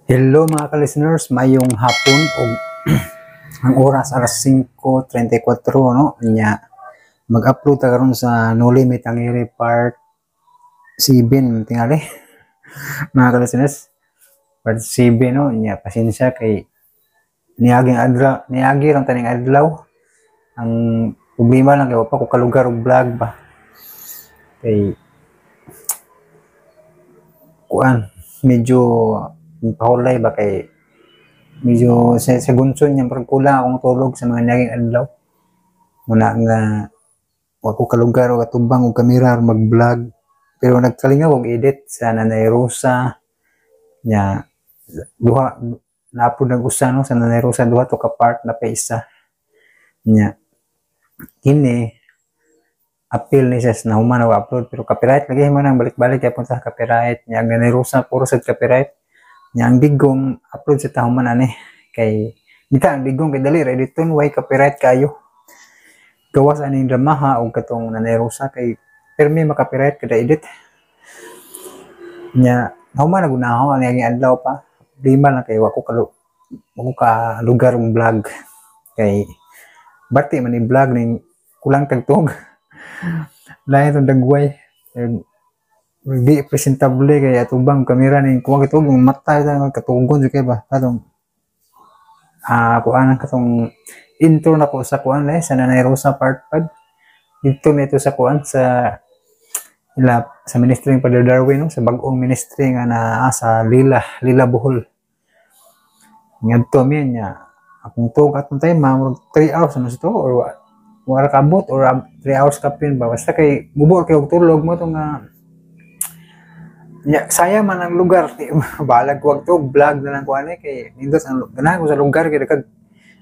Hello, mga ka-listeners, mayong hapon og ang oras alas 5:34, no. Nya mag-upload ta karon sa Noli Me Tangere part 7 tingali, mga ka-listeners. Part 7, no. Nya pasensya kay niaging adlaw, niagi rang taning adlaw. Ang problema lang kay wa pa ko kalugar og vlog ba. Kay kuan, medyo pahulay ba, kay medyo sa gunson niya, parang kulang akong tulog sa mga niaging adlaw. Muna nga wa ko kalugar og atubang og kamera aron mag-vlog. Pero nagkalingaw og edit sa Nanay Rosa nya duha na-upload nag usa, no, sa Nanay Rosa, duha to ka part na pa isa. Nya kini appeal ni siya na human ako upload, pero copyright lagi mo nang balik-balik kay punta sa copyright. Nya ang Nanay Rosa puro sa copyright. Nya ang Digong upload sa tahuman ani kay bita ang Digong kay dali ra editon, way copyright kayo. Gawas aning dramaha og katong Nanay Rosa kay pirmi maka-copyright kada edit. Nya human na gunaho ani ang adlaw pa. Problema lang kay wa ko ka lugar og vlog kay bati man ni vlog ning kulang tag tuog. Lain tong dagway. Di presentable kay atubang kamera ning kuwang kituog yung mata ta katugon jud kay ba katong kuan, katong intro na ko sa kuan eh, sa Nanay Rosa part 5 dito nito sa kuan sa ila sa ministry ng Father Darwin, no, sa bag-ong ministry nga naa sa Lila Lila, Bohol. Ngadto mi niya akong tuog atong time murag 3 hours ano to or wala kabot or 3 hours kapin ba, basta kay mubo kay og tulog mo to nga. Nya, sayang man ang lugar. Di, balag wag to, vlog na lang ko ani kay nindot ang ganahan ko sa lugar kay dagag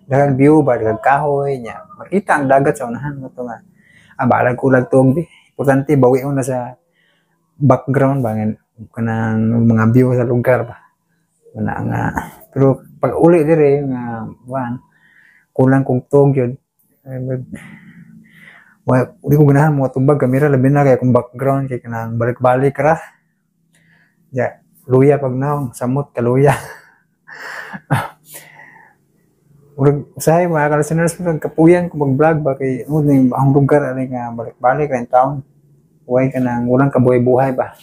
daghang view ba, daghang kahoy nya. Makita ang dagat sa unahan mo to nga. Ah, balag ko lang tuog di. Importante bawion na sa background ba nga kanang mga view sa lugar ba. Wala nga. Pero pag uli dire nga kuan, kulang kong tuog yun. Ay, wa di ko ganahan mo tubag kamera, labi na kay kung background kay kanang balik-balik ra. Ya, luya pag naong, samot kaluya. Murag usahay, mga ka-listeners, murag kapuyan ko mag-vlog ba kay mo ning ang lugar ani nga balik-balik ra in town. Way kanang walang kabuhay-buhay ba.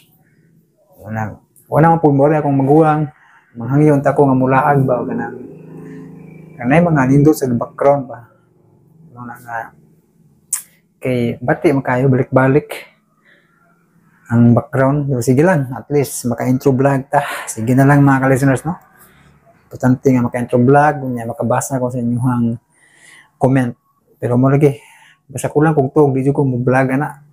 Wala wala man pud mo akong magulang. Manghangyon ta ko nga mulaag ba o kanang kanay mga nindot sa background ba. Mo na nga kay bati man kayo balik-balik ang background. Pero sige lang, at least maka-intro vlog ta. Sige na lang, mga ka-listeners, no? Importante nga maka-intro vlog, unya makabasa ko sa inyong comment. Pero mo lagi, basta kulang kog tuog, di jud ko mo vlog ana.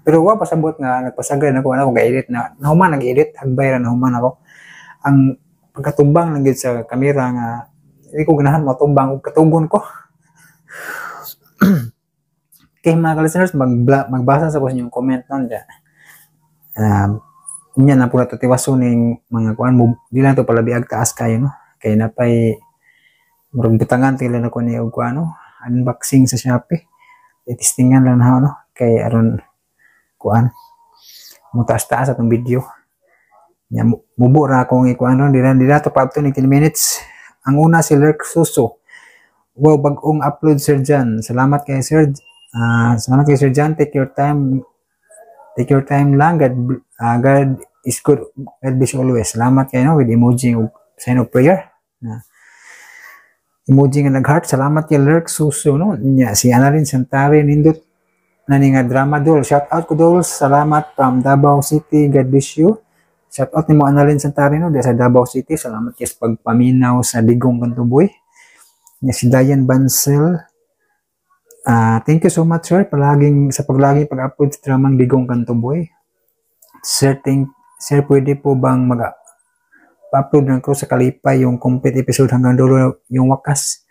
Pero wa pasabot nga nagpasagad ako ana ko ga-edit na nahuman nag-edit, hagbay ra nahuman ako. Ang pagkatumbang lang gyud sa kamera nga di ko ganahan matumbang ug katugon ko. Okay, mga ka-listeners, magbasa sa ko sa inyong comment nun dya. Unya na po na tiwaso ning mga kuan mo, di lang to palabiag taas kayo, no, kay napay murag butangan tila na ko ni og kuan, no, unboxing sa Shopee. I-testingan lang na, no, kay aron kuan mo taas-taas atong video nya. Mubo ra akong ikuan ron, di na to pa up to ni 10 minutes. Ang una si Lurk Suso. "Wow, bag-ong upload, Sir John. Salamat kay Sir. Salamat kay Sir John. Take your time. Take your time lang. God is good. God bless you always." Salamat kayo, no, with emoji og sign of prayer. Na emoji nga nag-heart. Salamat kay Lurk Suso, no. Nya, si Annalyn Santari, "Nindot na ni nga drama, dol. Shout out ko, dol. Salamat from Davao City. God bless you." Shout out nimo, Annalyn Santari, no, sa Davao City. Salamat kay sa pagpaminaw sa Digong Kantuboy. Nya si Diane Bansel. "Thank you so much, sir, palaging sa paglaging pag-upload sa dramang Digong Kantuboy. Sir, sir, pwede po bang mag pa-upload ng Krus sa Kalipay yung complete episode hanggang dulo yung wakas?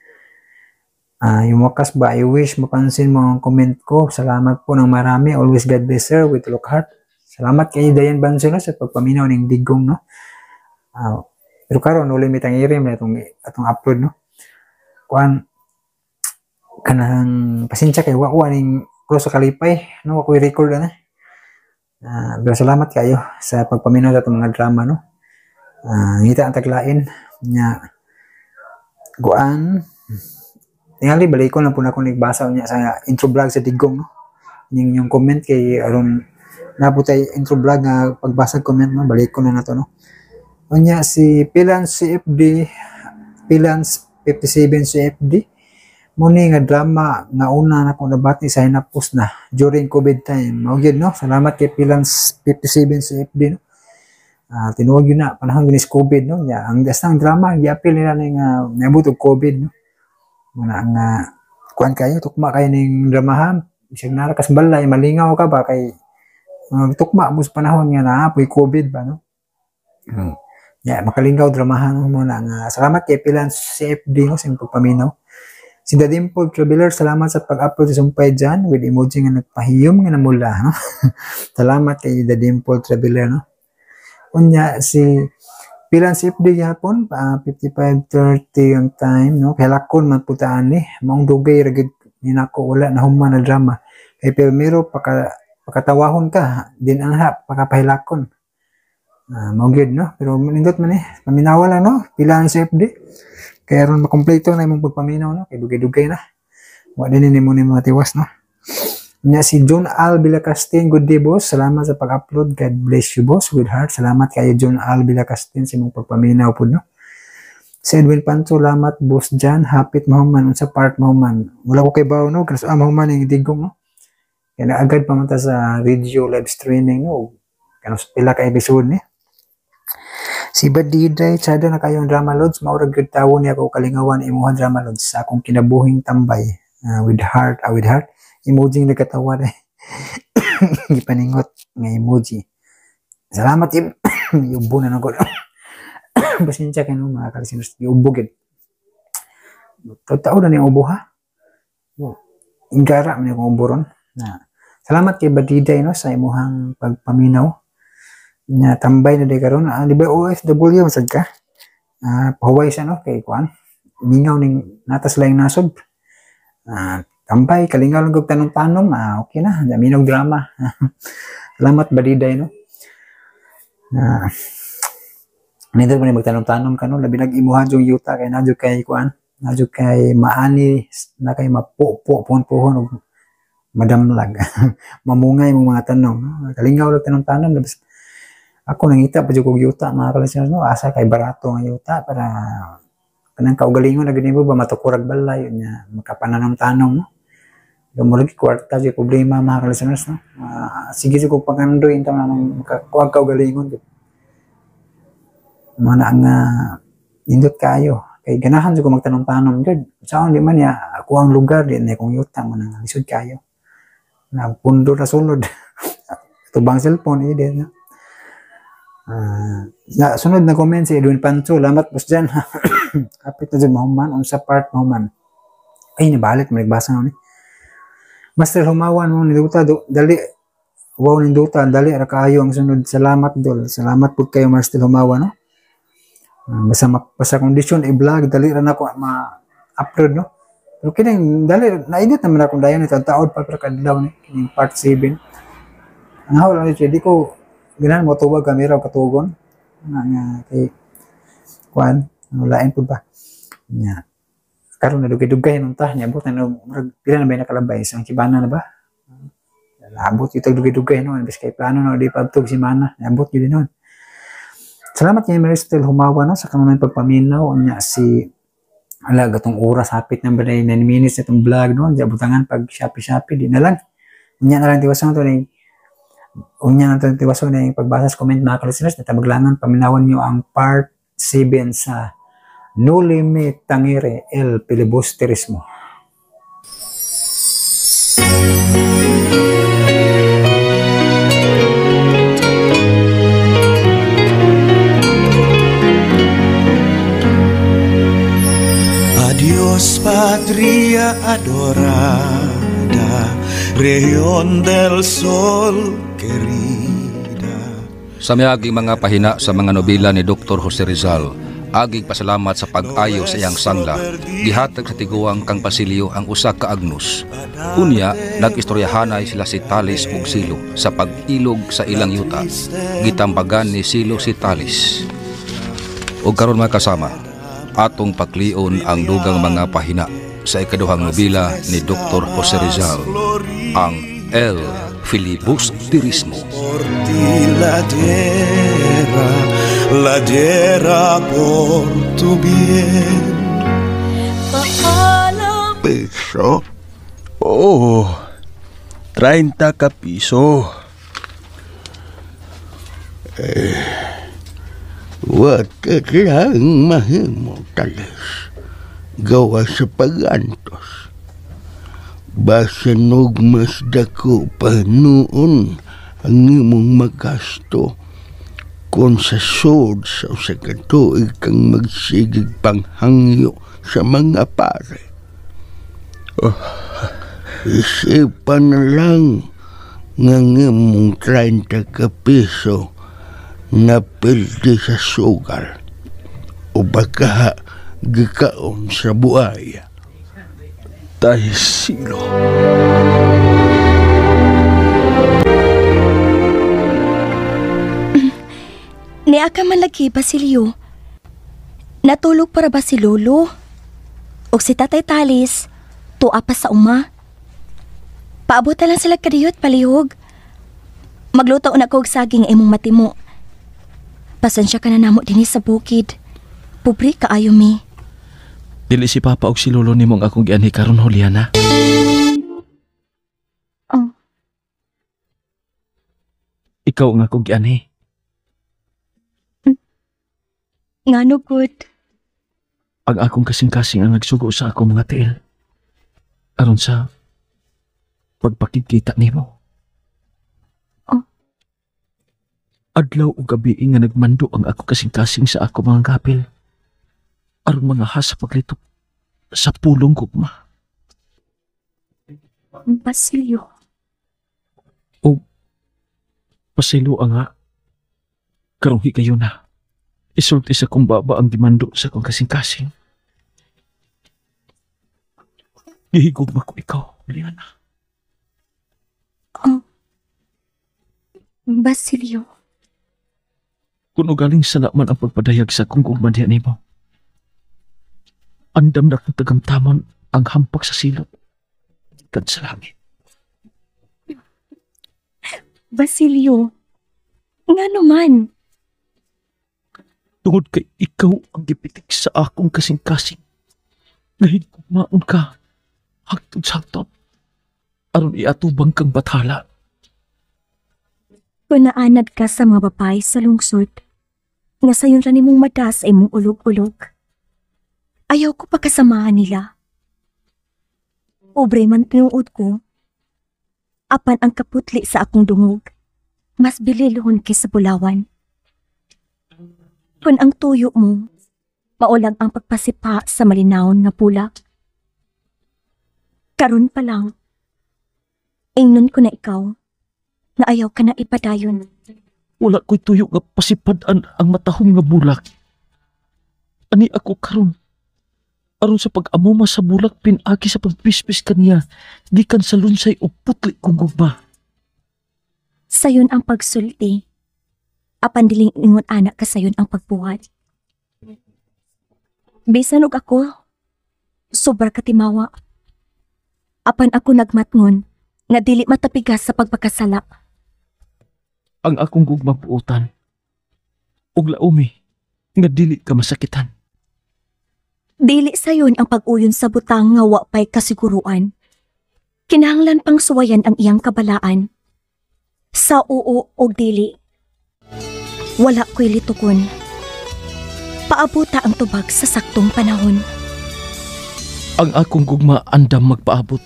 Yung wakas ba, I wish mapansin mo ang comment ko. Salamat po ng marami. Always God bless, sir, with look heart." Salamat kay Diane Bansel, no, sa pagpaminaw ng Digong, no. Pero karon Noli Me Tangere na itong atong upload, no. Kuan kanang pasensya kay wa ning Krus sa Kalipay, no, wa ko'y record ana. Pero salamat kayo sa pagpaminaw sa atong mga drama, no. Ngita ang taglain nya guan tingali balikon lang po na akong nagbasa niya sa intro vlog sa Digong, no? Ning yung comment kay aron naputay intro vlog nga pagbasa comment, no, balikon na nato, no. Unya si Pilans CFD, Pilans 57 CFD, muni nga drama nga una na akong nabati sa hinapos na during COVID time. Mao gyud, no. Salamat kay Pilans 57 CFD, no. Tinuod yun na panahon gyud is COVID, no. Nya ang basta ang drama giapil nila ning niabot og COVID, no. Muna ang kuan kayo tukma kayo ning dramahan bisag nara kas balay, malingaw ka ba kay tukma mo sa panahon nga naa poy COVID ba, no. Ya, makalingaw dramahan mo na nga. Salamat kay Pilan CFD, no, sa imong pagpaminaw. Si The Dimple Traveler, salamat sa pag-upload sa Sumpay dyan with emoji nga nagpahiyom nga namula, no? Salamat kay The Dimple Traveler, no. Unya si Pilan CFD gyapon, 55:30 ang time, no. Kay lakon man putaan ni, maong dugay ra gyud ni nako wala na human na drama. Kay primero paka pakatawahon ka, din anha pakapahilakon. Mao gyud, no. Pero nindot man eh, paminawa lang, no. Pilan CFD. Kaya aron makumpleto na imong pagpaminaw, no. Kay dugay-dugay na. Wa din nimo ni mga tiwas, no. Nya si John Al Villacastin, good day boss. Salamat sa pag-upload. God bless you boss with heart. Salamat kayo John Al Villacastin sa imong pagpaminaw pud, no. Si Edwin Pancho, salamat boss Jan. Hapit mahuman unsa part mahuman. Wala ko kay bawo, no. Kasi mahuman ning Digong, no. Kaya na agad pa man ta sa video live streaming, no. Kanus pila ka episode ni. Si Badiday, tsada na kayong drama loads, maurag gyud tawo niya ako kalingawan imuha drama loads sa akong kinabuhing tambay. With heart, with heart emoji nagkatawa na. Gipaningot nga emoji. Salamat im. Iubo na nako. Pasensya kayo mga kalisiners, iubo gid. Totoo na ni ubo ha. Ingara man akong ubo ron. Na. Salamat kay Badiday, no, sa imuhang pagpaminaw. Nya tambay na di karon. Di ba OFW masad ka? Pahuway siya, no, kay kuan. Mingaw ning natas laing nasod. Tambay kalingaw lang kog tanong-tanong, okay na, dami og drama. Salamat Badiday, no. Na nindot man ni magtanong-tanong ka, no, labi nag imuha jung yuta kay nadyo kay kuan, nadyo kay maani na kay mapupo puhon-puhon og madamlag. Mamungay mong mga tanong, no? Kalingaw lang tanong-tanong labas. Ako nangita pa jud kog yuta mga kalisiners, no, asa kay barato nga yuta para kanang kaugalingon na gid nimo ba matukurag balay nya makapananong-tanong, no. Pero murag kwarta jud problema mga kalisiners, no. Sige jud kog pangandoy intaw na nang makakuha kaugalingon jud. Mo na ang nindot kayo kay ganahan jud ko magtanong-tanong jud. Saon di man niya ako ang lugar di na akong yuta mo nang lisod kayo. Na pundo ra sulod. Tubang cellphone eh di na. Na sunod na comment si Edwin Pancho, salamat boss dyan. Kapit na dyan mahuman, unsa part mahuman. Ay, nabalik, magbasa na ni. Master Humawan mo ninduta, dali, wow ninduta, dali, ra kaayo ang sunod. Salamat dol. Salamat pud kayo Master Humawan, no. Basta, basta kondisyon i-vlog, dali ra nako ma-upload, no. Pero kining dali, nainit naman akong dayon ito, taod pa pero kadlaw ni, kining part 7. Ang haw lang di ko ganahan mo tubag kamera o katugon. Nga nga kay kuan, lain pud ba. Nya. Karon na dugay-dugay nung ta, niabot na murag pila na ba nakalabay isang kibana na ba? Labot yung dugay-dugay no, imbes kay plano no di padtog si mana, niabot yun noon. Salamat kay Maristel Humawa, no, sa kanunay pagpaminaw nya si ala gatong oras hapit na ba 9 minutes na itong vlog, no, di butangan pag Shopee Shopee di na lang. Unya na lang tiwason to ning unya na to tiwason ning pagbasa sa comment mga ka-listeners na tabaglangan paminawan niyo ang part 7 sa Noli Me Tangere El Filibusterismo. Adiós patria adorada, región del sol querida. Sa miaging mga pahina sa mga nobela ni Dr. Jose Rizal, aging pasalamat sa pag-ayo sa iyang sangla, gihatag sa tiguang kang Basilio ang usa ka agnos. Unya, nag-istoryahanay sila si Talis ug Silo sa pag-ilog sa ilang yuta. Gitambagan ni Silo si Talis. Og karon mga kasama, atong paklion ang dugang mga pahina sa ikaduhang nobela ni Dr. Jose Rizal, ang El Filibusterismo. Por ti la diera, la diera por tu bien. Piso? Oo. 30 ka piso. Wa ka lang mahimo, Talis. Gawa sa pagantos. Basanog mas dako pa noon ang imong magasto kung sa sod sa usa ka tuig kang magsigig panghangyo sa mga pare. Oh. Isipan na lang nga ang imong 30 ka piso na pildi sa sugal o baka gikaon sa buaya. Tay silo. Niya ka man lagi, Basilio. Natulog para ba si Lolo? O si Tatay Talis, tuwa pa sa uma. Paabot na lang sila kadiyot, palihog. Magluto na ko og saging imong matimo. Pasensya ka na namo dinhi sa bukid. Pobre kaayo mi. Dili si Papa og si Lolo nimong akong gianhi karon, Juliana. Oh. Ikaw ang akong gianhi. Ngano gud? Ang akong kasing-kasing ang nagsugo sa akong mga tiil. Aron sa pagpakigkita nimo. Oh. Adlaw o gabi nga nagmando ang akong kasing-kasing sa akong mga kapil. Aron mga has sa paglitok sa pulong gugma. Basilio. O, pasaylo nga. Karong higayon na. Isulti sa kong baba ang gimando sa kong kasing-kasing. Gihigugma ko ikaw, Juliana. Oh. Basilio. Kung ugaling sala man ang pagpadayag sa kong gugma diha nimo. Andam na kong tagamtamon ang hampak sa silot. Kan sa langit. Basilio, nga naman? Tungod kay ikaw ang gipitik sa akong kasing-kasing. Nahigugmaon ka, hagtod sa hagtod. Aron iatubang kang bathala. Kung naanad ka sa mga babae sa lungsod, nga sayon ra nimong mata sa imong ulog-ulog. Ayaw ko pagkasamahan nila. Pobre man tinuod ko. Apan ang kaputli sa akong dungog, mas bililhon kaysa bulawan. Kung ang tuyo mo, maulang ang pagpasipa sa malinawon nga bulak. Karon pa lang, ingnon ko na ikaw, na ayaw ka na ipadayon. Wala ko'y tuyo nga pasipad-an ang matahom nga bulak. Ani ako karon. Aron sa pag-amuma sa bulak, pinagi sa pagpispis kaniya, gikan sa lunsay o putli kong gugma. Sayon ang pagsulti. Apan diling ingon anak ka sayon ang pagbuhat. Bisan og ako, sobra katimawa. Apan ako nagmatngon, nga dili matapigas sa pagpakasala. Ang akong gugma buotan, ug laumi, nga dili ka masakitan. Dili sayon ang pag-uyon sa butang nga wa pa'y kasiguruan. Kinahanglan pang suwayan ang iyang kabalaan. Sa oo og dili, wala ko'y litukon. Paabuta ang tubag sa saktong panahon. Ang akong gugma andam magpaabot.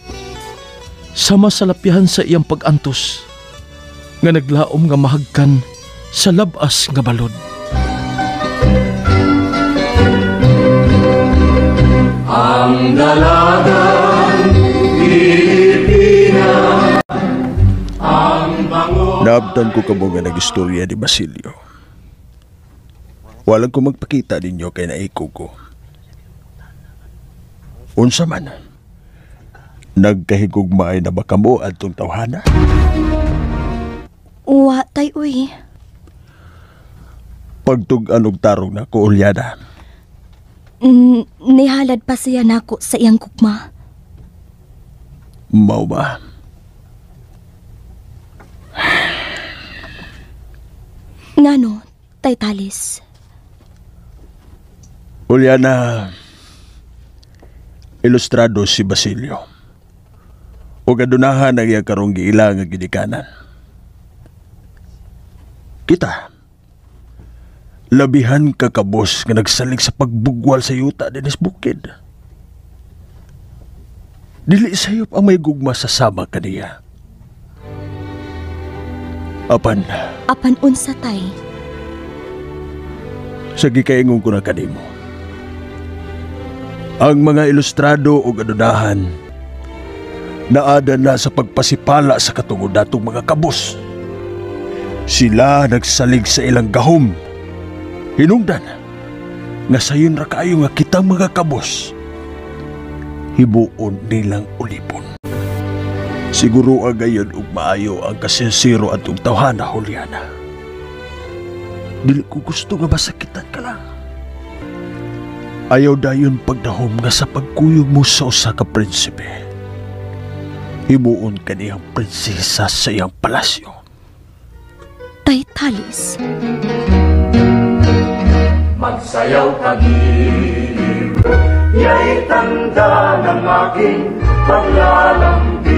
Sama sa lapyahan sa iyang pag-antos, nga naglaom nga mahagkan sa labas nga balod. Ang dalagang Pilipinas, ang bango. Naabtan ko kamo nga nag-istorya ni Basilio. Walang ko magpakita ninyo kay naiko ko. Unsa man, nagkahigugmaay na ba kamo adtong tawhana? Uwa, tay, uy. Pagtug-an og tarong nako, Juliana. Nihalad pa siya nako sa iyang gugma. Mao ba? Ngano, Tay Talis? Juliana, ilustrado si Basilio. O kadunahan ang iyang karong giila nga gidikanan. Kita, labihan kakabos nga nagsalig sa pagbugwal sa yuta dinis bukid. Dili sayop ang may gugma sa sama kaniya. Apan unsa, tay? Sa gikaingon ko na kanimo, ang mga ilustrado o adunahan naada na sa pagpasipala sa katungod natong mga kabos. Sila nagsalig sa ilang gahom. Hinungdan nga sayon ra kaayo nga kitang mga kabos hibuon nilang ulipon. Siguro agayon og maayo ang kasinsiro atong tawhana, Juliana. Dili ko gusto nga masakitan ka lang. Ayaw dayon pagdahom nga sa pagkuyog mo sa usa ka prinsipe. Himuon ka niyang prinsesa sa iyang palasyo. Tay Talis. Magsayaw kagiliw, ya'y tanda ng aking paglalambing.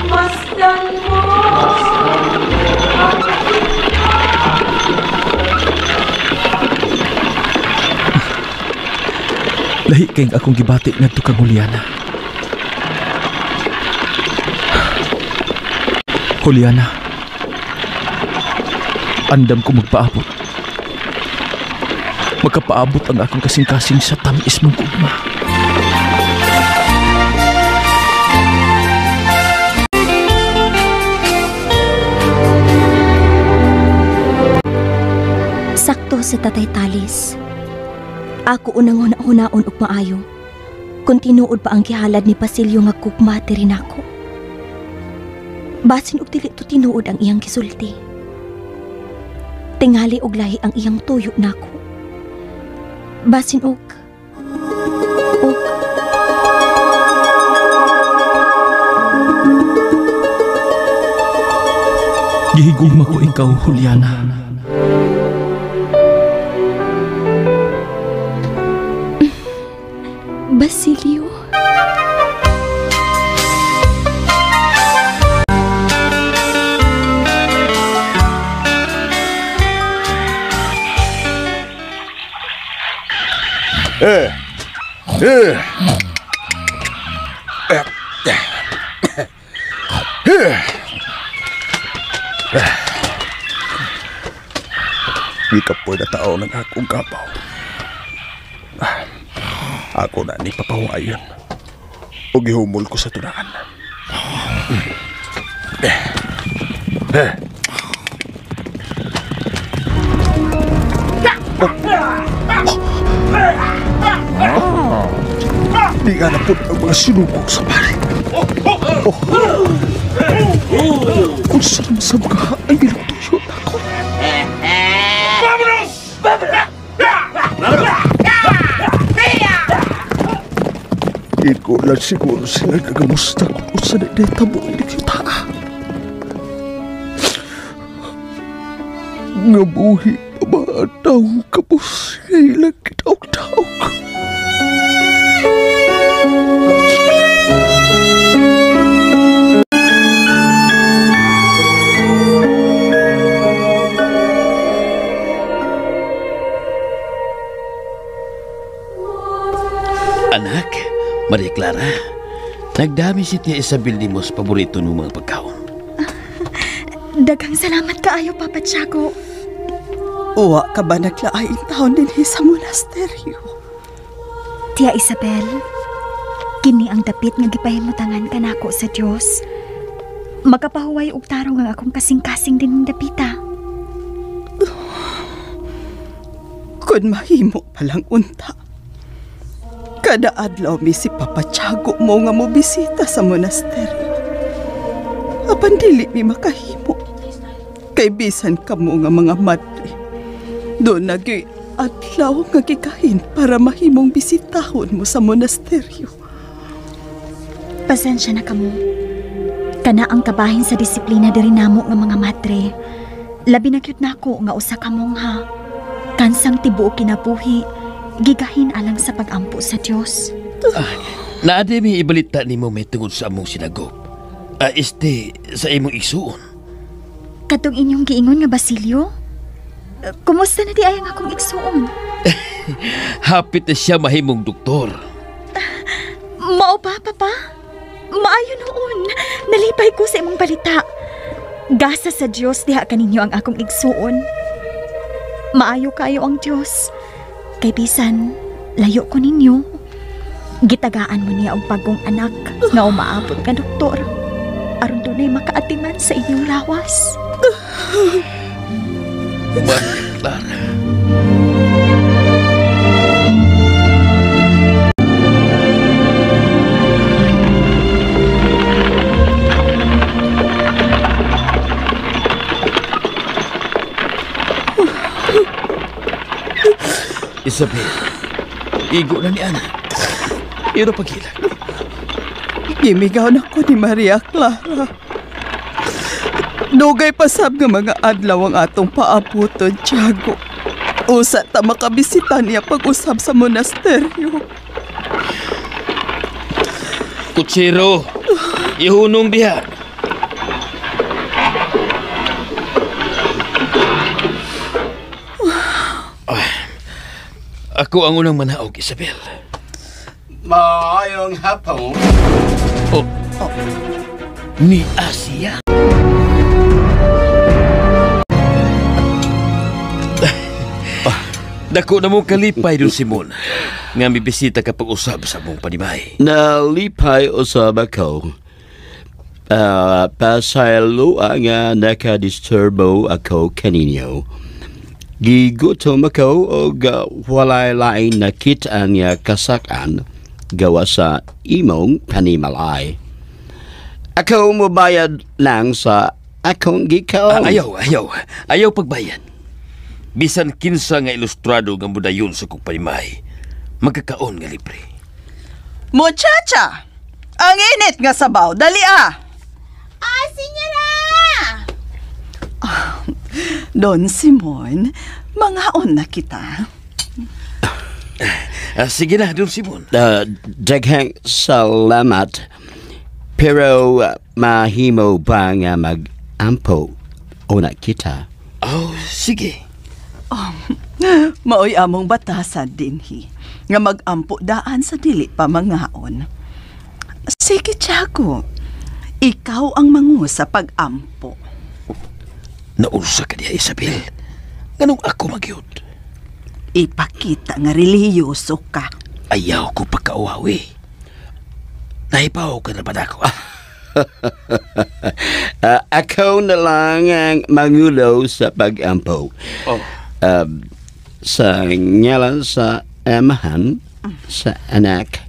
Masdan mo, Lahi kayong akong gibati ngadto kang Juliana. Juliana, andam ko magpaabot. Magkapaabot ang akong kasing-kasing sa tamis mong gugma. Sakto sa Tatay Talis. Ako unang huna-hunaon og maayo. Kung tinuod pa ang gihalad ni Basilio nga gugma diri nako. Basin og dili to tinuod ang iyang gisulti. Tingali og lahi ang iyang tuyo nako. Basin og Gihigugma ko ikaw, Juliana. Basilio. Gikapoy na tao ng akong kapaw. Ako na ni papawayon. O gihumol ko sa tunaan. Di nga na po ang mga sinugok sa pare. Kung saan sa mga ang ilang tuyo ako. Vámonos! Iko lang siguro sila kagamusta kung sa nagdeta mo inikita. Nga buhi pa ba ang taong kapos ilang kitaog-taog? Anak, Maria Clara, nagdami si Tia Isabel ni Mos paborito ng mga pagkaon. Daghang salamat kaayo, Papa Tiago. Uwa ka ba naglaay taon din sa monasteryo? Tia Isabel, kini ang dapit nga gipahimutangan kanako sa Dios. Makapahuway og tarong ang akong kasing-kasing din ng dapita. Kun mahimo palang unta. Kada adlaw mi si Papa Tiago mo nga mo bisita sa monasteryo. Apan dili mi makahimo. Kay bisan kamo nga mga madre. Doon naging adlaw nga gikahin para mahimong bisitahon mo sa monasteryo. Pasensya na kamo. Kana ang kabahin sa disiplina diri namo nga mga madre. Labi na gyud nako nga usa ka mongha. Kansang tibuok kinabuhi, gigahin alang sa pagampo sa Dios. Naadi mi ibalita nimo may tungod sa among sinagop. Este sa imong igsuon. Katong inyong giingon nga Basilio? Kumusta na di ay ang akong igsuon? Hapit na siya mahimong doktor. Mao ba, Papa? Maayo noon. Nalipay ko sa imong balita. Gasa sa Dios diha kaninyo ang akong igsuon. Maayo kayo ang Dios. Kay bisan layo ko ninyo. Gitagaan mo niya og bagong anak nga umaabot nga doktor. Aron dunay makaatiman sa inyong lawas. Maria Clara. Isabel, igo na ni Ana. Iro paghilak. Gimigaw na ko ni Maria Clara. Dugay pasab nga mga adlaw ang atong paabuton, Tiago. Usa ta makabisita niya pag-usab sa monasteryo. Kutsero, ihunong diha. Ako ang unang manaog, Isabel. Maayong hapon. Oh, ni Asia. Dako na mong kalipay, Don Simon, nga mibisita ka pag-usab sa mong panimay. Nalipay usab ako. Pasaylo nga nakadisturbo ako kaninyo. Gigutom ako og walay lain nakit-an nga kasakan gawa sa imong panimalay. Ako mobayad lang sa akong gikaon. Ayaw pagbayad. Bisan kinsa nga ilustrado nga mudayon sa kong panimay, magkakaon nga libre. Muchacha! Ang init nga sabaw, dali ah! Ah, senyora! Don Simon, mangaon na kita. Sige na, Don Simon. Daghang salamat. Pero mahimo ba nga mag-ampo o na kita? Oh, sige. Maoy among batasan dinhi nga mag-ampo daan sa dili pa mangaon. Sige, Tiago. Ikaw ang mangu sa pag-ampo. Naunsa ka niya, Isabel. Nganong ako magyud? Ipakita nga relihiyoso ka. Ayaw ko pagkauhawi. Nahipaw ka na ba na ako? Ako na lang ang mangulo sa pag-ampo. Oh. Sa ngalan sa Amahan, sa Anak,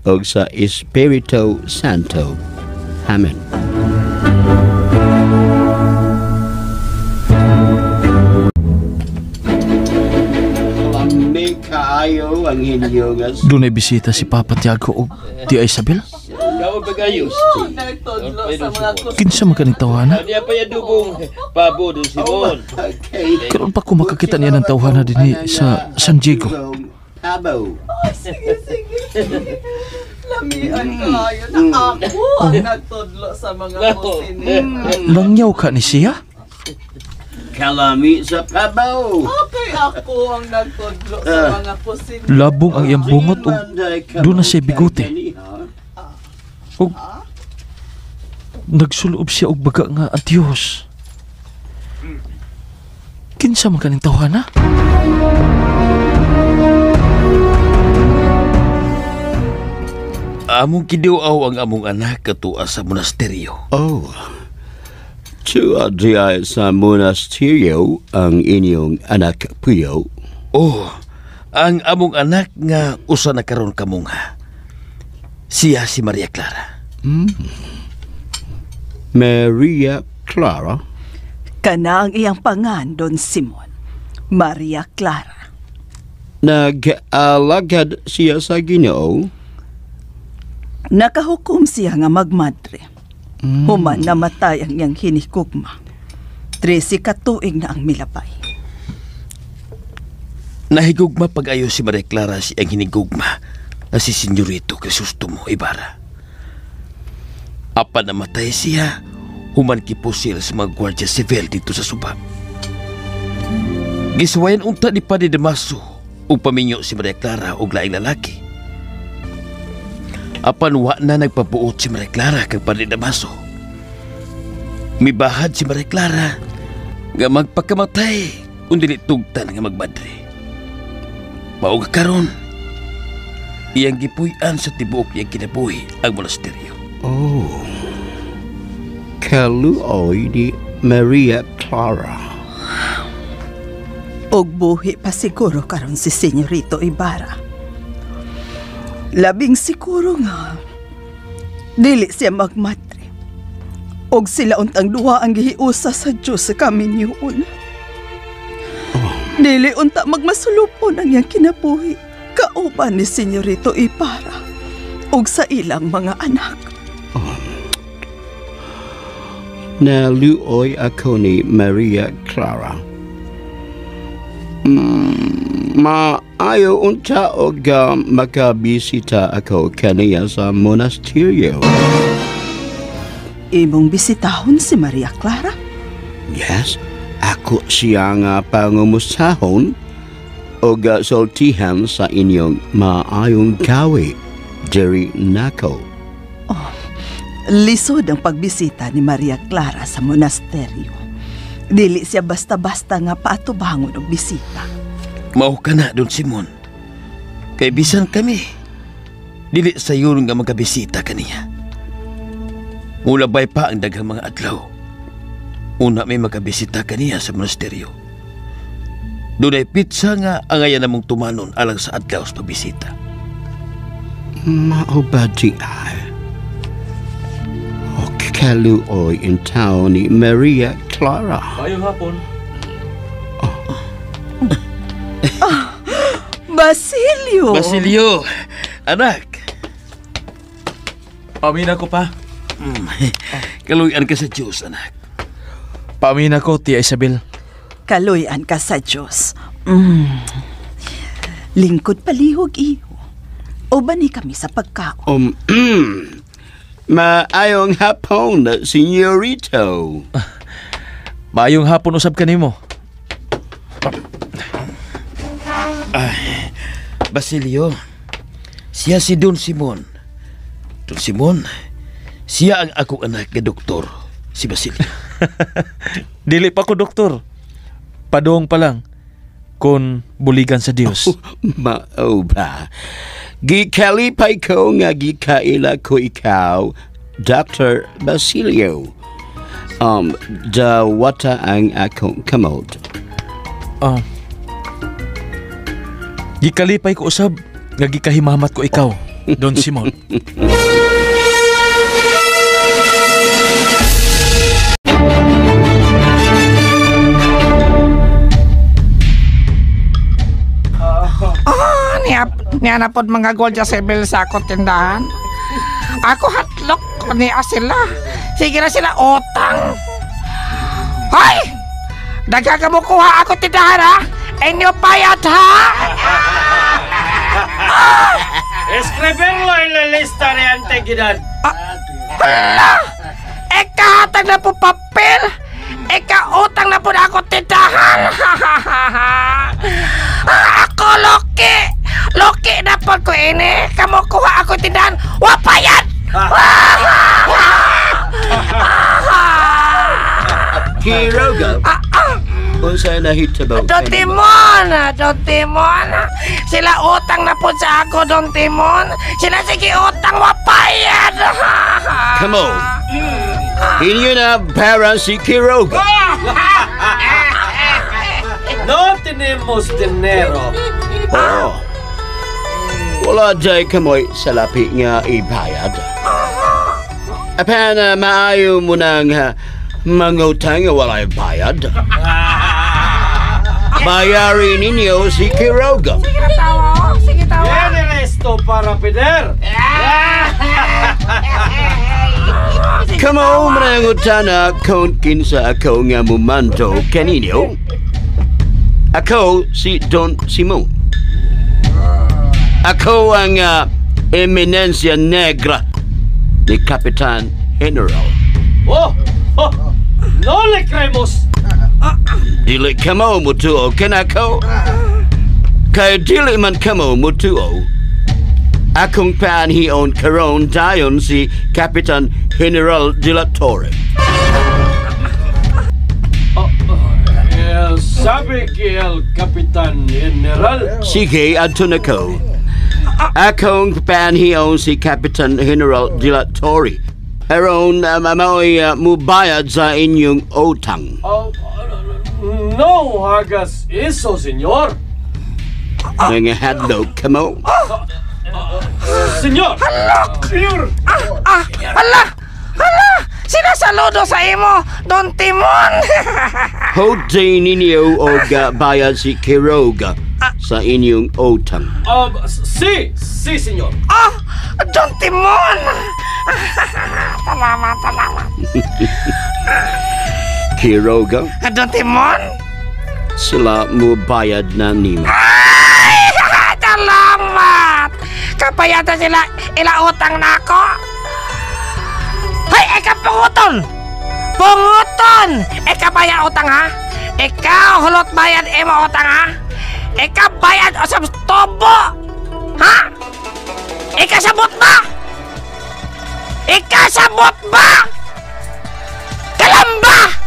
o sa Espiritu Santo. Amen. Dunay bisita si Papa Tiago o Tia Isabel? Kinsa man kaning tawhana? Karon pa ko makakita niya ng tawhana dinhi sa San Diego. Sige, sige. Lamian kayo na ako ang nagtudlo sa mga kusinero. Langyaw ka ni siya? Kalami sa pabaw. Okay, ako ang nagtudlo sa mga kusinero. Labong ang iyang bungot o doon na siya bigote. O nagsuloob siya og baga nga ang Diyos. Kinsa man kaning tawhana? Among kiduaw ang among anak katua sa monasteryo. Oh. Tuwa diay sa monasteryo ang inyong anak puyo. Oh, ang among anak nga usa na karon kamungha. Siya si Maria Clara. Maria Clara? Kana ang iyang pangan, Don Simon. Maria Clara. Nag-alagad siya sa Ginoo? Nakahukom siya nga magmadre. Human namatay ang iyang hinigugma. 13 ka tuig na ang milabay. Nahigugma pag-ayo si Maria Clara si ang hinigugma na si Senyorito Crisostomo Ibarra. Apan namatay siya, human kipusil sa mga Guardia Civil dito sa suba. Gisuwayan unta ni Padre Damaso ug paminyo si Maria Clara og laing lalaki. Apan wa na nagpabuot si Maria Clara kang Padre Damaso. Mibahad si Maria Clara nga magpakamatay kung dili tugtan nga magmadre. Mao nga karon iyang gipuy-an sa tibuok niyang kinabuhi ang monasteryo. Oh. Kaluoy ni Maria Clara. Og buhi pa siguro karon si Senyorito Ibarra. Labing siguro nga dili siya magmadre. Og sila untang duha ang gihiusa sa Dios sa kaminyoon. Dili unta magmasulupon ang iyang kinabuhi kauban ni Senyorito Ibarra og sa ilang mga anak. Naluoy ako ni Maria Clara. Maayo unta og makabisita ako kaniya sa monasteryo. Imong bisitahon si Maria Clara? Yes, ako siya nga pangumusahon og sultihan sa inyong maayong gawi diri nako. Oh, lisod ang pagbisita ni Maria Clara sa monasteryo. Dili siya basta-basta nga paatubangon og bisita. Mao ka na, Don Simon. Kay bisan kami, dili sayon nga magkabisita kaniya. Mulabay pa ang daghang mga adlaw. Una may magkabisita kaniya sa monasteryo. Dunay pitsa nga angayan namong tumanon alang sa adlaw sa pagbisita. Mao ba di ay? O kaluoy in town ni Maria Clara. Maayong hapon. Basilio! Basilio! Anak! Pamina ko pa. Kaluyan ka sa Diyos, anak. Pamina ko, Tia Isabel. Kaluyan ka sa Diyos. Lingkod palihog, iho. O bani kami sa pagkaon. Maayong hapon, Senyorito. Maayong hapon usab kanimo. Ay, Basilio, siya si Don Simon. Don Simon, siya ang akong anak nga doktor, si Basilio. Dili pa ko doktor. Padong pa lang kung buligan sa Dios. Oh, mao ba? Gikalipay ko nga gikaila ko ikaw, Dr. Basilio. Dawata ang akong kamot. Gikalipay ko usab nga gikahimamat ko ikaw, Don Simon. Niya na pod mga Guardia Civil sa akong tindahan. Ako hatlok niya sila. Sige na sila utang. Hoy! Daghaga mo kuha ako tindahan ha? Inyo payat ha? Escribirlo en la lista de antigüedad. Hala! Ekahatag na po papel! Ekautang na po na ako tindahan! Ako loki! Loki na po ko ini! Kamu kuha ako tindahan! Wapayat! Quiroga! Unsa nahitabo? Don Timon! Don Timon! Sila utang na po sa ako, Don Timon! Sila sige utang wapayat! Come on! Inyo na para si Quiroga! No tenemos dinero. Oh. Wala day kamoy sa lapi nga ibayad. Apan maayo mo nang mangutang walay bayad. Bayari ninyo si Quiroga. Sige tawa, sige tawa. Viene esto para pedir. Kamo manangutana kung kinsa ako nga mumanto kaninyo. Ako si Don Simon. Ako ang eminencia negra ni Kapitan General. Oh, oh, no le creemos. Dili kamo mutuo kanako. Kay dili man kamo mutuo. Akong panhion karon dayon si Kapitan General de la Torre. Sabe que el Kapitan General... Sige, adto na ko. Akong panhion si Kapitan General de la Torre. Aron mao'y mubayad sa inyong utang. No hagas eso, señor. Nangahadlok kamo. Señor! Halok! Señor! Hala! Hala! Sinasaludo sa imo, Don Timon! Hote ninyo og bayad si Quiroga sa inyong utang. Si! Si, señor! Ah! Don Timon! Salamat, salamat. Quiroga? Don Timon? Sila mubayad na nimo. Ay! Salamat! Kapayata sila ila utang na ako. Hoy, ikaw punguton! Punguton! Ikaw bayad utang ha? Ikaw hulot bayad imo utang ha? Ikaw bayad usab tubo! Ha? Ikaw sabot ba? Ikaw sabot ba? Kalamba!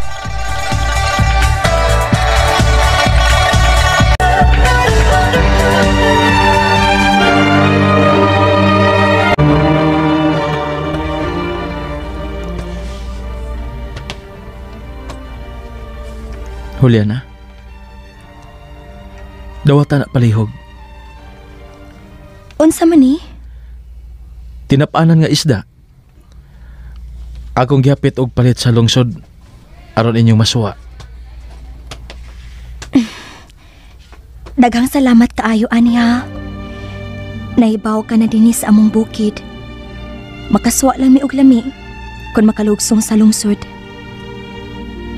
Juliana, dawata na palihog. Unsa man ni? Tinapanan nga isda. Akong gihapit og palit sa lungsod aron inyong masuwa. Daghang salamat kaayo ani ha. Nahibaw ka na dinhi sa among bukid. Makasuwa lang mi og lami kun makalugsong sa lungsod.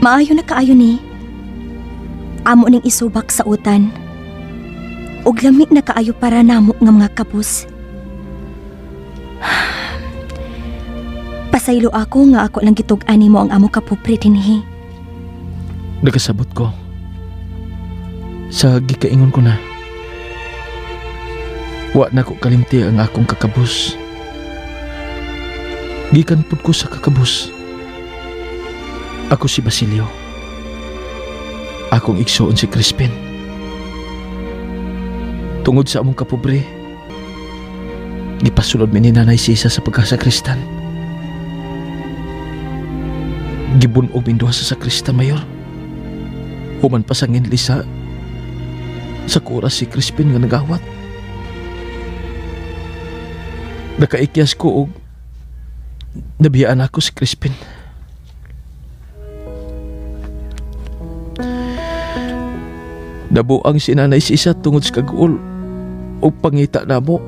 Maayo na kaayo ni. Amo ning isubak sa utan. Og lami na kaayo para namo nga mga kapos. Pasaylo ako nga ako lang gitug-an nimo ang amo kapupre dinhi. Nagasabot ko. Sa gikaingon ko na. Wa na ko kalimti ang akong kakabus. Gikan pud ko sa kakabus. Ako si Basilio. Akong igsoon si Crispin. Tungod sa among kapobre, gipasulod mi ni Nanay Sisa sa pagkasakristan. Gibunog min duha sa sakristan, Mayor. Human pa sa nginlisa sa kura si Crispin nga nagawat. Nakaikyas ko og nabiyaan ako si Crispin. Nabuang si Nanay Sisa tungod sa kaguol o pangita namo.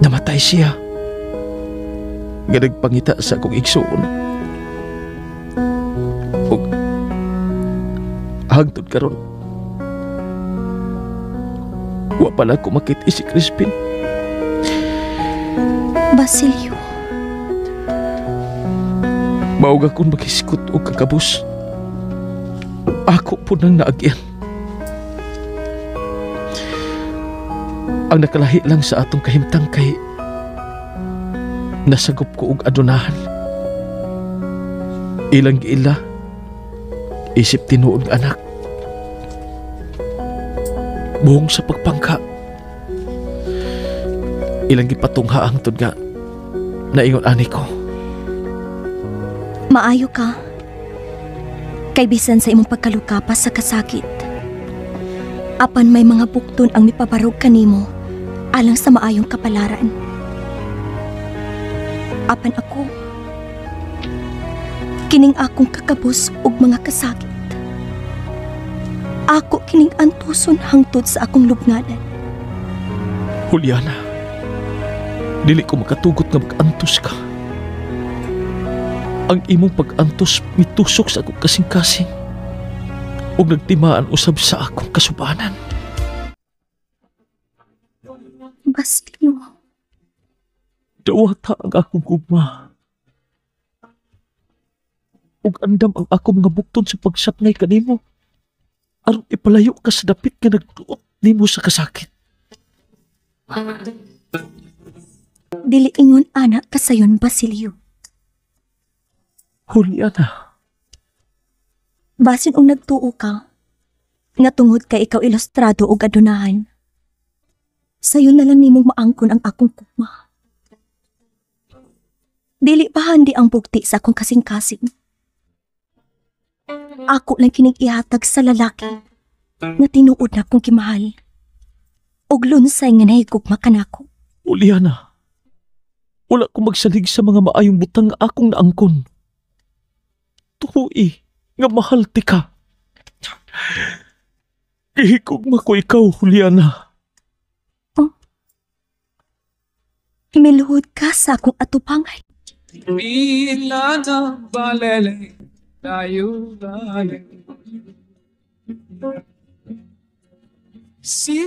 Namatay siya. Nga nagpangita sa akong igsuon. O hangtod karon, wa pala ko makita si Crispin. Basilio. Maug akong maghiskot og kakabus. Ako po nang naagyan. Ang nakalahi lang sa atong kahimtang kay nasagop ko og adunahan. Ilang giila, isip tinuod nga anak. Buhong sa pagpangka. Ilang gipatungha ang tud nga naingon ani ko. Maayo ka. Kay bisan sa imong pagkalukapas sa kasakit. Apan may mga bukton ang mipabarog kanimo alang sa maayong kapalaran. Apan ako, kining akong kakabos og mga kasakit. Ako kining antuson hangtod sa akong lubnganan. Juliana, dili ko makatugot nga mag-antos ka. Ang imong pag-antos mitusok sa akong kasing-kasing ug nagtimaan usab sa akong kasubanan. Basilio. Dawata ang akong gugma. Ug andam ang akong mga bukton sa pagsaknay kanimo. Aron ipalayo ka sa dapit nga nagduot nimo sa kasakit. Dili ingon ana kasayon, Basilio. Juliana. Basin og nagtuo ka, nga tungod kay ikaw ilustrado og adunahan. Sayon na lang nimong maangkon ang akong gugma. Dili pa handi ang bugti sa akong kasing-kasing. Ako lang kining ihatag sa lalaki nga tinuod na akong gimahal. Og lunsay nga nahigugma kanako. Juliana, wala ko magsalig sa mga maayong butang nga akong naangkon. Tuoi nga mahal ti ka. Gihigugma ko ikaw, Juliana. Oh. Miluhod ka sa akong atubangan. Ilana balele tayo tayo. Si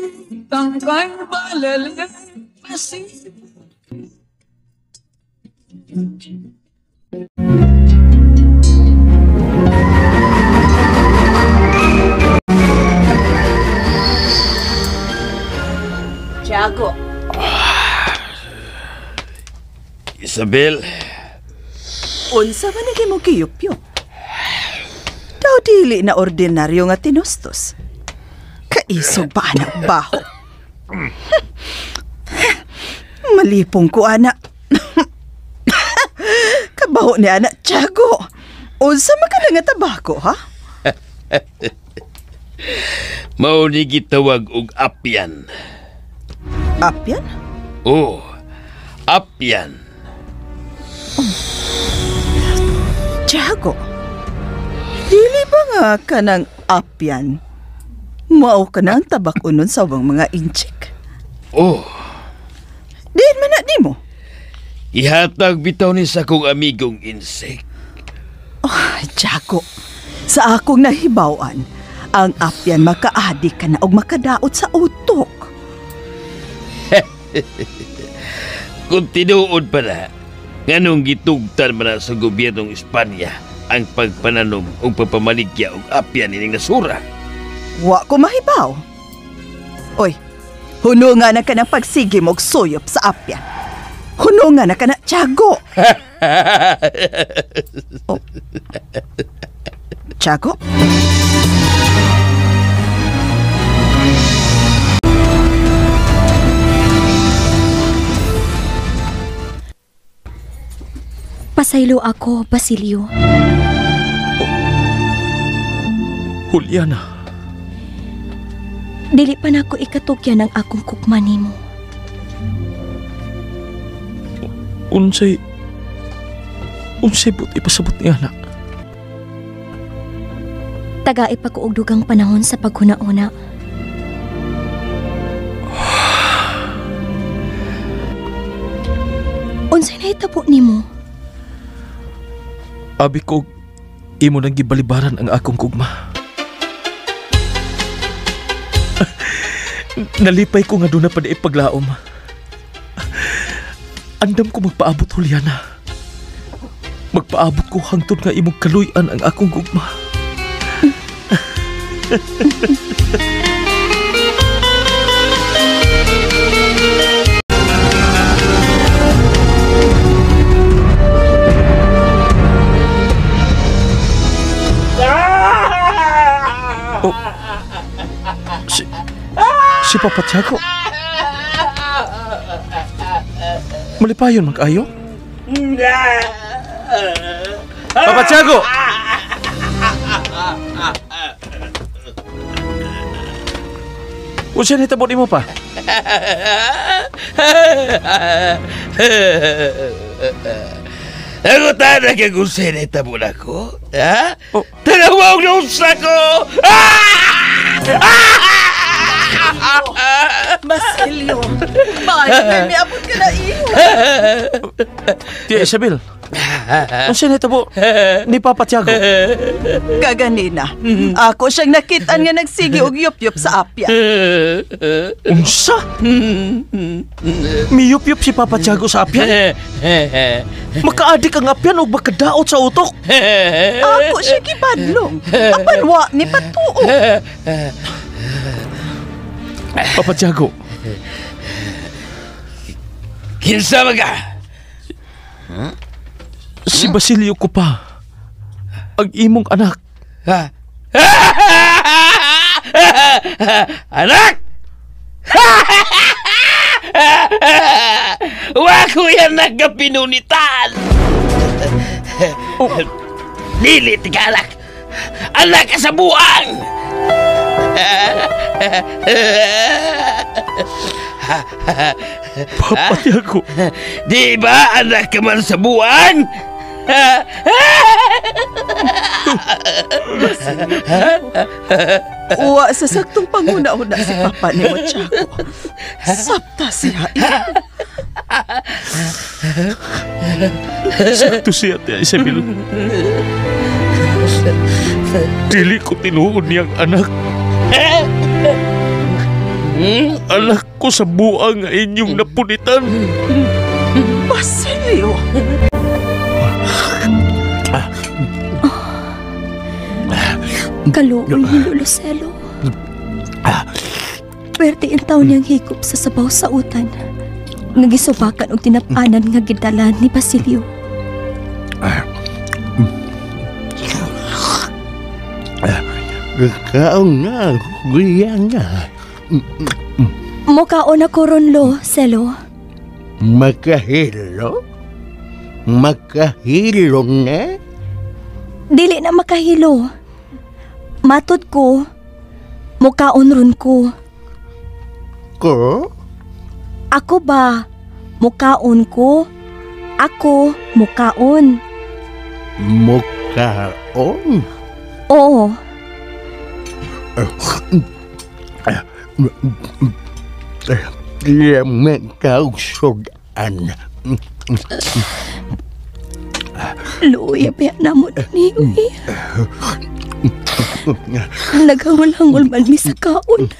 tangkay balele pasi. Tiago. Isabel. Unsa man ang imong giyupyop? Daw dili na ordinaryo nga tinustos. Kaisog pa anak baho. Malipong ko ana. Kabaho ni anak Tiago. Unsa man ka na nga tabako, ha? Mao ni gitawag og apyan. Apyan? Oh, apyan. Oh. Tiago, dili ba nga ka ng apyan? Mao ka na ang tabak-unon sa ubang mga inchik. Oh. Diin man na di mo? Ihatag bitaw ni sa akong amigong insect. Oh, Tiago, sa akong nahibaw-an, ang apyan makaadi ka na og makadaot sa utok. Kung tinuod pa na, nganong gitugtan man na sa gobyernong Espanya ang pagpananom o pagpamaligya og apyan ining nasura? Wa ko mahibaw. Oy, hununga na ka ng pagsige mo og suyop sa apyan. Hununga na ka na, Tiago. Oh. Tiago? Pasaylo ako, Basilio. Oh. Juliana. Dili pa nako ikatugyan ang akong kukma nimo. Unsay but ipasabot ni anak? Tagai pa ko og dugang panahon sa paghuna-una. Unsay nahitabo nimo? Abi ko, imo nang gibalibaran ang akong kugma. Nalipay ko nga doon na pa paglaom. Andam ko magpaabot, Juliana. Magpaabot ko hangtod nga imong kaluy-an ang akong gugma. Oh, si Papa Tiago. Malipayon mag-ayo? Papa Tiago! Unsa ni tabo nimo pa? Ako tana kay kung sino tabo na ko? Ha? Oh. Tanaw na unsa ko! Ah! Basilio, maayo kay miabot ka na iho. Tia Isabel, unsa nahitabo ni Papa Tiago? Kaganina, ako siyang nakitaan nga nagsige og yup-yup sa apya. Unsa? Miyup-yup si Papa Tiago sa apyan? Makaadik ang apyan og makadaot sa utok. Ako siya gibadlong. Apan wa ni patuo. Papa Tiago. Kinsa ba ka? Si Basilio ko pa. Ang imong anak. Anak! Wa ko yan nagkapinunitan! Dili ka anak! Anak ka sa buang! Papa Tiago. Di ba anak ka man sa buang? Uwa sa saktong panguna-una si Papa ni mo, Tiago. Sabta siya. Sakto siya, Tia Isabel. Dili ko tinuod niyang anak. Anak ko sa buang nga inyong napunitan. Basilio! Kaluoy ni Lolo Celo. Pwerte in taon niyang higop sa sabaw sa utan. Nga gisubakan og tinapanan nga gidala ni Basilio. Kaon na, Juliana. Mukaon ako ron, Lo, Celo. Makahilo? Makahilo na? Dili na makahilo. Matod ko, mukaon ron ko. Ko? Ako ba? Mukaon ko? Ako, mukaon. Mukaon? Oo. Lamang kausugan. Luya, pa na mo ni. Naghangol-hangol man mi sa kaon.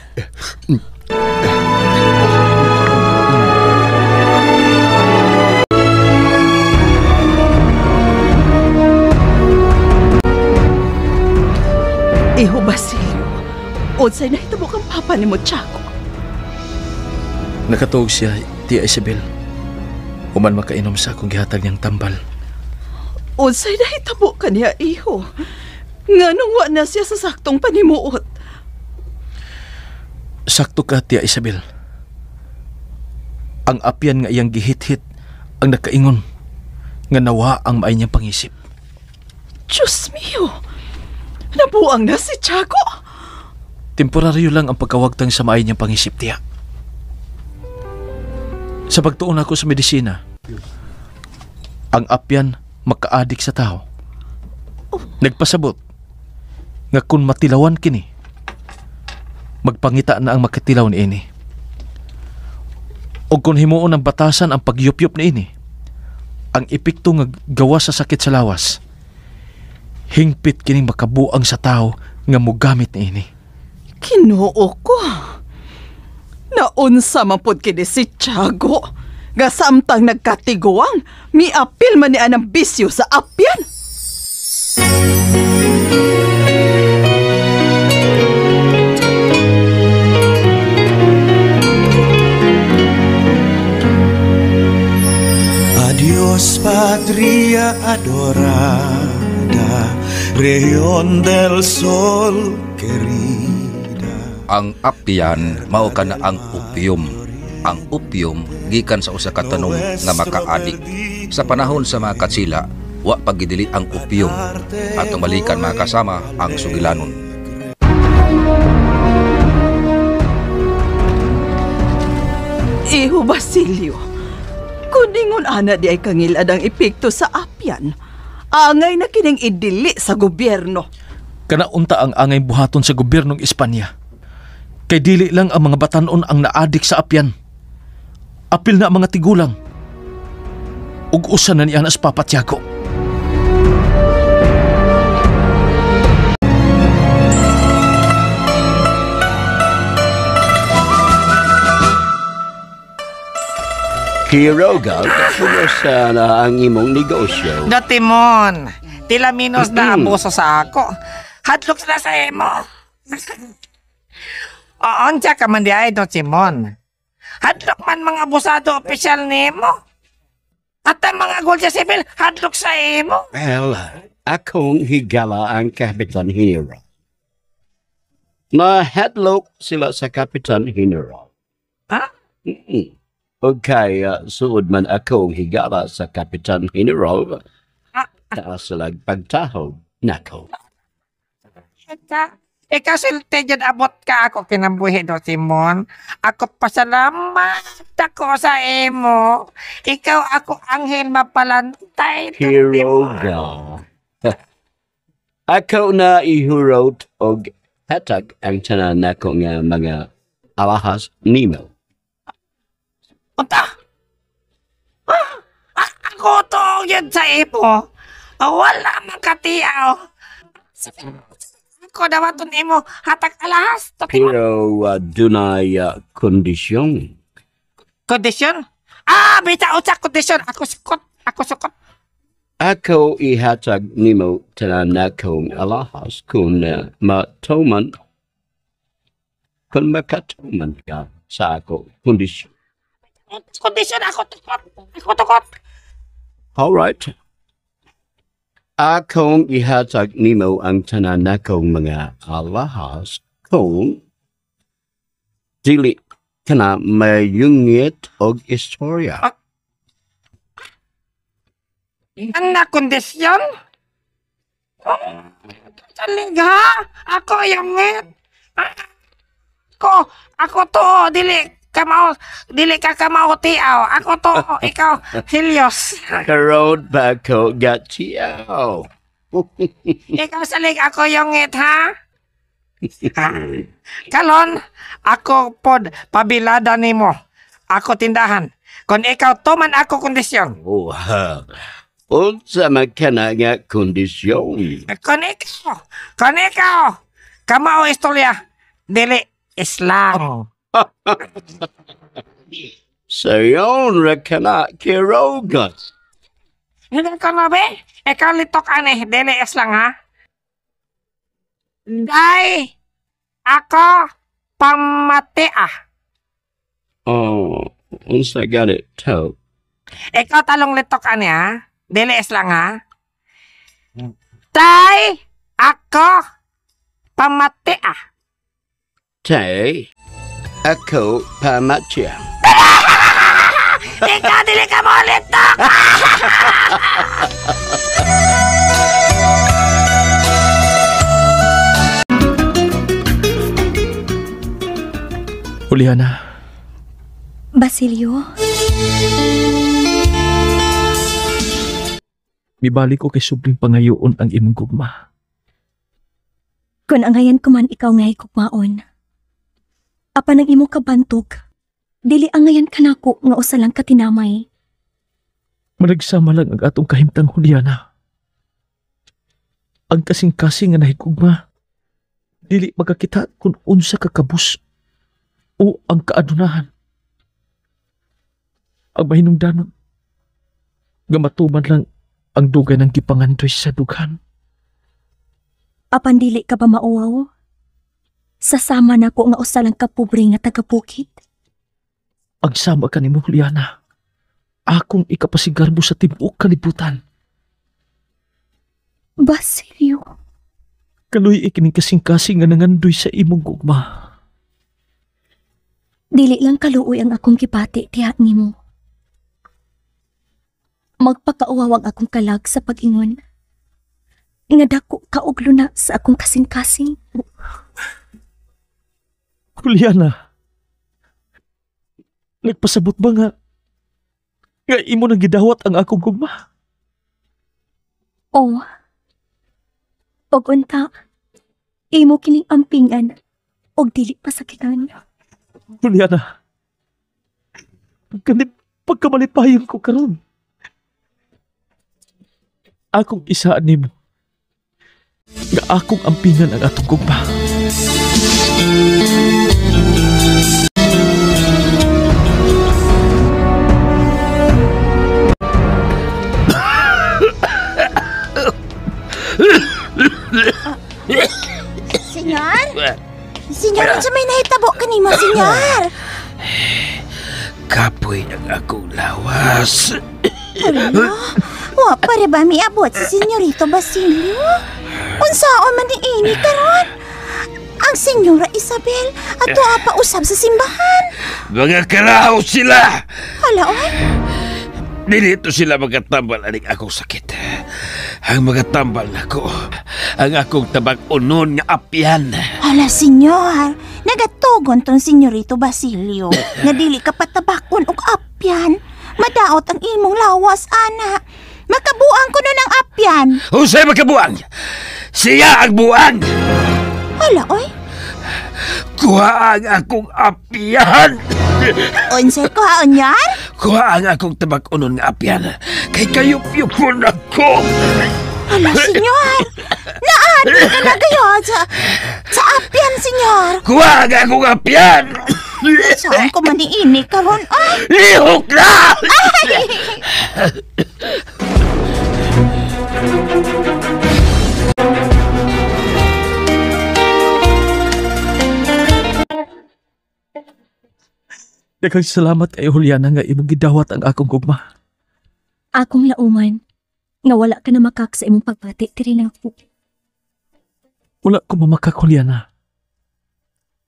Iho, Basilio, unsay nahitabo kang papa ni mo, Tiago? Nakatuog siya, Tia Isabel. Human makainom sa akong gihatag niyang tambal. Unsay nahitabo ka niya, iho? Nganong wa na siya sa saktong panimuot? Sakto ka, Tia Isabel. Ang apyan nga iyang gihit-hit ang nakaingon nga nawa ang maay niyang pangisip. Diyos mio! Nabuang na si Tiago! Temporaryo lang ang pagkawagtang sa maay niyang pangisip, Tia. Sa pagtuon ako sa medisina, ang apyan makaadik sa tao. Nagpasabot nga kung matilawan kini, magpangita na ang makatilaw ni ini. O kung himuon ang batasan ang pagyupyup ni ini, ang epekto nga gawa sa sakit sa lawas, hingpit kining makabuang sa tao nga mogamit ni ini. Kinoo ko. Naunsa man pod kini si Tiago. Nga samtang nagkatiguang, miapil man ni anang bisyo sa apyan. Adiós, patria adorada, región del sol querida. Ang apyan mao kana ang opium. Ang opium gikan sa usa ka tanom nga makaadik. Sa panahon sa mga katsila, wa pagidili ang opium. Atong balikan mga kasama ang sugilanon. Iho Basilio, kung ingon ana di ay kangilad ang epekto sa apyan, angay na kining idili sa gobyerno. Kanaunta ang angay buhaton sa gobyernong Espanya. Kay dili lang ang mga batanon ang naadik sa apyan. Apil na ang mga tigulang. Ug usa na niya as Papa Tiago. Quiroga, kumusta na ang imong negosyo? Dotimon, tila minus na abuso sa ako. Hadlok na sa imo. Oonsa ka man di ay, Don Simon. Hadlok man mga abusado opisyal nimo. At ang mga Guardia Civil, hadlok sa imo. Well, akong higala ang Kapitan General. Na-hadlok sila sa Kapitan General. Ha? Okay, suod man akong higala sa Kapitan General. Taas sila pagtahog nako. Ikaw silte dyan abot ka ako kinambuhi, Don Simon. Ako pasalamat ako sa imo. Ikaw ako anghel mapalantay. Quiroga. Ako na ihurot og hatag ang tanan nako nga mga alahas nimo. Unta! Ako to yan sa imo. Wala man katiaw. Ako dawaton imo hatag alahas. Pero dunay kondisyon. Kondisyon? Ah, bita utsa kondisyon. Ako sukot. Ako sukot. Ako ihatag nimo tanan nakong alahas kung matuman kung makatuman ka sa ako kondisyon. Kondisyon ako tukot. Ako tukot. All right. Akong ihatag nimo ang tanan nakong mga alahas kung dili kana mayungit og istorya. Ang na kondisyon? Oh, talaga? Ako yungit. Ako to, dili kamao, dili ka kamao tiaw. Ako to, ikaw, Helios. Karon ba ko gatiaw? Ikaw salig, ako yungit, ha? Kalon, ako pod, pabilada nimo. Ako tindahan. Kung ikaw to man ako kondisyon. Oh, ha. Unsa man kana nga kondisyon? Kung ikaw, kamao istorya, dili islang. Sayon ra kana Quiroga. Hindi ko na be. Ikaw litok ani, dili islang ha. Day, ako pamatia. Oh, unsa ganit to? Ikaw talong litok ani ha. Dili islang ha. Tay, ako pamatia. Tay, ako pamatia. Ikaw dili ka mo litok. Juliana. Basilio. Mibalik ko kay subling pangayoon ang imong gugma. Kun angayan ko man ikaw nga higugmaon. Apan ang imong kabantog, dili angayan kanako nga usa lang katinamay. Managsama lang ang atong kahimtang, Juliana. Ang kasing-kasing nga nahigugma, dili magkakita kung unsa ka kabus o ang kaadunahan. Ang mahinungdanon, nga matuman lang ang dugay ng gipangandoy sa dughan. Apan dili ka ba mauwaw? Sasama na ko nga usa lang ka pobre nga taga-bukid. Ang sama ka nimo, Juliana. Akong ikapasigarbo sa tibuok kalibutan. Basilio. Kaloy ikining kasing-kasing nga nangandoy sa imong gugma. Dili lang kaluoy ang akong gibati tiha nimo. Magpakauwaw ang akong kalag sa pag-ingon. Nga dako kauglo na sa akong kasing-kasing. Juliana, nagpasabot ba nga imo nang gidawat ang akong gugma? Oo. Og unta, imo kining ampingan Og dili pasakitan. Juliana, pagkamalipayon ko karon. Akong isaan nimo nga akong ampingan ang atong gugma. Senyor? Senyor, unsa may nahitabo kanimo, senyor? Kapoy ng akong lawas. Hala, wa pa rin ba miabot si Senyorito Basilio? Unsaon man ni ini karon? Ang Senyora Isabel ato pa usab sa simbahan. Mga karaw sila. Hala, oy. Dito sila magatambal aning akong sakit. Ang magatambal nako, ang akong tabak-unon nga apyan. Hala, senyor, nagatugon tong Senyorito Basilio nga dili ka patabakon og apyan. Madaot ang imong lawas, ana. Makabuang kuno ng apyan. Unsay makabuang? Siya ang buang. Hala, oy. Kuha ang akong apyan. Unsay kuhaon yan? Kuha ang akong tabak-unon nga apyan. Kay kayup-yupon ako. Hala, senyor. Naadi ka na gayon sa apyan, senyor. Kuha ang akong apyan. Saan ko maniini karon ay? Lihok na! Ay! Daghang salamat kay Juliana nga imong gidawat ang akong gugma. Akong lauman nga wala ka na makak sa imong pagpati diri nako. Wala ko mamakak, Juliana.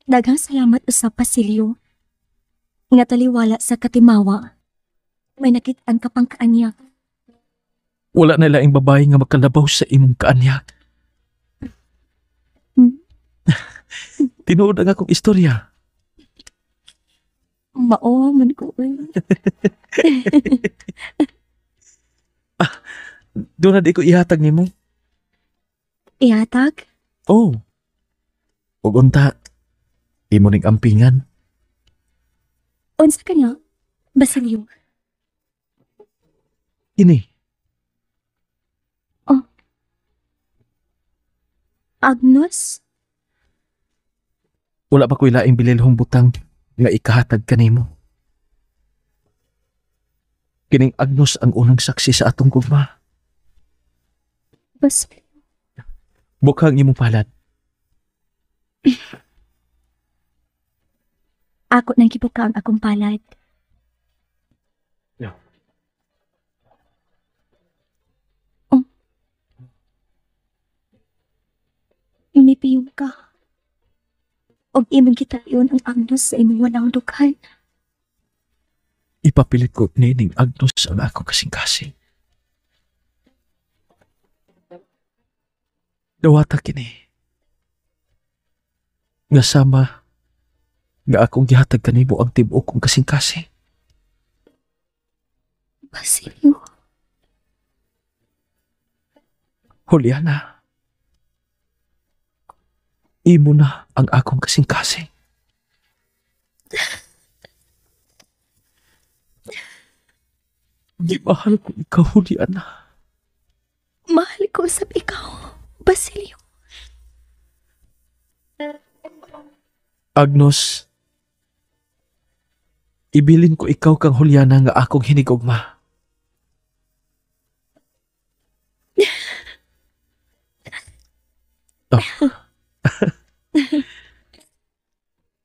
Daghang salamat usab, Basilio. Nga taliwala sa katimawa, may nakit-an ka pang kaanyak. Wala na laing babae nga makalabaw sa imong kaanyak. Tinuod ang akong istorya. Mao man ko. Doon na di ko ihatag nimo. Ihatag? Oh. Ug unta, imo ning ampingan. Unsa ka na, Basilio? Ini. Oh. Agnos? Wala pa ko'y laing bililhong butang nga ikahatag kanimo. Kining Agnos ang unang saksi sa atong gugma. Basilio. Bukha ang imong palad. Ako nang gibuka ang akong palad. Yeah. Oh. Mipiyong ka. Og imong gitayon ang Agnos sa imong walang dughan. Ipapilit ko nining Agnos ang akong kasing-kasing. Dawata kini. Nga sama nga akong gihatag kanimo ang tibuok kong kasing-kasing. Basilio. Juliana. Imo na ang akong kasing-kasing. Gimahal ko ikaw, Juliana. Mahal ko usab ikaw, Basilio. Agnos, ibilin ko ikaw kang Juliana nga akong hinigugma. Oh.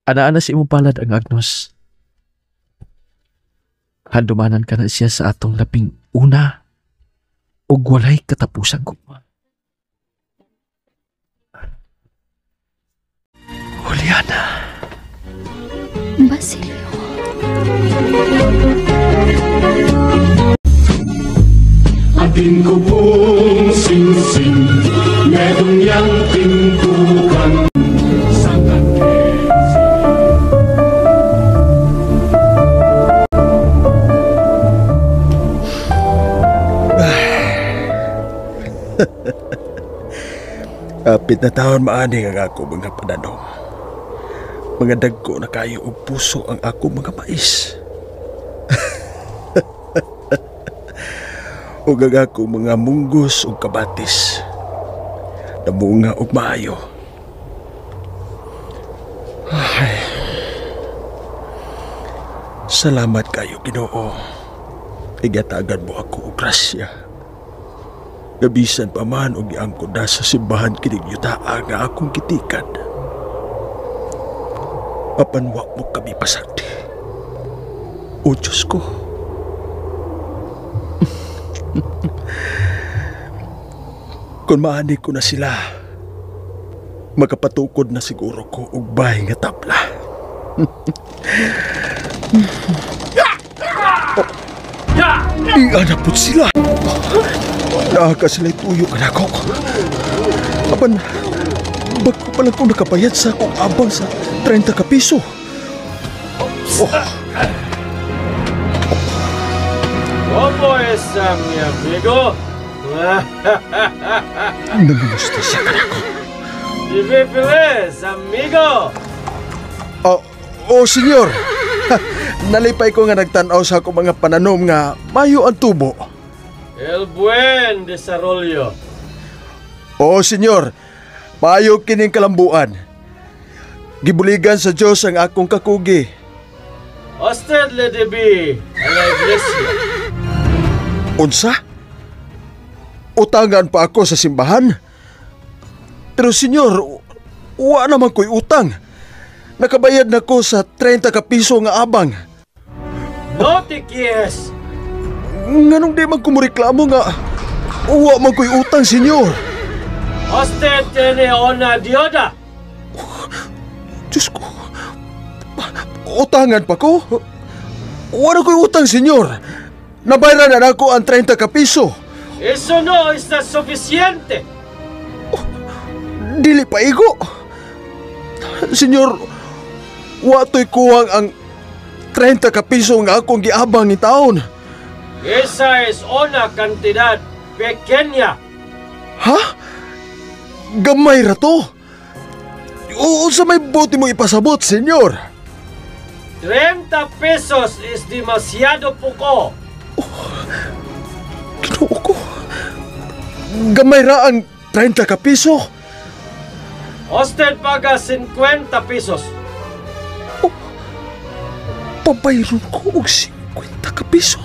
Ana-ana sa imong palad ang Agnos. Handumanan ka na siya sa atong labing una ug walay katapusan gugma. Juliana. Basilio. Atin ko pong singsing, medong yang pintukan. Apit na taon maaning ang ako mga pananom. Mga dagko na kayo og puso ang ako mga mais. Ug ang ako mga munggos ug kabatis. Namunga og maayo. Ay. Salamat kayo, Ginoo. Igatagan mo ako og grasya. Gabisan pa man og giangkod na sa simbahan kining yutaa nga akong gitikan. Apan wa mo kami pasakti. O Diyos ko. Kung maani ko na sila, makapatukod na siguro ko og bahay nga tabla. Ianap po sila. Naaka sila'y tuyo ka na ko. Apan, bago pa lang kong nakabayad sa akong abang sa 30 ka piso. Oh. ¿Cómo está, mi amigo? Nangamusta siya ka na ko. Vive feliz, amigo! Oh, senyor. Nalipay ko nga nagtan-aw sa akong mga pananom nga mayo ang tubo. El buen desarrollo. Oh, senyor. Maayo kining kalambuan. Gibuligan sa Dios ang akong kakugi. Usted le debe a la iglesia. Unsa? Utangan pa ako sa simbahan? Pero senyor, wa naman ko'y utang. Nakabayad na ko sa 30 ka piso nga abang. No te quieres. Nganong di man kumureklamo nga wa man ko'y utang, senyor. Usted tiene una deuda. Oh, Diyos ko. Utangan pa ko? Wala ko'y utang, senyor. Nabayaran na ako ang 30 ka piso. Eso no está suficiente. Oh, dili pa igo. Senyor, wa to'y kuwang ang 30 ka piso nga akong giabang ni taon. Esa es una cantidad pequeña. Ha? Gamay ra to. Unsa may bote mo ipasabot, senyor? 30 pesos es demasiado poco. Oh, Ginoo ko. Gamay ra ang 30 ka piso. Usted paga 50 pesos. Oh, pabayron ko og 50 ka piso.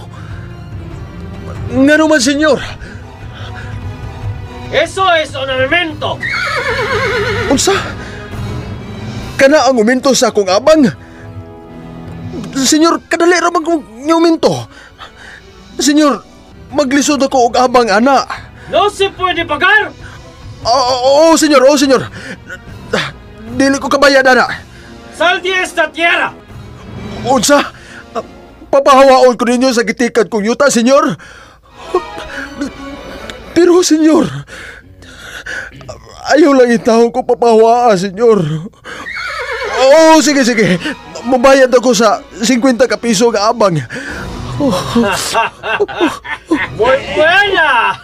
Ngano man, senyor? Eso es un aumento. Unsa? Kana ang uminto sa akong abang? Senyor, kadali ra man kong uminto. Senyor, maglisod ako og abang, ana. No se puede pagar. Oo, senyor, oo, senyor. Dili ko kabayad, ana. Sal de esta tierra. Unsa? Papahawaon ko ninyo sa gitikad kong yuta, senyor. Pero, senyor, ayaw lang itawag ko papahawaa, senyor. Oo, sige, sige. Mabayad ako sa 50 ka piso nga abang. Oh. Muy buena!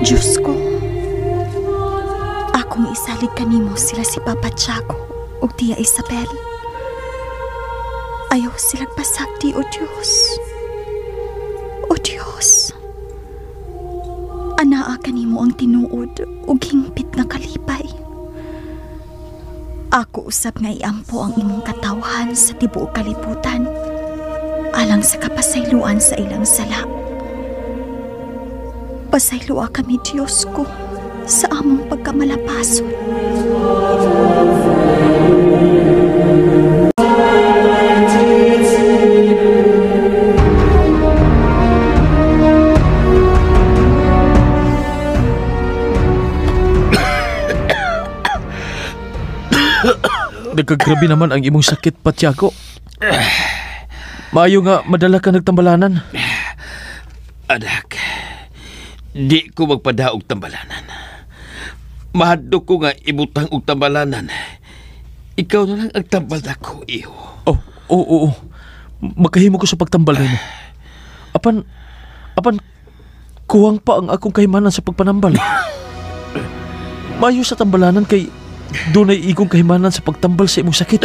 Diyos ko, akong isalig kanimo sila si Papa Tiago ug Tia Isabel. Ayaw silang pasakti, O Diyos. O Diyos, anaa kanimo ang tinuod ug hingpit nga kalipay. Ako usab nga iampo ang imong katawhan sa tibuok kalibutan alang sa kapasayloan sa ilang sala. Pasayloa kami, Diyos ko, sa among pagkamalapason. Nagkagrabe naman ang imong sakit, Patiago. Maayo nga madala ka nagtambalanan. Anak, di ko magpadaog tambalanan. Mahadlok ko nga ibutang og tambalanan. Ikaw na lang ang tambal nako, iho. Oh, oo, oo. Magkahimo ko sa pagtambal nimo. Apan, kuwang pa ang akong kahimanan sa pagpanambal. Mayo sa tambalanan kay dunay igong kahimanan sa pagtambal sa imong sakit.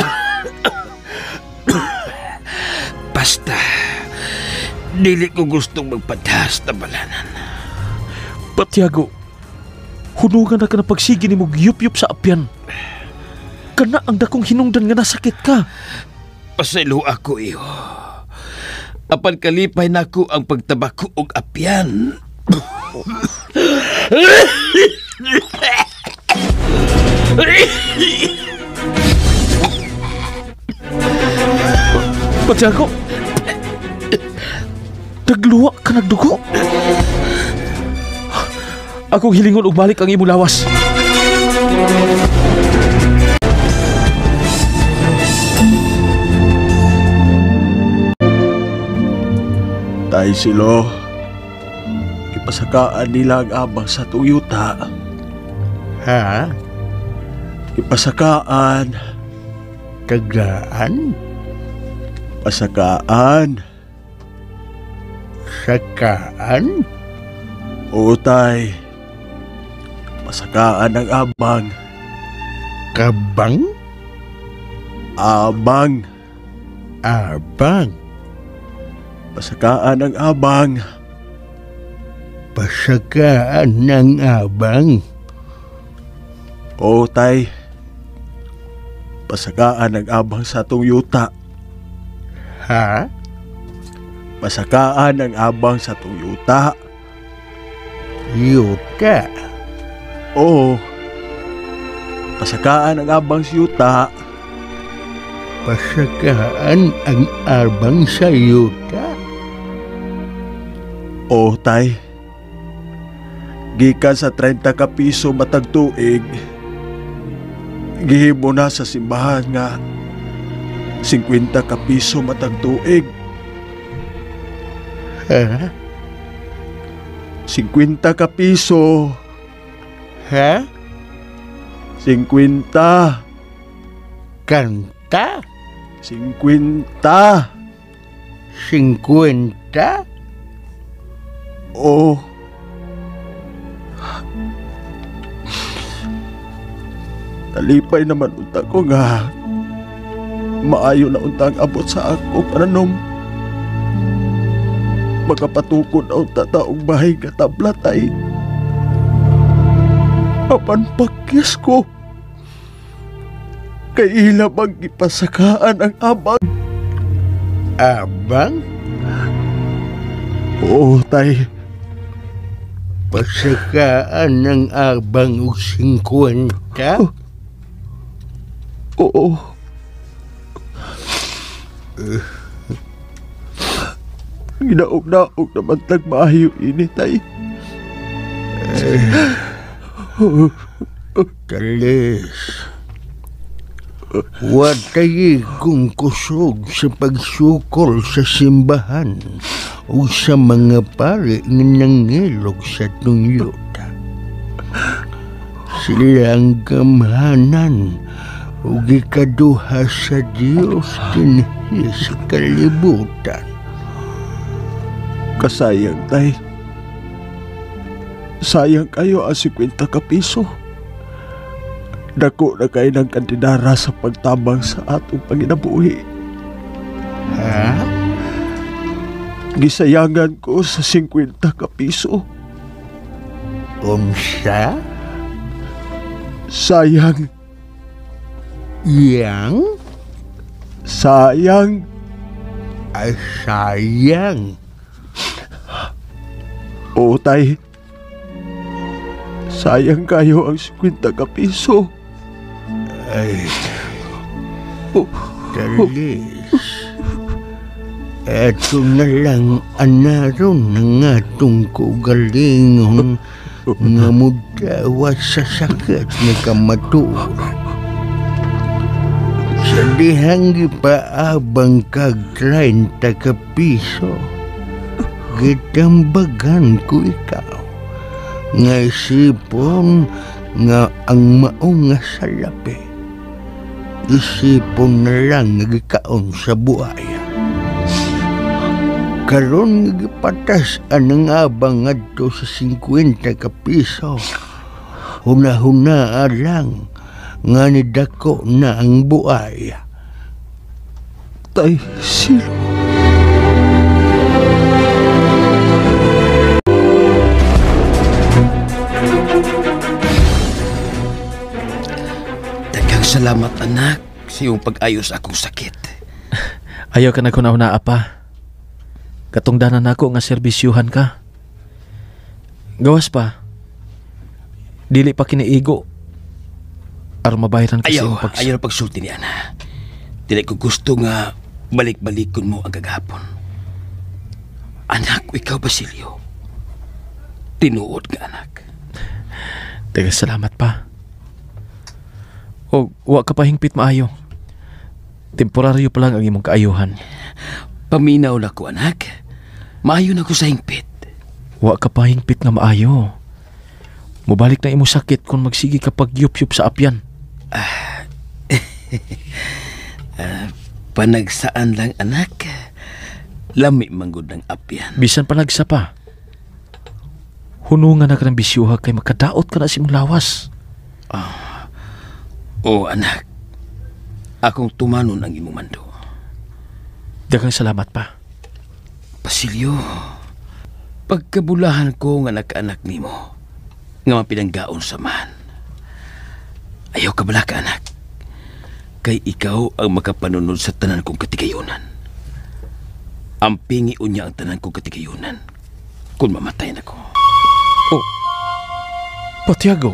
Basta, dili ko gustong magpadhas tambalanan. Patiago, hunugan na ka na pagsige ni mo yup-yup sa apyan. Kana ang dakong hinungdan nga nasakit ka. Pasaylo ako, iho. Apan kalipay nako ang pagtabako og apyan. Patiago, nagluwa ka nagdugo. Akong hilingon og balik ang imong lawas. Tay silo, gipasakaan nila ang abang sa tuyuta. Ha? Gipasakaan. Tagaan? Pasakaan. Sakaan? Oo, tay. Pasakaan ang abang. Kabang? Abang. Abang. Pasakaan ang abang. Pasakaan ng abang. Oo, tay. Pasakaan ang abang sa atong yuta. Ha? Pasakaan ang abang sa atong yuta. Yuta? Oo. Pasakaan ang abang sa yuta. Pasakaan ang abang sa yuta? Oo, tay. Gikan sa 30 ka piso matag tuig, gihimo na sa simbahan nga 50 ka piso matag tuig. Ha? 50 ka piso. Ha? 50. Kanta? 50. 50? Oo. Talipay naman unta ko nga maayo na unta ang abot sa ako pananom. Makapatukod na unta taong bahay nga tabla, tay. Apan pakyas ko kay ila bang gipasakaan ang abang. Abang? Oo, tay. Pasakaan ng abang og 50? Oo. Ginaog-naog naman tagmahiyo ini, tay. Talis, watay kong kusog sa pagsukol sa simbahan o sa mga pare nga nangilog sa tungyuta. Sila ang gamhanan o gikaduha sa Diyos dinhi sa kalibutan. Kasayang, tay. Sayang kayo ang 50 ka piso. Dako na kayo ng kandidara sa pagtabang sa atong panginabuhi. Ha? Gisayangan ko sa 50 ka piso. Unsa? Sayang. Yang? Sayang. Ay, sayang. Oo, tay. Sayang kayo ang 50 ka piso. Ay, Talis. Eto na lang anaron ng atong kugalingon nga mudawa sa sakit ni kamatuoran. Sa dihang gipaabang kag 30 ka piso, gitambagan ko ikaw nga isipon nga ang mao nga salapi. Isipon na lang nga gikaon sa buaya. Karon nga gipatas anang abang ngadto sa 50 ka piso. Huna-huna lang nga nidako na ang buaya. Tay, Silo. Daghang salamat, anak, sa iyong pag-ayos akong sakit. Ayaw ka naghunaw-na, apa. Katungdanan nako nga serbisyuhan ka. Gawas pa. Dili pa kiniigo. Aron mabayaran ka sa Ayaw, iyong ayaw na pagsulti ni Ana. Dili ko gusto nga balik-balikon mo ang kagahapon. Anak ko, ikaw, Basilio. Tinuod nga, anak. Teka, salamat pa. O, wa ka pa hingpit maayo. Temporaryo pa lang ang imong kaayuhan. Paminaw na ko, anak. Maayo na ko sa hingpit. Wa ka pa hingpit nga maayo. Mubalik na imong sakit kung magsige ka pagyup-yup sa apyan. Panagsaan lang, anak. Lami manggod ng apyan. Bisan panagsa pa. Hunungan na ka ng bisyuha kay makadaot ka na sa imong lawas. Oh, anak. Akong tumanon ang imong mando. Daghang salamat pa. Basilio, pagkabulahan ko nga nagkaanak nimo, nga mapinanggaon sa man. Ayaw ka bala ka, anak. Kay ikaw ang makapanunod sa tanan kong katigayunan. Ang pingion niya ang tanan kong katigayunan kung mamatay na ko. Oh, Patiago.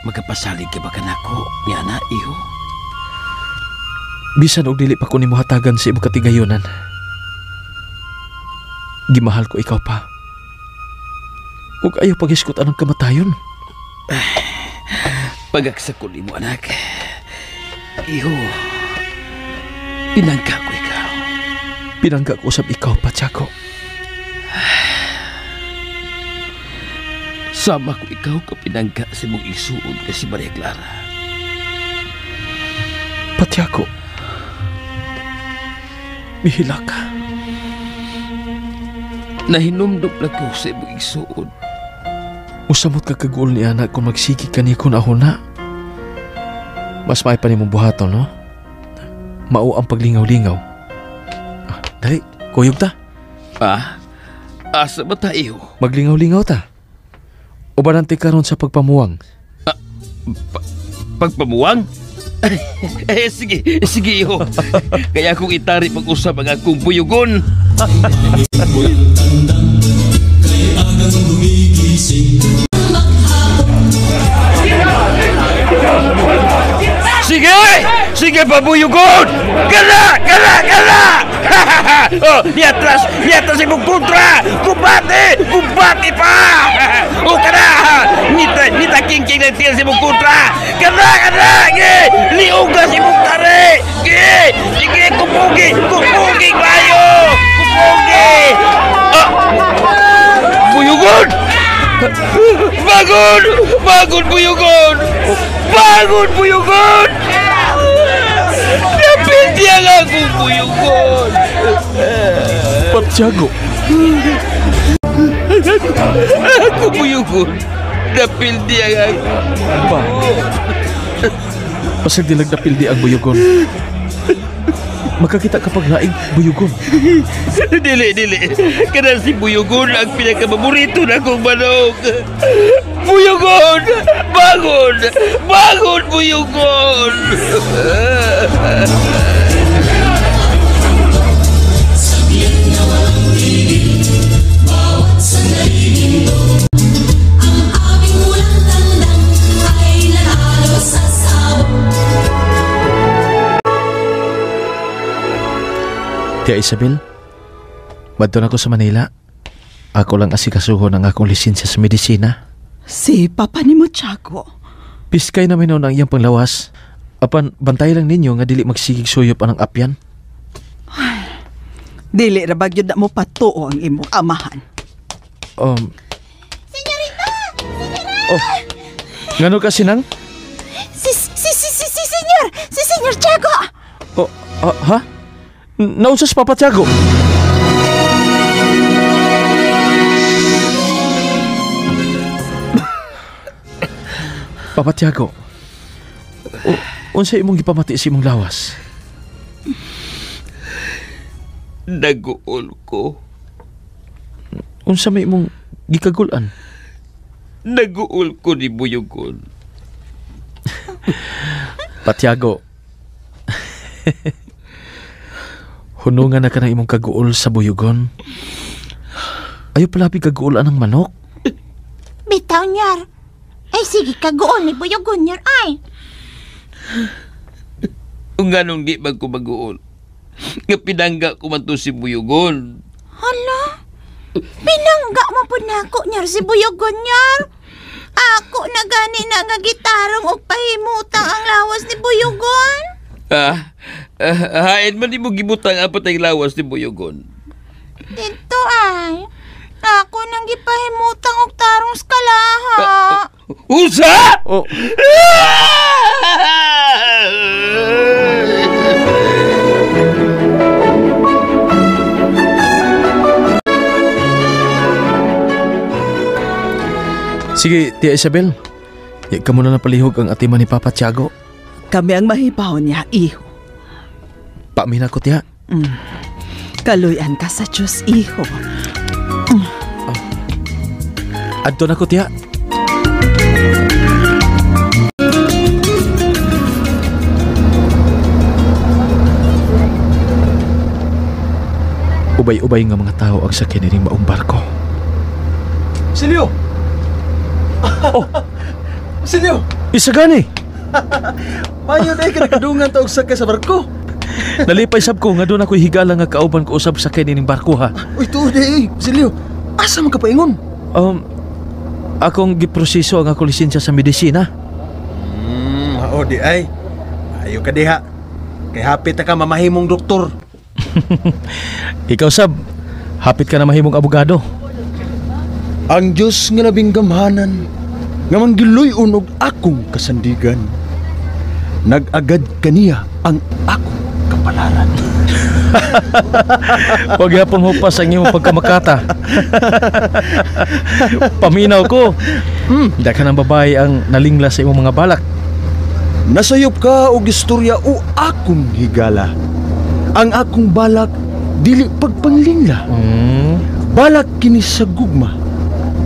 Magkapasalig ka ba kanako, nga na, iho? Bisan og dili pa ko nimo hatagan sa imong katigayunan. Gimahal ko ikaw pa. Ug ayaw paghisgot anang kamatayon. Pagaksa ko nimo, anak. Iho, pinangka ko ikaw. Pinangka ko usab ikaw, Patiago. Sama ko ikaw ka pinangka sa imong igsuon ka si Maria Clara. Patiago, mihila ka. Nahinumdum na ko sa imong igsuon. Usamot ka kagul ni anak kung magsigi ka ni kung ahuna. Mas may pa nimong buhaton, no? Mao ang paglingaw-lingaw. Dali, kuyog ta. Ah? Asa ba tayo? Maglingaw-lingaw ta. Ubanante karon sa pagpamuwang. Pagpamuwang? Eh, sige, sige, iho. Kaya akong itari pag-usap ang akong buyugon. Sige! Sige pa, buyugon! Gala! Gala! Gala! Oh, niatras! Niatras imong kontra! Kumbate! Kumbate pa! Oh, kana! Nita, nita king-king ng tiyan sa imong kontra! Kana! Kana! Ge! Liog na sa imong tari! Ge! Sige! Kupugi! Kupugi kayo! Kupugi! Ah! Buyugon! Bangon! Bangon, buyugon! Bangon, buyugon! Napildi ang akong buyugon! Patiago! Ako buyugon! Napildi ang akong... Pa! Pasag dilag napildi ang buyugon. Makakita ka pag laing buyugon. Dili, dili. Kana si Buyugon ang pinakapaborito na kong manok. Buyugon! Bangon! Bangon, Buyugon! Saglit na walang tigil, bawat sandali ginto. Ang aming walang tandang ay nanalo sa sabong. Tia Isabel, badto na ko sa Manila. Ako lang asikasuhon ang akong lisensya sa medisina. Si Papa ni mo, Tiago. Piskay namin noon ang iyang panglawas. Apan, bantay lang ninyo nga dili magsigig suyop anang apyan. Ay, dili ra ba gyud na mo patuo ang imong amahan? Senyorita! Senyorita! Oh, ngano ka sinang? Si Senyor! Si Senyor Tiago! Oh, ha? Naunsa si Papa Tiago? Papa Tiago, unsa imong gipamati sa imong lawas? Naguol ko. Unsa may imong gikagulan? Naguol ko ni Buyugon. Patiago, hunungan na ka ng imong kaguol sa Buyugon. Ayaw palabi kaguolan ng manok. Bitaw nyar. Ay sige kaguol ni Buyugon nyar ay. Nganong di man ko maguol? Nga pinangga ko man to si Buyugon. Hala? Pinangga mo po nako nyar si Buyugon nyar. Ako na gani na nga gitarong og pahimutang ang lawas ni Buyugon. Hain man di mo gibutang apat ang lawas ni Buyugon. Dito ay. Ako nang gipahimutang og tarong sa kalaha. Usa! Oh. Sige, Tia Isabel. Ya ka muna na palihog ang atiman ni Papa Tiago. Kami ang mahibaw niya, iho. Paamina ko, Tia. Kaluyan ka sa Diyos, iho. Adto na ko, Tia. Ubay-ubay nga mga tao ang sakyan nining maong barko. Silyo! Oh! Silyo! Isa gani! Mayo na ka nakadungan ta og sakay sa barko. Nalipay sab ko nga doon ako'y higala nga kauban ko usab sakay nining barko ha. Uy, tuod eh. Silyo, asa man ka paingon? Akong giproseso ang akong lisensya sa medisina. Oo di ay. Ayo ka diha. Kay hapit ta ka mamahimong doktor. Ikaw sab, hapit ka na mahimong abogado. Ang Diyos nga labing gamhanan, nga manggiluyon og akong kasandigan. Nag-agad kaniya ang akong kapalaran. Huwag yapon mo pa sa inyong pagkamakata. Paminaw ko. Daghan ang babae ang nalingla sa imong mga balak. Nasayop ka og istorya o akong higala. Ang akong balak dili pagpanglingla. Balak kini sa gugma.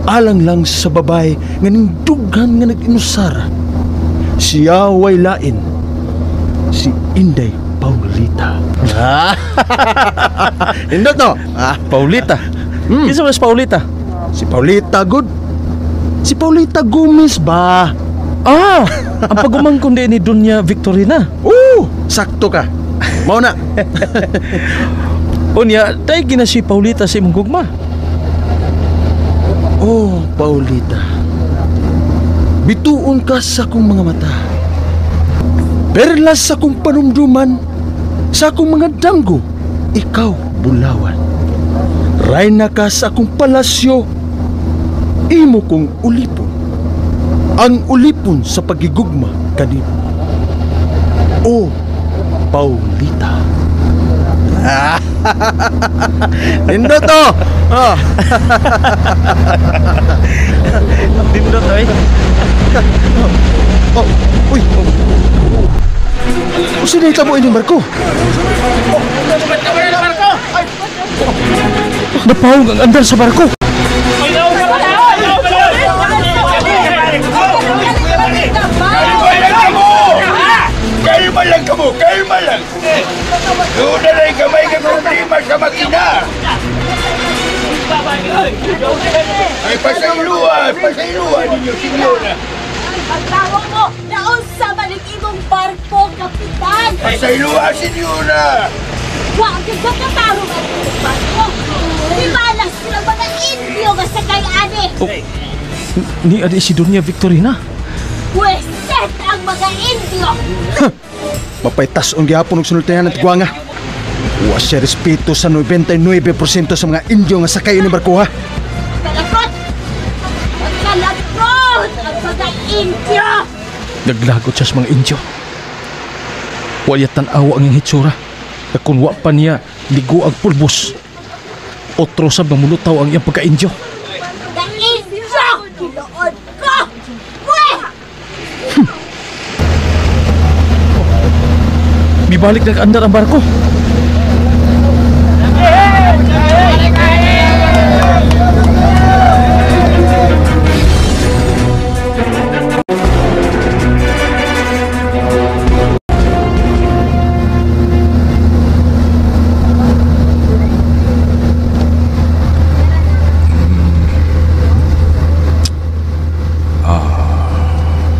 Alang lang sa babae nga nindughan nga nag-inusara. Siya way lain, si Inday Paulita. Indot no? Paulita? Kinsa man si Paulita? Si Paulita, good. Si Paulita Gomez ba? Ah! Ang pagumangkon din ni Doña Victorina. Oo! Sakto ka. Mao na. Unya, dahil gina si Paulita sa imong gugma. Oh, Paulita. Bituon ka sa akong mga mata. Perlas sa akong panumduman, sa akong mga danggo, ikaw bulawan. Rayna ka sa akong palasyo, imo kong ulipon. Ang ulipon sa pagigugma kanimo. Oh, Paulita. Nindot to! Oh. Nindot eh. Oh, uy. Usa na itabo ining barko? Napahong ang andar sa barko. Kalma lang kamo! Kalma lang! Doon na lang kamay ka problema sa makina! Ay, pasayluan! Pasayluan ninyo, senyora! Pagtawag mo, naon sa malig imong barko, kapitan! Pasayluan, senyora! Wa ang kagkatarong ang imong barko! Ibalas silang mga Indio nga sakay ani! Oh, ni adi si Doña Victorina? Pweset ang mga Indio! Mapaytas ang gihapon og sultihan at guwanga. Wa siya respeto sa 99% sa mga Indio nga sakay ni barko ha. Kalakot! Kalakot ang mga Indio! Naglagot siya sa mga Indio. Wala tan-awa ang iyang hitsura. Kung wa pa niya, ligo ang pulbos. Otro sab nga mulutaw ang iyang pagka-Indio. Ka-Indio! Gilood ko! Weh! Mibalik na kaandar ang barko.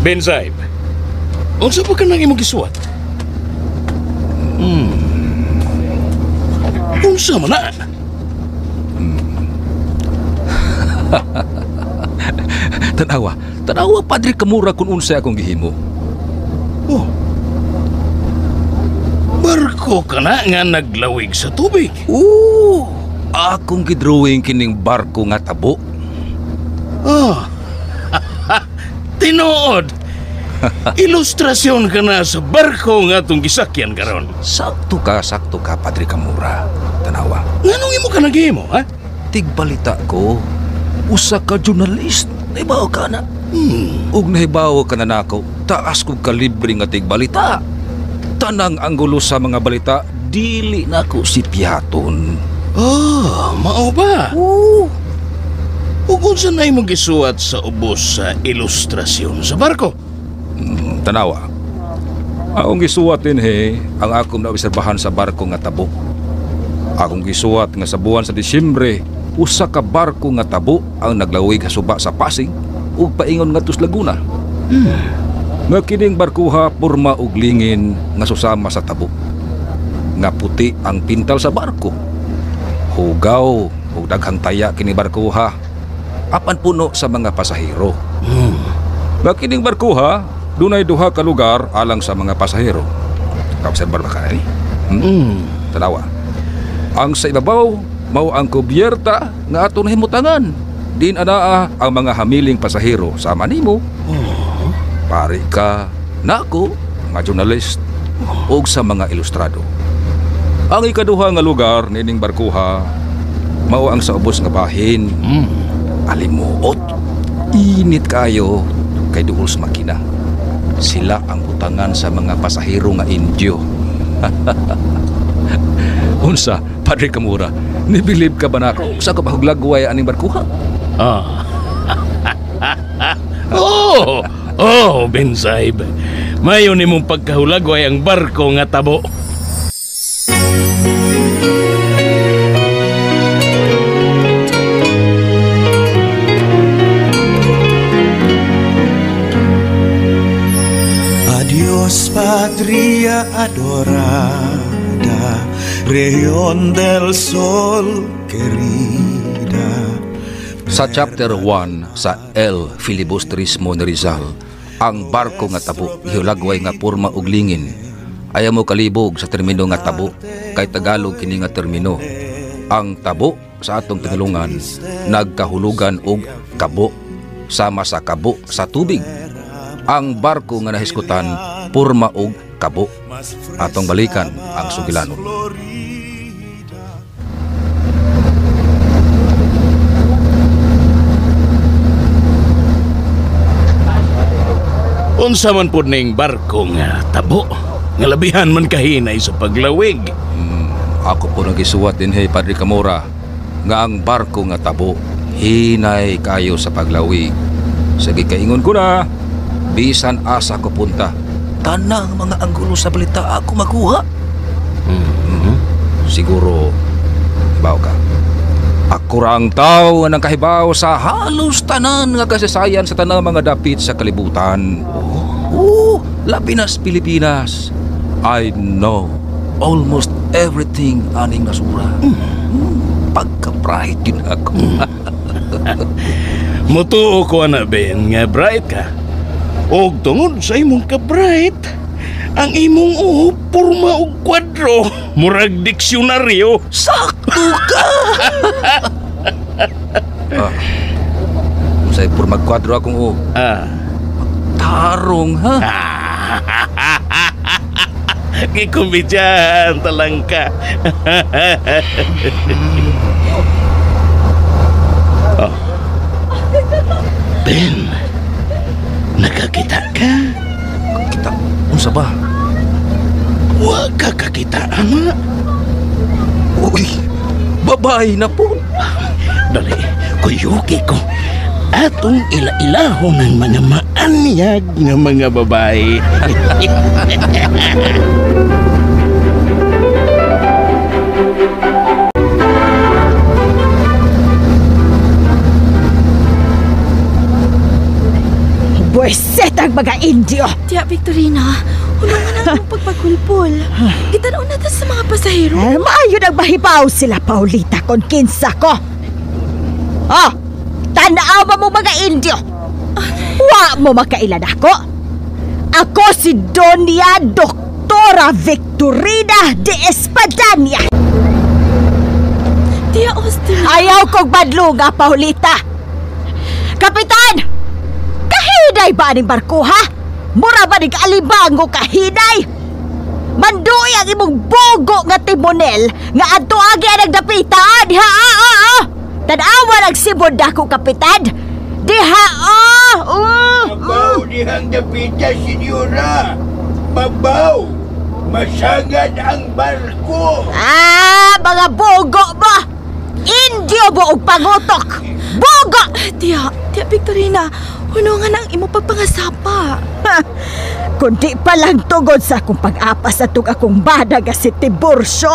Ben Saib, unsa pa ka nang imong gisuwat? Unsa man na? Tanawa, tanawa Padre Kamura kung unsa akong gihimo. Oh. Barko ka na nga naglawig sa tubig. Oo, akong gidrawing kining barko nga tabo. Oh. Tinuod. Ilustrasyon ka na sa barko nga atong gisakyan karon. Sakto ka, Padre Kamura. Tanawa. Nganong imo ka naghimo, ha? Tigbalita ko, usa ka journalist, nahibaw ka na. Ug nahibaw ka na nako, taas kog kalibre nga tigbalita. Tanang anggulo sa mga balita, dili nako si Piaton. Oh, mao ba? Oo. Ug unsa na imong gisuwat sa ubos sa ilustrasyon sa barko? Tanawa. Akong gisuwat dinhi ang akong naobserbahan sa barko nga tabo. Akong gisuwat nga sa buwan sa Disyembre, usa ka barko nga tabo ang naglawig sa suba sa Pasig ug paingon ngadto sa Laguna. Nga kining barkuha porma og lingin nga susama sa tabo. Nga puti ang pintal sa barko. Hugaw ug daghang taya kini barkuha. Apan puno sa mga pasahero. Nga kining barkuha dunay duha ka lugar alang sa mga pasahero. Kaobserbar ba ka ni? Tanawa. Ang sa ibabaw mao ang kubyerta nga atong nahimutangan. Din anaa ang mga hamiling pasahero sama nimo. Pari ka nako nga journalist og sa mga ilustrado. Ang ikaduha nga lugar nining barkuha mao ang sa ubos nga bahin. Alimuot. Init kayo kay duol sa makina. Sila ang utangan sa mga pasahero nga Indio. Unsa, Padre Kamura, nibilib ka ba nako sa kabahuglagway aning barkuha? Ah. Oh, Ben Saib. Mayo nimong pagkahulagway ang barko nga tabo. Adiós, patria adorada, región del sol querida. Sa chapter 1 sa El Filibusterismo ni Rizal, ang barko nga tabo gihulagway nga porma og lingin. Ayaw mo kalibog sa termino nga tabo, kay Tagalog kini nga termino. Ang tabo sa atong pinulungan nagkahulugan og kabo, sama sa kabo sa tubig. Ang barko nga nahiskutan porma og kabo. Atong balikan ang sugilanon. Unsa man pud ning barko nga tabo, nga labihan man kahinay sa paglawig. Ako po nagisuwat dinhi, Padre Kamura, nga ang barko nga tabo hinay kayo sa paglawig. Sige, kaingon ko na, bisan asa ko punta, tanang mga anggulo sa balita ako makuha. Siguro, hibaw ka. Ako ra ang tao nga nangkahibaw sa halos tanan nga kasaysayan sa tanang mga dapit sa kalibutan. Oh, labi na sa Pilipinas. I know almost everything aning nasura. Pagka-bright yun ako. Mutuo ko na, Ben, nga bright ka. Og tungod sa imong ka-bright, ang imong uho porma og kwadro, murag diksyonaryo. Sakto ka! Unsay porma kwadro akong uho? Tarong, ha? Gikumidyahan talangka. Oh. Ben, nakakita ka? Kita? Unsa ba? Wa ka kakita, ama. Uy, babae na po. Dali, kuyuki ko. Atong ila-ilahon ng mga maanyag nga mga babae. Buweset ang mga Indio! Tiya Victorina, hulungan ang akong pagpagulpol. Gitanaw na ta sa mga pasahero. Eh, maayo nagbahibaw sila, Paulita, kon kinsa ko. Oh, tanaw ba mo mga Indio? Wa mo makailan ako. Ako si Doña Doktora Victorina de Espadanya. Tia Austin. Ayaw kong badlunga, Paulita. Kapitan! Kahinay ba aning barko, ha? Mura ba ning alibango kahinay? Manduy ang imong bogo nga timonel nga adto agi ang nagdapitaan, ha? Ah, ah. Tanawa ang sibod dako, kapitan. Diha, oh! Babaw dihang dapita, senyora. Babaw! Masagad ang barko. Ah, mga bogo ba? Indio mo og pangutok! Bogo! Tiya, Tiya Victorina, hunungan ang imo pagpangasapa. Ha, kundi pa lang tungod sa akong pag-apas atong akong bana nga si Tiburcio,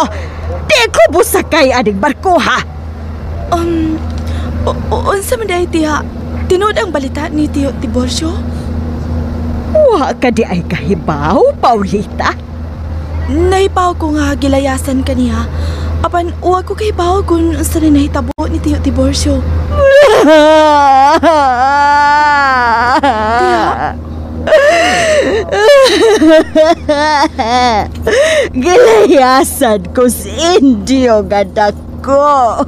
di ko busakay aning barko, ha? Unsa man diay, Tiya? Tinuod ang balita ni Tiyo Tiburcio? Wa ka di ay kahibaw, Paulita? Nahibaw ko nga gilayasan kaniya. Apan wa ko kahibaw kung unsa ni nahitabo ni Tiyo Tiburcio. Tiya. Gilayasan ko si Indio nga dako.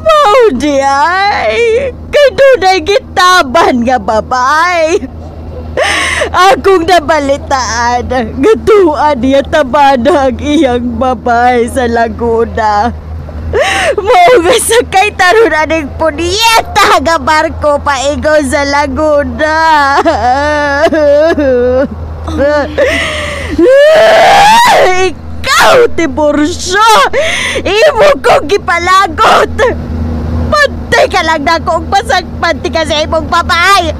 Mao di ay, kay dunay gitaban nga babae. Akong nabalitaan, gatuan niya tabana ang iyang babae sa Laguna. Mao nga sakay taron aning punyeta nga barko paigo sa Laguna. Ikaw, Tiburcio! Imo kong gipalagot! Pantay ka lang na akong pasagpanti ka sa imong babae!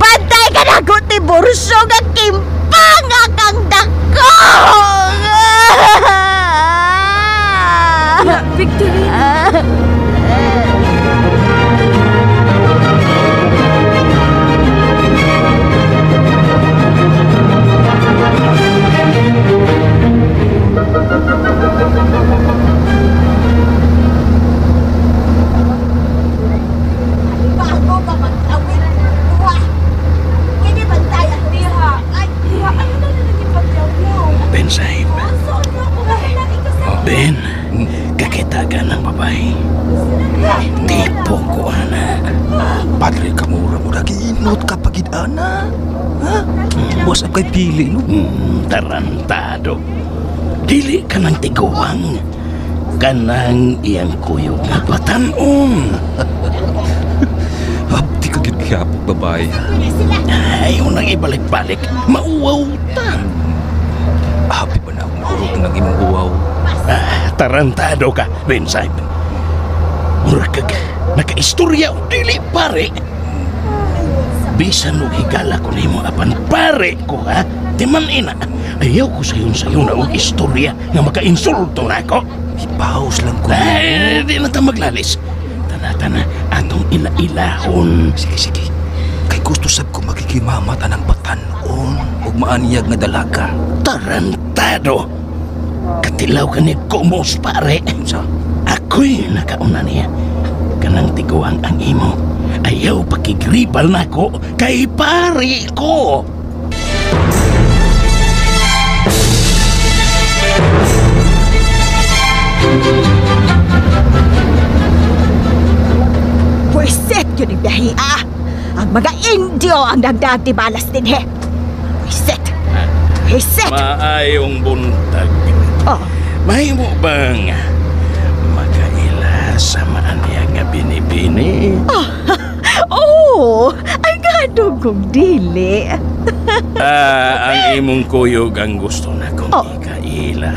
Pantay ka na ako, Tiburcio, nga kimpanga kang dako! Victorina! Bago ka magtawid, kuha! Kini bantay ang Tiha! Tiha, ano na naging pagyaw-yaw? Ben Sahib. Ben, kakita ka ng babae. Tipo ko, ana. Padre, kamura mo nagiinot ka pagid, ana. Ha? Buwas ang kay pili, no? Tarantado. Dili ka ng tiguang. Kanang iyang kuyog nga batanon. Abdi ka gid gihapon, babae. Ayaw nang ibalik-balik. Mauwaw ta. Happy ba na akong mahurot ng imong uwaw? Ah, tarantado ka, Ben Sahib. Mura kag nakaistorya o dili, pare. Bisan og higala ko nimo apan pare ko, ha? Timan ina. Ayaw ko sayon-sayon na og istorya nga makainsulto na ako. Ipaus lang ko. Ay, di na ta maglalis. Tana-tana, atong ila-ilahon. Sige, sige. Kay gusto sab ko makikimamat anang batanon ug maanyag nga dalaga. Tarantado! Katilaw ka ni Kumos, pare. Unsa? Ako'y nakauna niya. Kanang tiguang ang imo. Ayaw pakigribal nako kay pare ko. Pwisit yun ang biyahe, ah! Ang mga Indio ang nagdagdi balas din, he! Pwisit! Buhisit! Maayong buntag. Oh. Mahimo bang makaila sa maaniya nga binibini? Oh, ay gadong kong dili. Ang imong kuyog ang gusto na kong ikaila.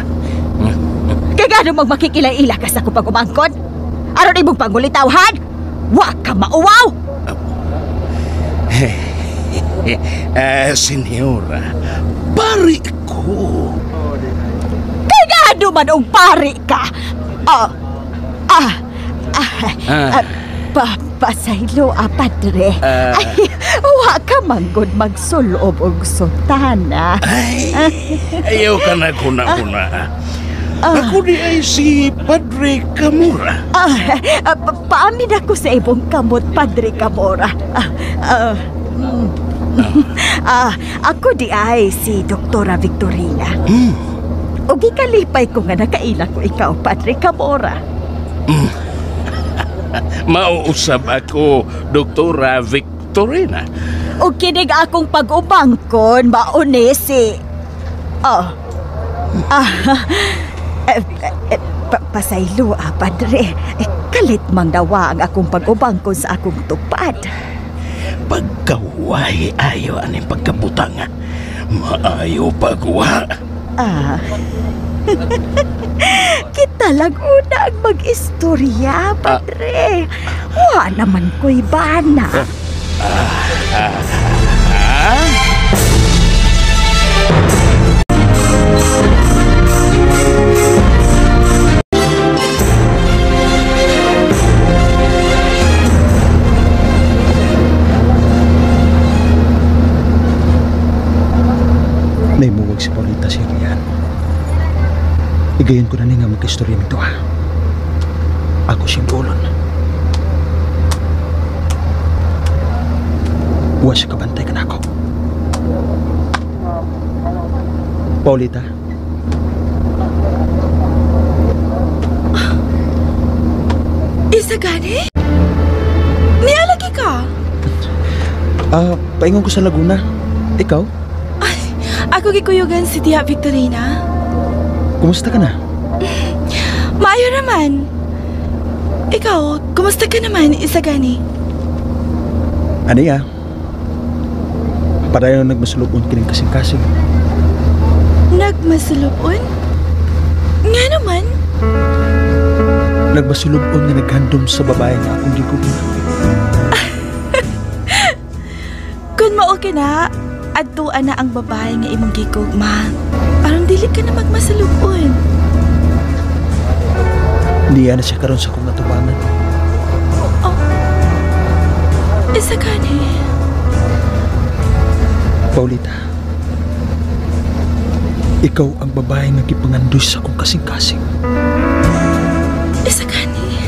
Kagano magmakikila-ila ka sa akong pag-umangkon? Aron imong pangulitawhan? Wa ka mauwaw! Senyora, pari ko. Kagano man og pari ka? Pasaylo, padre. Ay, wa ka manggod magsulob og sutana. Ay, ayaw ka na kuna-kuna. Ako di ay si Padre Camora. Paamin ako sa ibong kamot, Padre Camora. Ako di ay si Doktora Victorina. O gikalipay ko nga nakaila ko ikaw, Padre Camora. Mauusab ako, Doktora Victorina. O kinig akong pag-umangkon, mauni si... Pasaylo, Padre. Kalit mang dawa ang akong pag-umangkon sa akong tupad. Pagkaway ayo aning pagkabutang. Maayo pagwa. Kita lang una ang mag-istorya, Padre. Wa naman ko'y bana. Naimuwag si Paulita sa iyang. Igayon ko na nga magkaistorya nito, ha. Ako siyang duolon. Huwag siya kabantay ka na ako. Paulita? Isa gani? Nialagi ka? Paingon ko sa Laguna. Ikaw? Ay, ako gikuyugan si Tia Victorina. Kumusta ka na? Maayo naman. Ikaw, kumusta ka naman, Isagani? Ano ya? Padayon nagmasulubon kining kasing-kasing. Nagmasulubon? Nga naman? Nagmasulubon nga naghandom sa babae nga akong gigugma. Kung mao ka na, adtuan na ang babae nga imong gigugma. Aron dili ka na magmasulubon. Niya na siya karon sa akong natubangan. Oh. Isagani. Paulita, ikaw ang babae nga gipangandoy sa akong kasing-kasing. Isagani.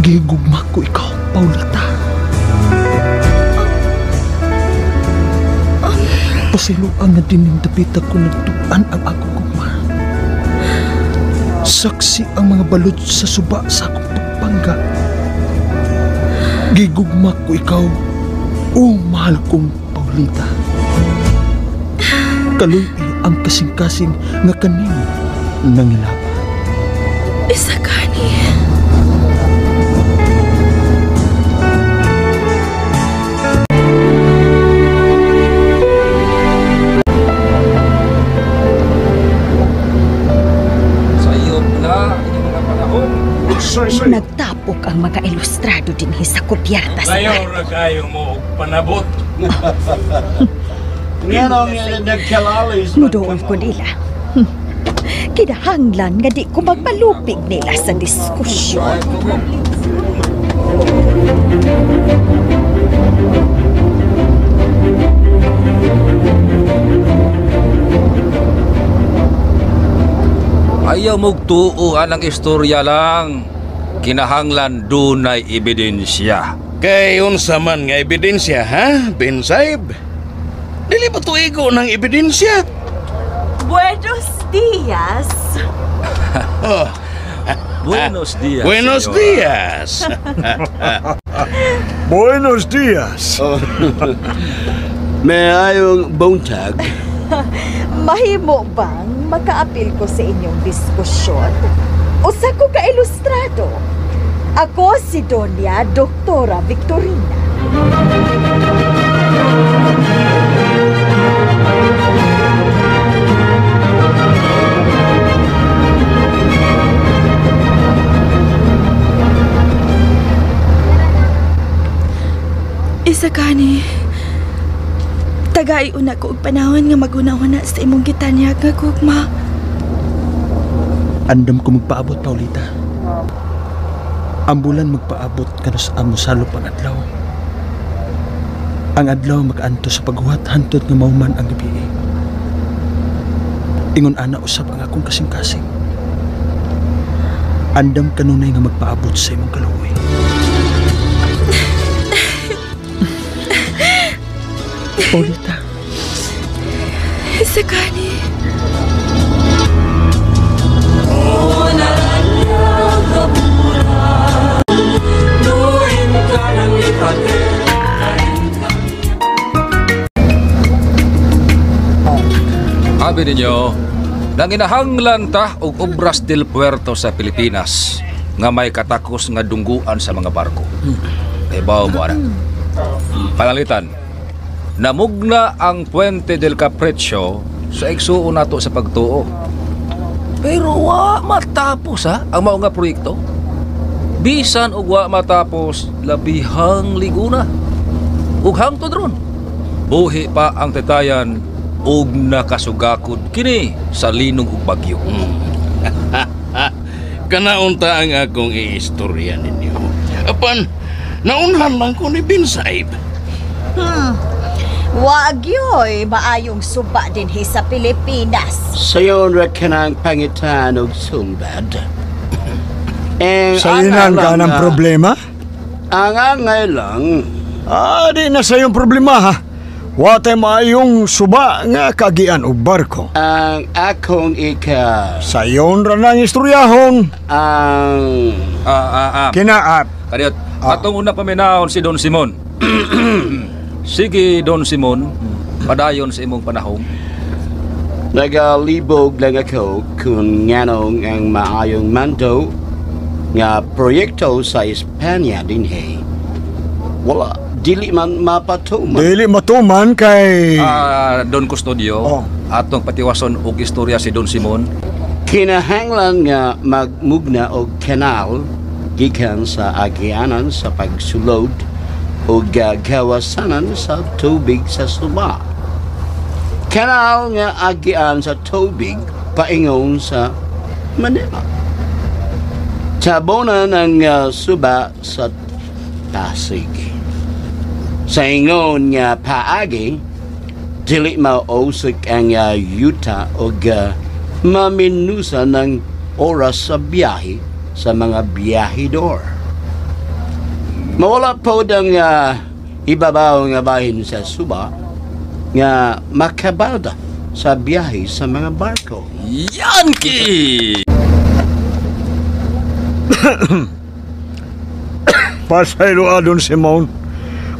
Gigugma ko ikaw, Paulita. Pasiluan nga dining dapita ko nagtuan ang akong gugma. Saksi ang mga balod sa suba sa akong pagpangga. Gigugma ko ikaw, o mahal kong Paulita. Kaluy ang kasing-kasing nga kanimo nangilaba. Isagani. Nagtapok ang mga ilustrado dinhi sa kubyerta sa Layo ra kayo mo og panabot. Mudool ko nila. Kinahanglan nga di ko magpalupig nila sa diskusyon. Ayaw mugtuo anang istorya lang. Kinahanglan dunay ebidensya. Kay unsa man nga ebidensya, ha, Ben Saib? Dili ba tuigo ng ebidensya? Buenos dias. Oh. Buenos dias. Buenos señora. dias. Buenos dias. May ayong buntag. Mahimo bang makaapil ko sa inyong diskusyon? Usa ko ka ilustrado. Ako si Doña Doktora Victorina. Isa kani. Tagay una ko og panahon nga maguna-una sa imong gitanyag nga gugma. Andam ko magpaabot, Paulita. Ang bulan magpaabot kanus amo salop ang adlaw. Ang adlaw makaanto sa paghuhat hantod nga mauman ang gabi. Ingon ana usab ang akong kasing-kasing. Andam kanunay nga magpaabot sa imong kaluoy. Paulita. Isa kani. Abi ninyo, nanginahanglan ta og obras del puerto sa Pilipinas nga may katakos nga dungguan sa mga barko. Ibaw mo ana. Panalitan, namugna ang Puente del Capriccio sa igsuon nato sa pagtuo. Pero wa matapos ha ang mao nga proyekto. Bisan og wa matapos, labihang liguna. Ug hangtod ron, buhi pa ang tetayan ug nakasugakod kini sa linog ug bagyo. Kanaunta ang akong iistorya ninyo. Apan, naunhan lang ko ni Bin Saib. Wag yo'y maayong suba dinhi sa Pilipinas. Sayon ra kanang pangitan og sumbad. Sayinan ka ng problema? Ang angay lang. Ah, di na sayong problema ha. Watay maayong suba nga kagian og barko. Ang akong ika. Sayon ra nang istoryahon. Ang... Kinaat. Kadiyot, atong una paminahon si Don Simon. Sige, Don Simon, padayon sa imong panahon. Nagalibog lang ako kung nganong ang maayong mando nga proyekto sa Espanya dinhi. Wala, dili man mapatuman. Dili matuman kay... Don Custodio, atong patiwason og istorya si Don Simon. Kinahanglan nga magmugna og kanal gikan sa agianan sa pagsulod o gagawasanan sa tubig sa suba. Kanal nga agian sa tubig paingon sa Manila. Tabonan ang suba sa Pasig. Sa ingon nga paagi, dili mausik ang yuta o maminusa ng oras sa biyahe sa mga biyahidor. Mawala po ang ibabaw nga bahin sa suba nga makabada sa biyahe sa mga barko. Yankee! Pasaylo adon Simon,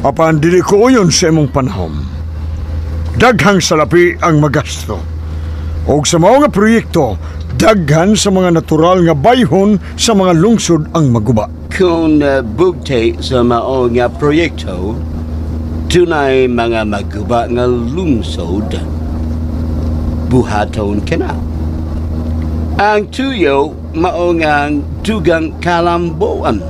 apan dili ko uyon sa imong panahon. Daghang salapi ang magasto. Og sa mao nga proyekto, daghan sa mga natural nga bayhon sa mga lungsod ang maguba. Kung bugte sa mao nga proyekto, dunay mga maguba nga lungsod, buhaton kana. Ang tuyo mao nga dugang kalamboan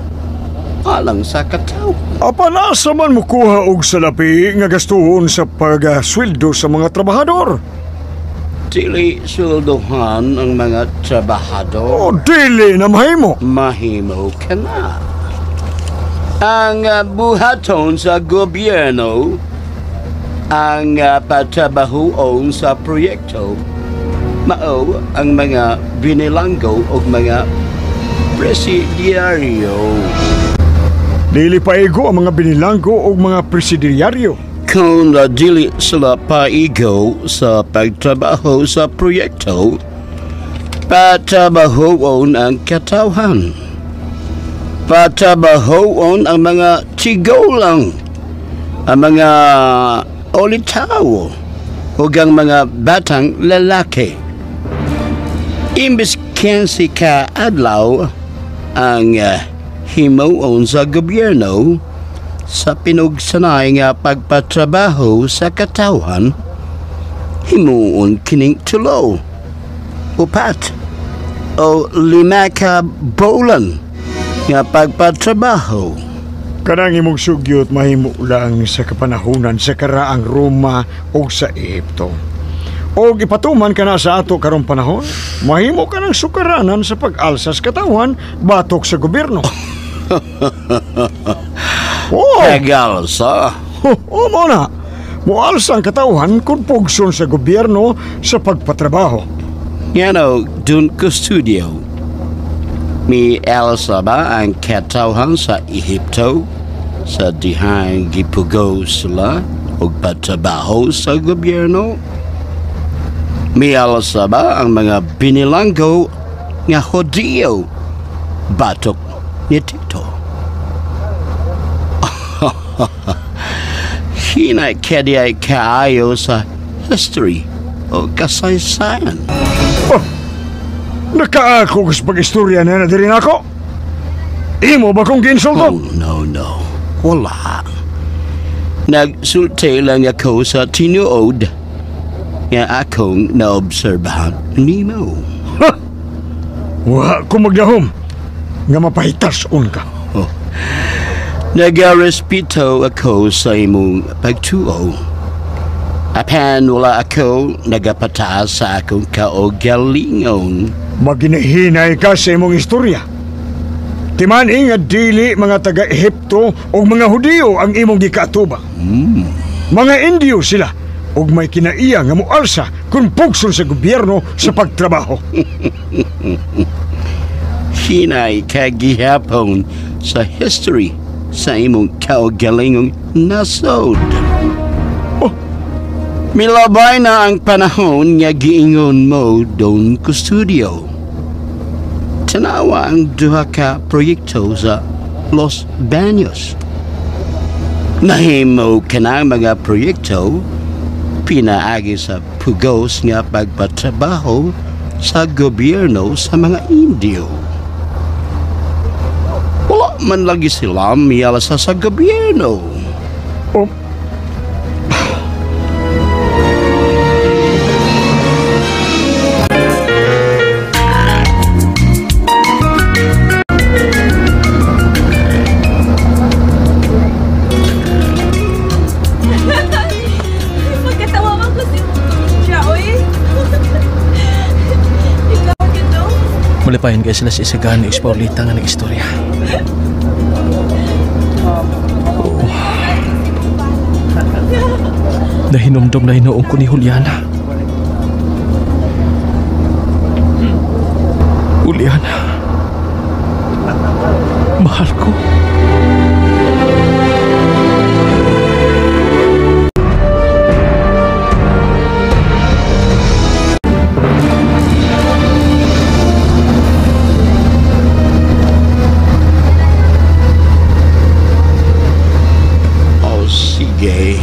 alang sa kataw. Apan asa man mukuha og salapi nga gastuhon sa pagsweldo sa mga trabahador? Dili sweldohan ang mga trabahador. Oh, dili na mahimo. Mahimo ka na. Ang buhaton sa gobyerno, ang patrabahoon sa proyekto, mao ang mga binilanggo og mga presidiaryo. Dili paigo ang mga binilanggo og mga presidiaryo. Kung dili sila paigo sa pagtrabaho sa proyekto, patrabahoon ang katawhan. Patrabahoon ang mga tigulang, ang mga Olitawo ug ang mga batang lalaki. Imbis 15 ka adlaw ang himuon sa gobyerno sa pinugsanay nga pagpatrabaho sa katawhan, himuon kining 3, 4 o 5 ka bulan nga pagpatrabaho. Kanang imong sugyot mahimo lang sa kapanahunan sa karaang Roma o sa Ehipto. O ipatuman ka na sa ato karong panahon, mahimo ka ng sukaranan sa pag-alsa sa katawan batok sa gobyerno. Oh. Pag-alsa? Oo mo na. Mualsa ang katawan kung pugson sa gobyerno sa pagpatrabaho. Ngano, dun ko studio. Mi alsa ba ang katawhan sa Ehipto sa dihang gipugo sila og patrabaho sa gobyerno? Mi alsa ba ang mga binilanggo nga Hudiyo batok ni Tito? Hinay kadiay kaayo sa history o kasaysayan. Oh, nakaako sa pag-istorya na na diri nako. Imo ba kong giinsulto? Oh, no, no. Wala. Nagsulti lang ako sa tinuod nga akong naobserbahan nimo. Ha! Wa ko magdahom nga mapahitason ka. Oh. Nagarespeto ako sa imong pagtuo. Apan wala ako nagapataas sa akong kaugalingon. Maginahinay ka sa imong istorya. Timan-i nga dili mga taga-Ehipto o mga Hudiyo ang imong gikaatubang. Mga Indiyo sila ug may kinaiya nga moalsa kung pugson sa gobyerno sa pagtrabaho. Hinay ka gihapon sa history sa imong kaugalingong nasod. Oh. Milabay na ang panahon nga giingon mo Don Custodio. Tanawa ang duha ka proyekto sa Los Baños. Nahimo kanang mga proyekto pinaagi sa pugos nga pagpatrabaho sa gobyerno sa mga Indio. Wala man lagi sila miyalasa sa gobyerno. Oh. Magkatawa man ko si Siya, oy. Ikaw, gito. Malipayan kayo sila sa isagaan ni Expaulita nga nag-istorya. Oo. Nahinomdom na hinoong ko ni Juliana. Juliana. Mahal ko. Oh, sige.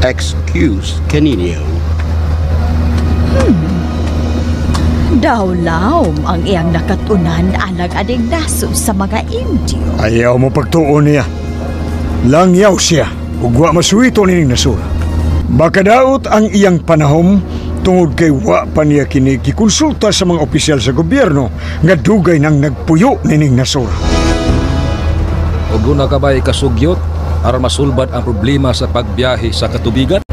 Excuse kaninyo. Dawlawm ang iyang nakatunan alang aning naso sa mga Indio. Ayaw mo pagtuon niya. Langyaw siya ug wa masuwito nining nasura. Makadaot ang iyang panahom tungod kay wa pa niya kini gikonsulta sa mga opisyal sa gobyerno nga dugay nang nagpuyo nining nasura. Ug una ka ba'y kasugyot aron masulbad ang problema sa pagbiyahe sa katubigan?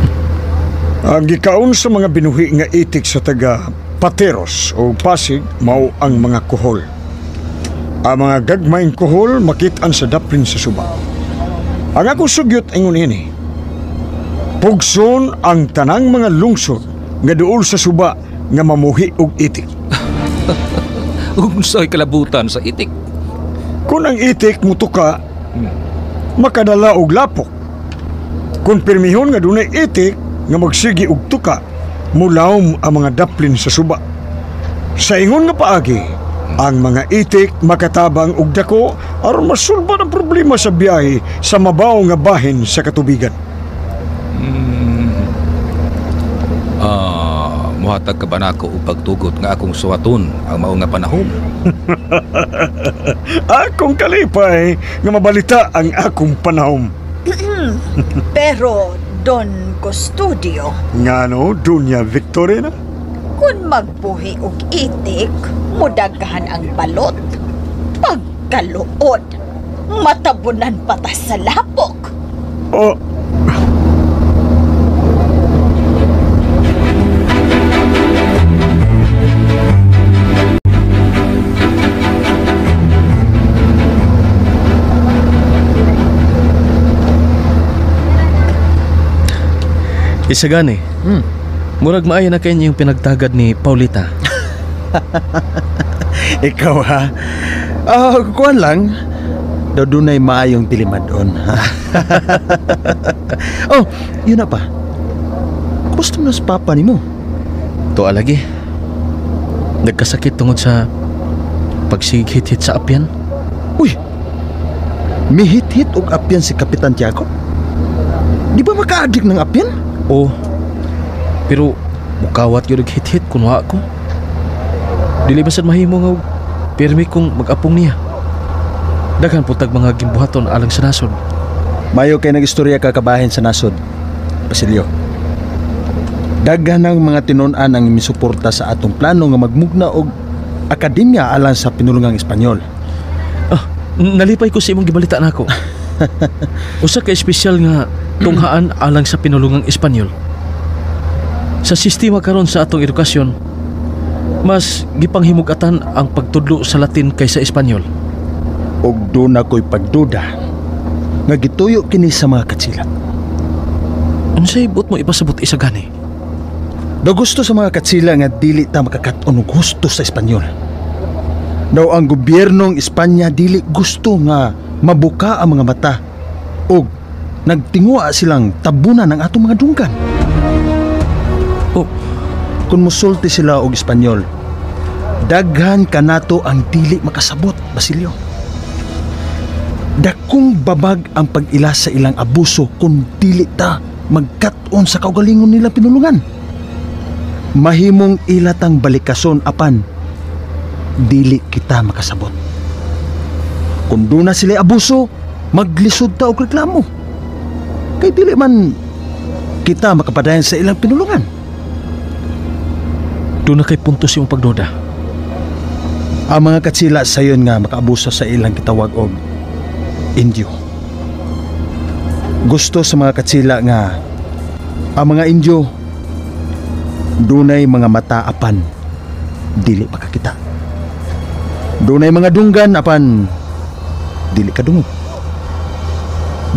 Ang gikaon sa mga binuhi nga itik sa taga Pateros o Pasig mao ang mga kuhol. Ang mga gagmayng kuhol makit-an sa daplin sa suba. Ang akong sugyot ingon ini. Pugson ang tanang mga lungsod nga duol sa suba nga mamuhi og itik. Unsay kalabutan sa itik? Kung ang itik mutuka, makadala og lapok. Kung pirmihon nga dunay itik nga magsigi og tuka, mulawom ang mga daplin sa suba. Sa ingon nga paagi, ang mga itik makatabang og dako aron masulbad ang problema sa biyahe sa mabaw nga bahin sa katubigan. Muhatag ka ba nako og pagtugot nga akong suwaton ang mao nga panahom? Akong kalipay nga mabalita ang akong panahom. Pero, Don Custodio, Ngano, Dunya Victorina? Kung magbuhi og itik, mudaghan ang balot. Pagkaluod, matabunan pa ta sa lapok. Oh. Isagani. Murag maayo na kay yung pinagtagad ni Paulita. Ikaw ha? Kuan lang. Daw dunay maayong tilimadon. Oh, yun na pa. Kumusta man sa papa nimo? Tuwa lagi. Nagkasakit tungod sa pagsighit-hit sa apyan. Uy! Mihit-hit og apyan si Kapitan Tiago? Di ba makaadik ng apyan? Oo. Pero mukawat yun og hit-hit kung wa ko. Dili ba sad mahimo nga pirmi kong mag-apong niya. Daghan po tag mga gimbuhaton alang sa nasod. Mayo kay nag-istorya ka kabahin sa nasod, Basilio. Daghan ang mga tinun-an ang misuporta sa atong plano nga magmugna og akademya alang sa pinulungang Espanyol. Nalipay ko sa imong gibalita nako. Usa ka espesyal nga tunghaan alang sa pinulungang Espanyol. Sa sistema karon sa atong edukasyon, mas gipanghimugatan ang pagtudlo sa Latin kaysa Espanyol. Og doon ako'y pagduda nga gituyo kini sa mga katsilat. Unsay buot mo ipasabot Isagani? Daw gusto sa mga katsila nga dili ta makakat-on og husto sa Espanyol. Daw ang gobyernong Espanya dili gusto nga mabuka ang mga mata og nagtinguha silang tabunan ang atong mga dunggan. Oh. Kung musulti sila og Espanyol, daghan kanato ang dili makasabot, Basilio. Dakong babag ang pag-ila sa ilang abuso kung dili ta magkat-on sa kaugalingon nila pinulungan. Mahimong ilatang balikason apan dili kita makasabot. Kung doon na sila abuso, maglisod ta og reklamo. Kay dili man kita makapadayon sa ilang pinulungan. Doon na kay punto sa imong pagduda. Ang mga katsila sayon nga makaabuso sa ilang kitawag og Indio. Gusto sa mga katsila nga ang mga Indio dunay mga mata apan dili makakita. Dunay mga dunggan apan dili kadungog.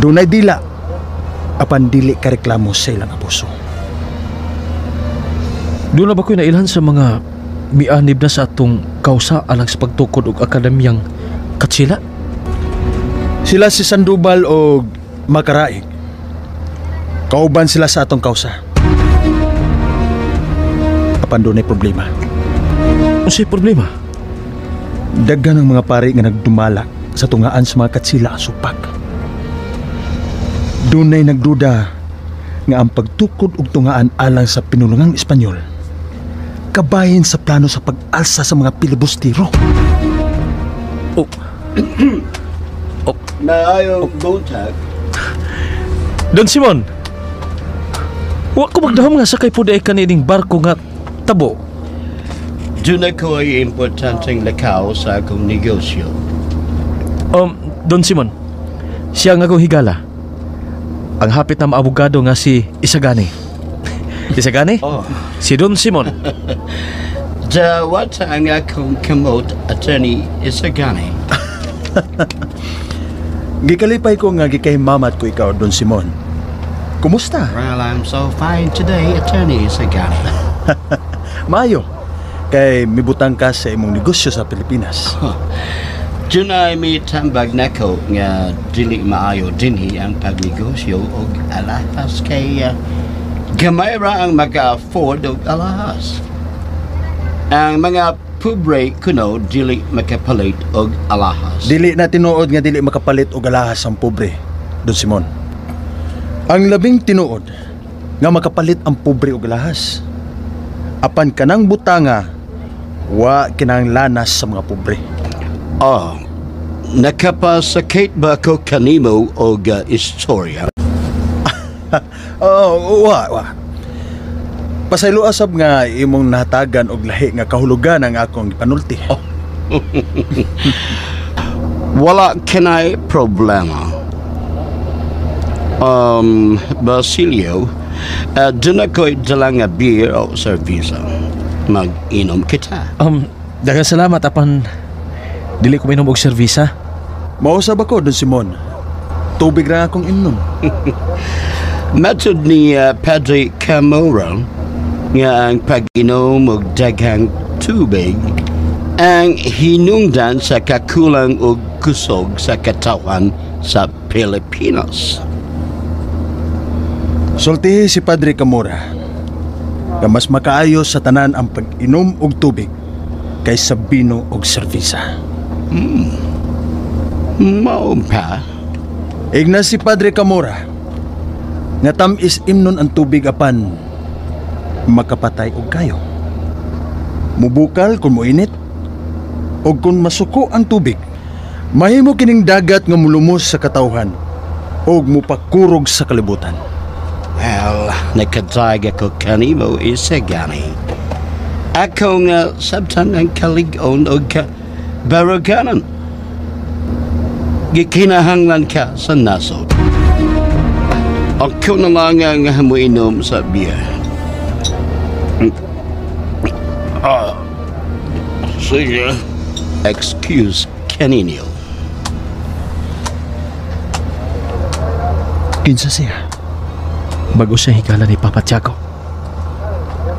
Dunay dila apan dili kareklamo sa ilang abuso. Doon na ba ko'y nailhan sa mga mianib na sa atong kausa alang sa pagtukod og akademyang katsila? Sila si Sandoval og Makaraig. Kauban sila sa atong kausa. Apan doon ay problema. Unsay problema? Daghan ang mga pari nga nagdumala sa tungaan sa mga katsila ang supak. Dunay nagduda nga ang pagtukod og tungaan alang sa pinulungang Espanyol kabahin sa plano sa pag-alsa sa mga pilibustiro. Oh. Oh. Maayong buntag. Don Simon, wa ko magdahom nga sakay po di kanining barko nga tabo. Doon ako ay importanteng lakaw sa akong negosyo. Don Simon, siya nga akong higala. Ang hapit na maabogado nga si Isagani. Isagani? Oh. Si Don Simon. Dawat ang akong kamot, Attorney Isagani. Gikalipay ko nga gikahimamat ko ikaw, Don Simon. Kumusta? Well, I'm so fine today, Attorney Isagani. Mayo, kay mibutang ka sa imong negosyo sa Pilipinas. Dunay mi tambag nako nga dili maayo dinhi ang pagnegosyo og alahas kay gamay ra ang maka-afford og alahas. Ang mga pobre kuno dili makapalit og alahas. Dili na tinuod nga dili makapalit og alahas ang pobre, Don Simon. Ang labing tinuod nga makapalit ang pobre og alahas. Apan kanang butanga wa kinahanglanas sa mga pobre. Ah, nakapasakit ba ko kanimo og istorya? Oh, wa. Pasaylo asab nga imong nahatagan og lahi nga kahulugan ang akong gipanulti. Oh. Wala kanay problema. Basilio, doon ako'y dala nga beer o servisa. Mag-inom kita. Daghang salamat apan dili ko minom og servisa. Mausab ako, Don Simon. Tubig ra akong inom. Method ni Padre Camora nga ang pag-inom og daghang tubig ang hinungdan sa kakulang og kusog sa katawan sa Pilipinas. Sultihi si Padre Camora nga mas makaayo sa tanan ang pag-inom og tubig kaysa bino og servisa. Mao pa? Igna si Padre Camora nga tam-is imnon ang tubig apan makapatay og kayo. Mubukal kung moinit o kung masuko ang tubig, mahimo kining dagat nga mulumos sa katawhan og mupakurog sa kalibutan. Well, nakatag ako kanimo isagani. Ako nga sabtan ang kalig-on og kabaruganan. Gikinahanglan ka sa nasod. Ako na lang ang muinom sa beer. Ah, sige. Excuse kaninyo. Kinsa siya? Bago siya higala ni Papa Tiago.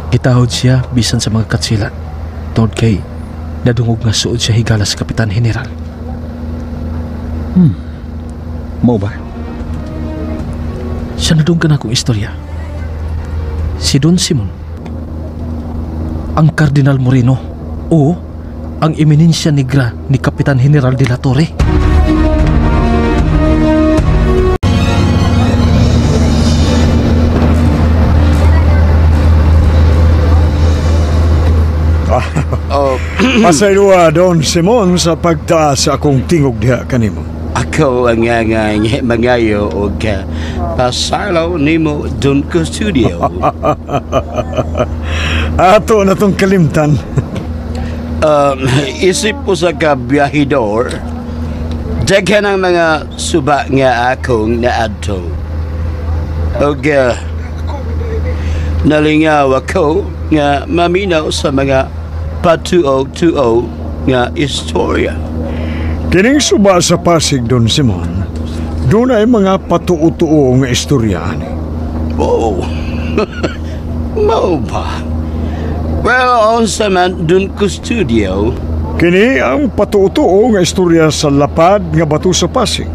Gitahod siya bisan sa mga katsilan. Tungod kay nadungog nga suod siya higala sa Kapitan General. Mao ba? Siya nadunggan akong istorya. Si Don Simon, ang Cardinal Moreno, o ang Eminencia Negra ni Kapitan General de la Torre. Oh. Pasayloa, Don Simon, sa pagtaas sa akong tingog diha kanimo. Ako ang nga mangayo og pasaylo nimo Don Custodio. Ato na tong kalimtan. Isip po sa kabiyahidor, daghan ang mga suba nga akong naadto. Og nalingaw ako nga maminaw sa mga patuo-tuo nga istorya. Kining suba sa Pasig, Don Simon, doon ay mga patuo-tuo nga istorya ani. Oh, mao ba? Well, unsa man Don Custodio? Kini ang patuo-tuo nga istorya sa lapad nga bato sa Pasig.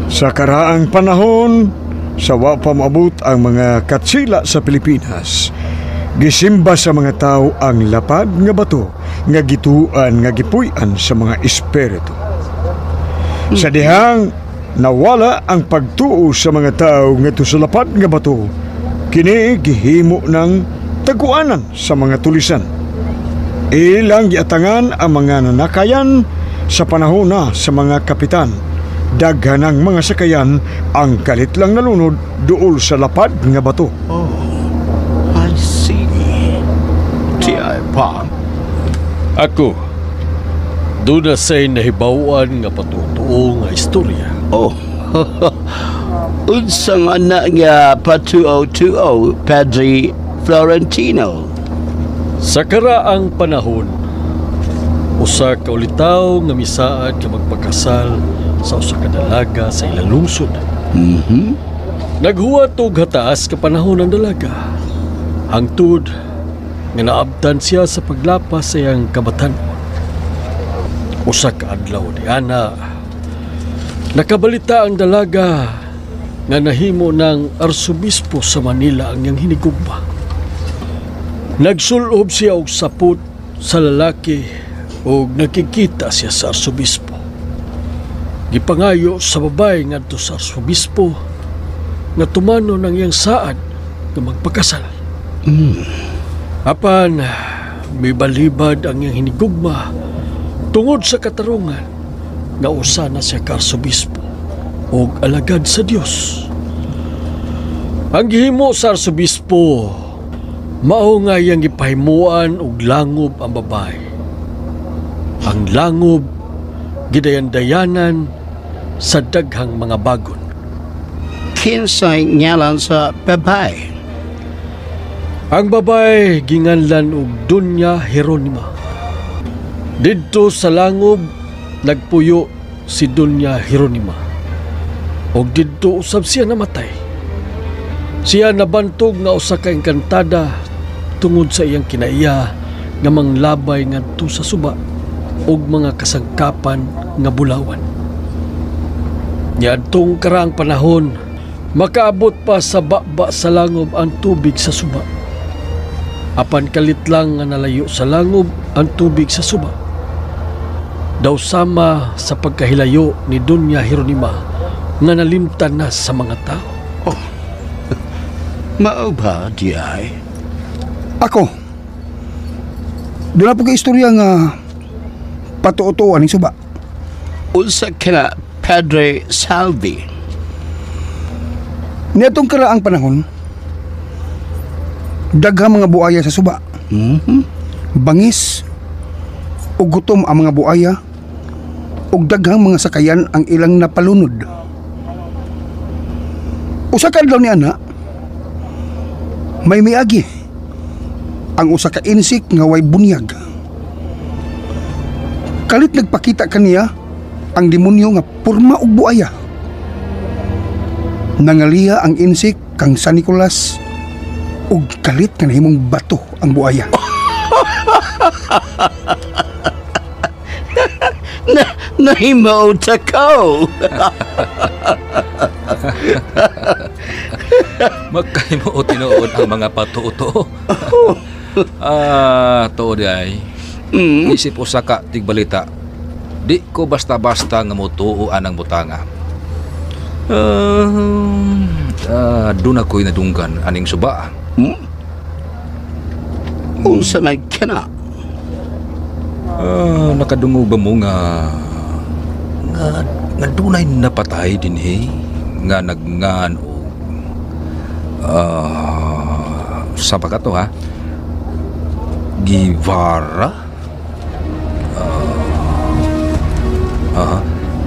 Sa karaang panahon, sa wa pa maabot ang mga katsila sa Pilipinas, gisimba sa mga tao ang lapad nga bato nga gituan nga gipuy-an sa mga espiritu. Sa dihang nawala ang pagtuo sa mga tao ngadto sa lapad nga bato, kini gihimo ng taguanan sa mga tulisan. Ilang giatangan ang mga nanakayan sa panahon na sa mga kapitan. Daghan ang mga sakayan ang kalit lang nalunod duol sa lapad nga bato. Oh, I see. Tiay pa. Ako, doon na sa'y nahibawan nga patutuo nga istorya. Oh, unsa man na nga patuo-tuo, Padre Florentino? Sa karaang panahon, usa ka ulitaw nga misaad nga magpakasal sa usa ka dalaga sa ilang lungsod. Naghuwat og hataas ka panahon ang dalaga. Hangtod nga naabtan siya sa paglapas sa iyang kabatan-on. Usa ka adlaw ni ana, nakabalita ang dalaga nga nahimo ng arsobispo sa Manila ang iyang hinigugma. Nagsulob siya og sapot sa lalaki og nakikita siya sa arsobispo. Gipangayo sa babae ngadto sa arsobispo nga tumano ng iyang saad nga magpakasal. Apan mibalibad ang iyang hinigugma tungod sa katarungan nga usa na siya ka arsobispo og alagad sa Dios. Ang gihimo sa arsobispo mao nga iyang gipahimuan og langob ang babae. Ang langob gidayan-dayanan sa daghang mga bagon. Kinsay ngalan sa babae? Ang babae ginganlan og Doña Jeronima. Didto sa langob nagpuyo si Doña Jeronima. Og didto usab siya namatay. Siya nabantog nga usa ka engkantada tungod sa iyang kinaiya nga manglabay ngadto sa suba og mga kasangkapan nga bulawan. Niadtong karaang panahon, makaabot pa sa baba sa langob ang tubig sa suba. Apan kalit lang nga nalayo sa langob ang tubig sa suba. Daw sama sa pagkahilayo ni Doña Jeronima nga nalimtan na sa mga tao. Oh, mao ba, di ay? Ako, doon na po kay istorya nga patuotuan ng suba. Unsa ka na, Padre Salvi? Niadtong karaang panahon, daghang mga buaya sa suba. Mm-hmm. Bangis ug gutom ang mga buaya ug daghang mga sakayan ang ilang napalunod. Usa ka adlaw ni ana, may miagi ang usa ka insik nga way bunyag. Kalit nagpakita kaniya ang demonyo nga porma og buaya. Nangaliya ang insik kang San Nicolas ug kalit nga nahimong bato ang buaya. Nahimo ta ko. Magkahimuot tinuod ang mga patuo-tuo. Tuod ay. Isip usa ka tigbalita. Di ko basta-basta nga motuo anang butanga. Doon ako'y nadunggan aning suba. Unsa man kana? Nakadungog ba mo nga nga dunay napatay dinhi nga nagngan og sa pa ka to ha? Givara?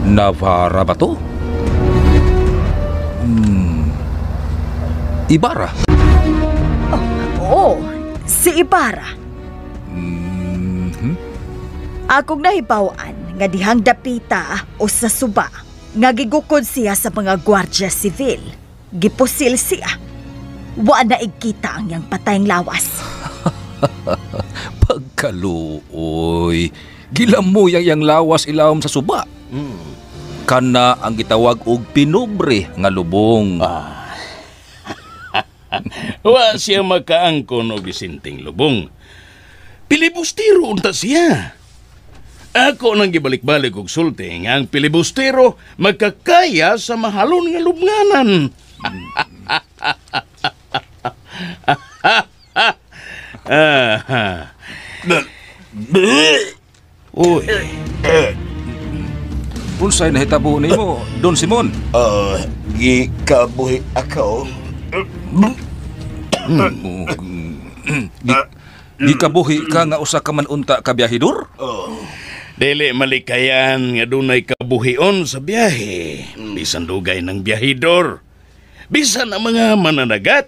Navara ba to? Ibarra. Oo, si Ibarra. Mm-hmm. Akong nahibaw-an nga dihang dapita o sa suba nga gigukod siya sa mga gwardiya sibil. Gipusil siya. Wa na igkita ang iyang patayng lawas. Pagkaluoy, gilamoy ang iyang lawas ilawom sa suba. Kana ang gitawag og pinobre nga lubong. Wa siya makaangkon og isinting lubong. Pilibustero unta siya. Ako nang gibalik-balik og sulti nga ang pilibustero magkakaya sa mahalon nga lubnganan. Uy. Unsay nahitabo nimo, Don Simon? Gikabuhi ako. Gikabuhi ka nga usa ka man unta ka biyahidor? Dili malikayan nga dunay kabuhion sa biyahe. Bisan dugay ng biyahidor. Bisan ang mga mananagat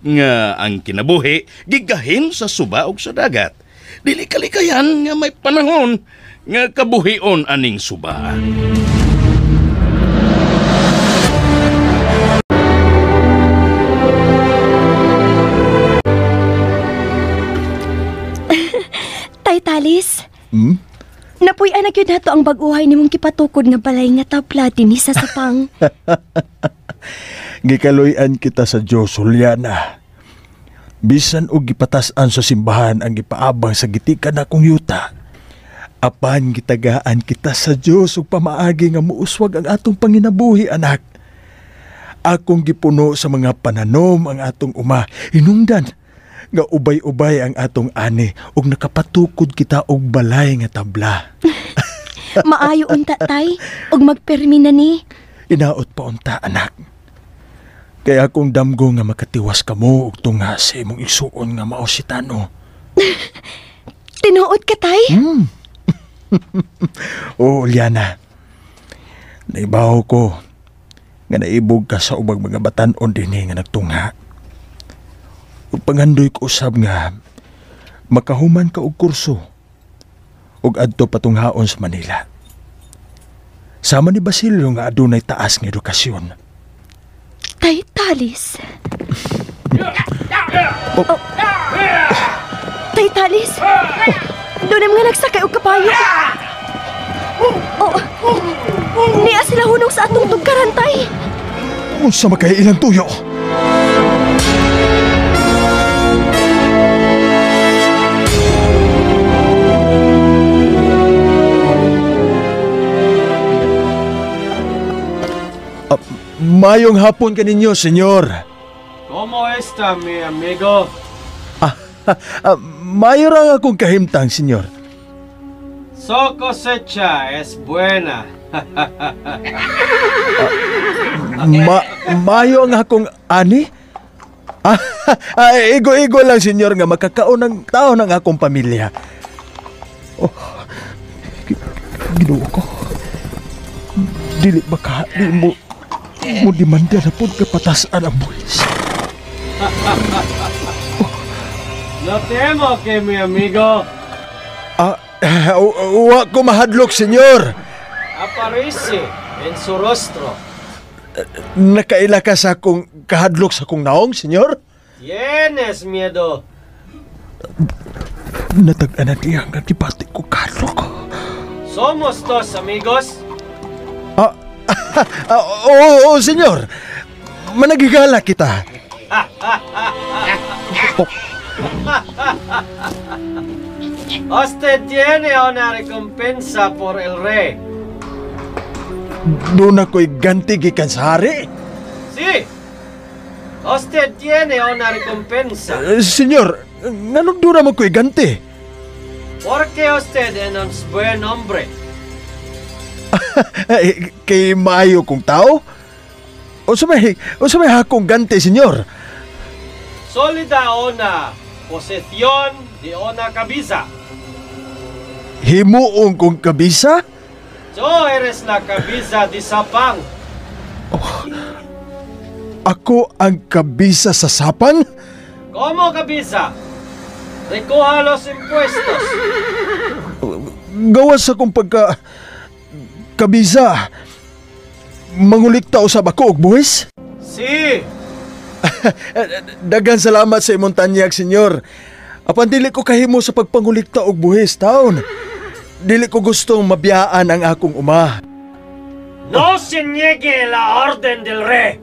nga ang kinabuhi gigahin sa suba ug sa dagat. Dili kalikayan nga may panahon nga kabuhion aning suba. Tay Talis, Napuy-an na gyud nato ang bag-uhay nimong kipatukod nga balay nga tabla dinhi sa Sapang. Gikaluy-an kita sa Dios, Juliana. Bisan og gipatas-an sa simbahan ang gipaabang sa gitikan akong yuta. Apan gitagaan kita sa Dios ug pamaagi nga muuswag ang atong panginabuhi, anak. Akong gipuno sa mga pananom ang atong uma. Hinungdan Nga ubay-ubay ang atong ani ug nakapatukod kita og balay nga tabla. Maayo unta, tay. Ug magpermi na ni. Inaot pa unta, anak. Kaya akong damgo nga makatiwas kamo og tunga sa imong igsuon nga mao si Tano. Tinuod ka, tay? Oo, Liana. Naibaw ko nga naibog ka sa ubang mga batan-on dinhi nga nagtunga. Ug pangandoy ko usab nga makahuman ka og kurso ug adto patunghaon sa Manila. Sama ni Basilio nga adunay taas nga edukasyon. Tay Talis. Oh. Tay Talis. Doon ang mga nagsakay og kabayo. Oh. Niya sila hunong sa atong tugkaran, tay. Unsa man kay ilang tuyo? Mayong hapon kaninyo, senyor. ¿Cómo está, mi amigo? Mayo ra akong kahimtang, senyor. Su cosecha es buena. Mayo ang akong ani? Igo-igo lang, senyor, nga makakaon ang tao ng akong pamilya. Oh, Ginoo ko. Dili ba ka, di mo demanda na po kapatasan ang buwis. No temo que mi amigo. Wa ko mahadlok, senyor. Aparece en su rostro. Nakaila ka sa akong kahadlok sa akong naong, senyor? Tienes miedo. Natag-an na diya nga dibati ko kahadlok. Somos dos amigos. Oo, senyor. Managigala kita. Oh. Usted tiene una recompensa por el rey. Doon ako'y ganti gikan sa hari? Sí. Usted tiene una recompensa. Senyor, nganong doon naman ko'y ganti? Porque usted es un buen hombre. Kay maayo kong tao? O sa may hakong ganti, senyor? Sólida una posesión de una cabeza. Himuong kong kabisa? Tú eres la cabeza de Sapang. Oh, ako ang kabisa sa Sapang? ¿Cómo cabeza? Recoja los impuestos. Gawas akong pagka... kabisa. Mangulikta usab ako og buwis? Sí. Daghang salamat sa imong tanyag, senyor. Apan dili ko kahimo sa pagpangulikta og buwis, taon. Dili ko gustong mabiyaan ang akong uma. No se niegue la orden del rey.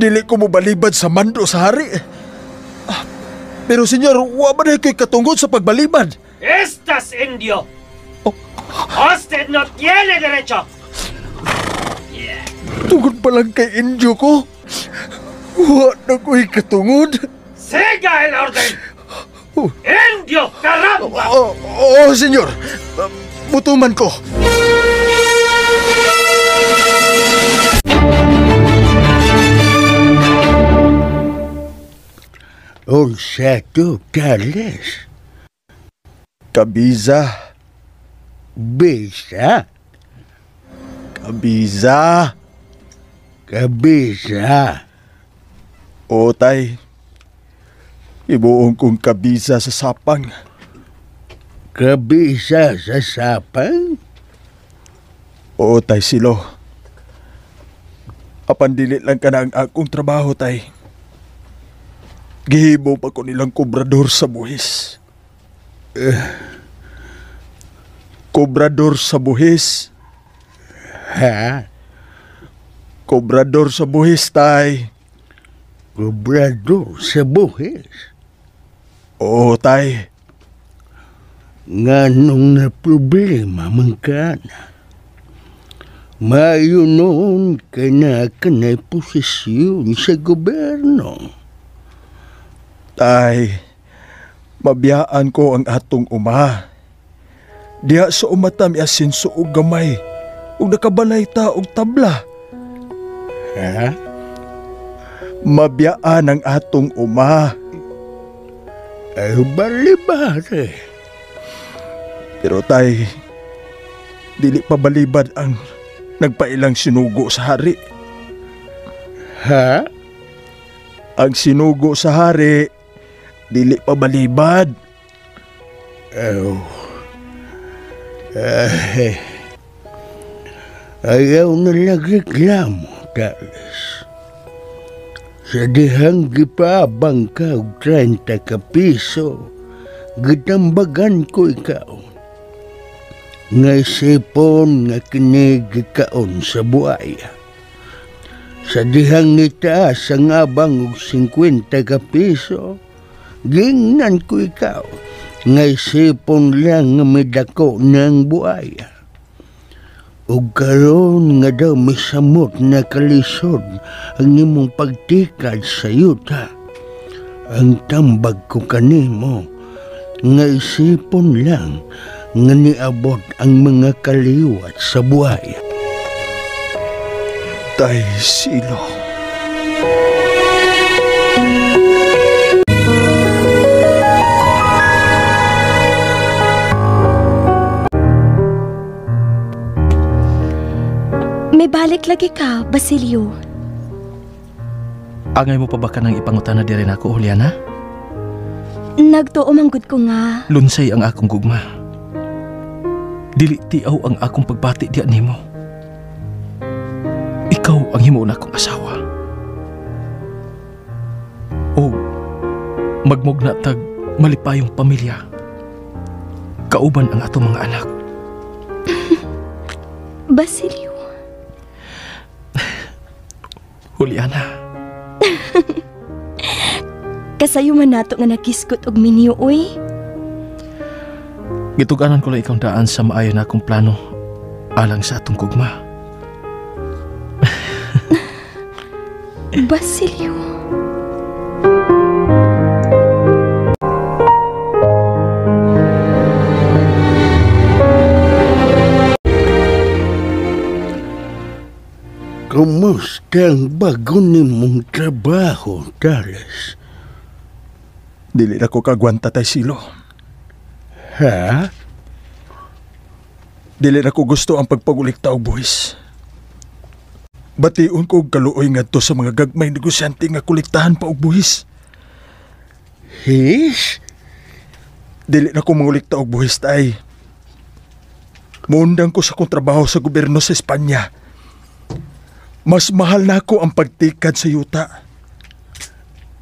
Dili ko mobalibad sa mando sa hari. Pero senyor, wa ba ko'y katungod sa pagbalibad? Estas indio. Oh. Usted no tiene derecho. Tungod pa lang kay indio ko. Wa na ko'y katungod. Siga el orden. Oh. Indio, caramba! Oo, senyor. Mutuman ko. Unsa to, Carles? Kabiza. Bisa? Kabiza. Kabisa. Oo, tay. Ibuong kong kabisa sa Sapang. Kabisa sa Sapang? Oo, tay Silo. Apan dili lang ka na ang akong trabaho, tay. Gihimo pa ko nilang kobrador sa buhis. Kobrador sa buhis. Ha? Kobrador sa buhis, tay. Kobrador sa buhis? Oo, tay. Nganong na problema man ka na? Mayo noon ka na kanay posisyon sa gobyerno. Tay, mabiyaan ko ang atong uma. Diha sa umata mi asinso og gamay, ug nakabalay ta og tabla. Ha? Mabiyaan ang atong uma. Ay, balibad eh. Pero tay, dili pa balibad ang nagpailang sinugo sa hari. Ha? Ang sinugo sa hari, dili pa balibad. Oh. Ay, ayaw na reklamo, Tales. Sa dihang gipaabang ka og 30 ka piso, gitambagan ko ikaw. Nga isipon nga kini gikaon sa buaya. Sa dihang nitaas ang abang og 50 ka piso, gingnan ko ikaw. Nga isipon lang nga midako ng buaya. Ug karon nga daw misamot na kalisod ang imong pagtikad sa yuta. Ang tambag ko kanimo nga isipon lang nga niabot ang mga kaliwat sa buhay. Tay Silo. May balik lagi ka, Basilio. Angay mo pa ba ka nang ipangutana diri nako, Juliana? Nagtuo manggod ko nga. Lunsay ang akong gugma. Dili tiaw ang akong pagbati diya nimo. Ikaw ang himuon akong asawa. O magmugna tag malipayong pamilya. Kauban ang atong mga anak. Basilio. Juliana. Kasayo man nato nga nakiskot og minyo, oy. Gituganan ko lang ikaw daan sa maayo na akong plano alang sa atong gugma. Basilio. Kumusta ang bago nimong trabaho, Tales? Dili na ko kagwanta, Tay Silo. Ha? Dili na ko gusto ang pagpagulikta og buhis. Bation ko og kaluoy ngadto sa mga gagmay negosyante nga kolektahan pa og buhis. His? Dili na ko mangulikta og buhis, Tay. Muundang ko sa akong trabaho sa gobyerno sa Espanya. Mas mahal na ako ang pagtikad sa yuta.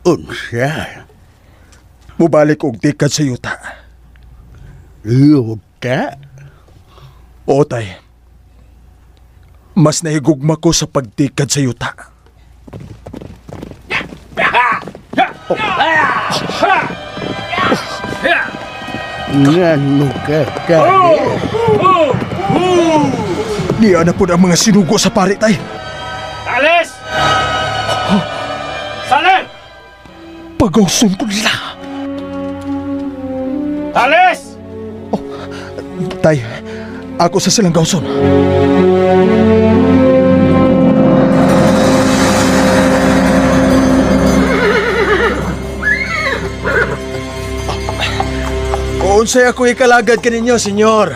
Unsa? Mubalik og tikad sa yuta. Yuta? Oo, Tay. Mas nahigugma ko sa pagtikad sa yuta. Ngano ka, Tales? Niya na po ang mga sinugo sa pare, Tay. Tales! Salen! Pagawson ko nila. Tales! Oh, Tay, ako sa silang gawson. Unsay ako ikalagad kaninyo, senyor?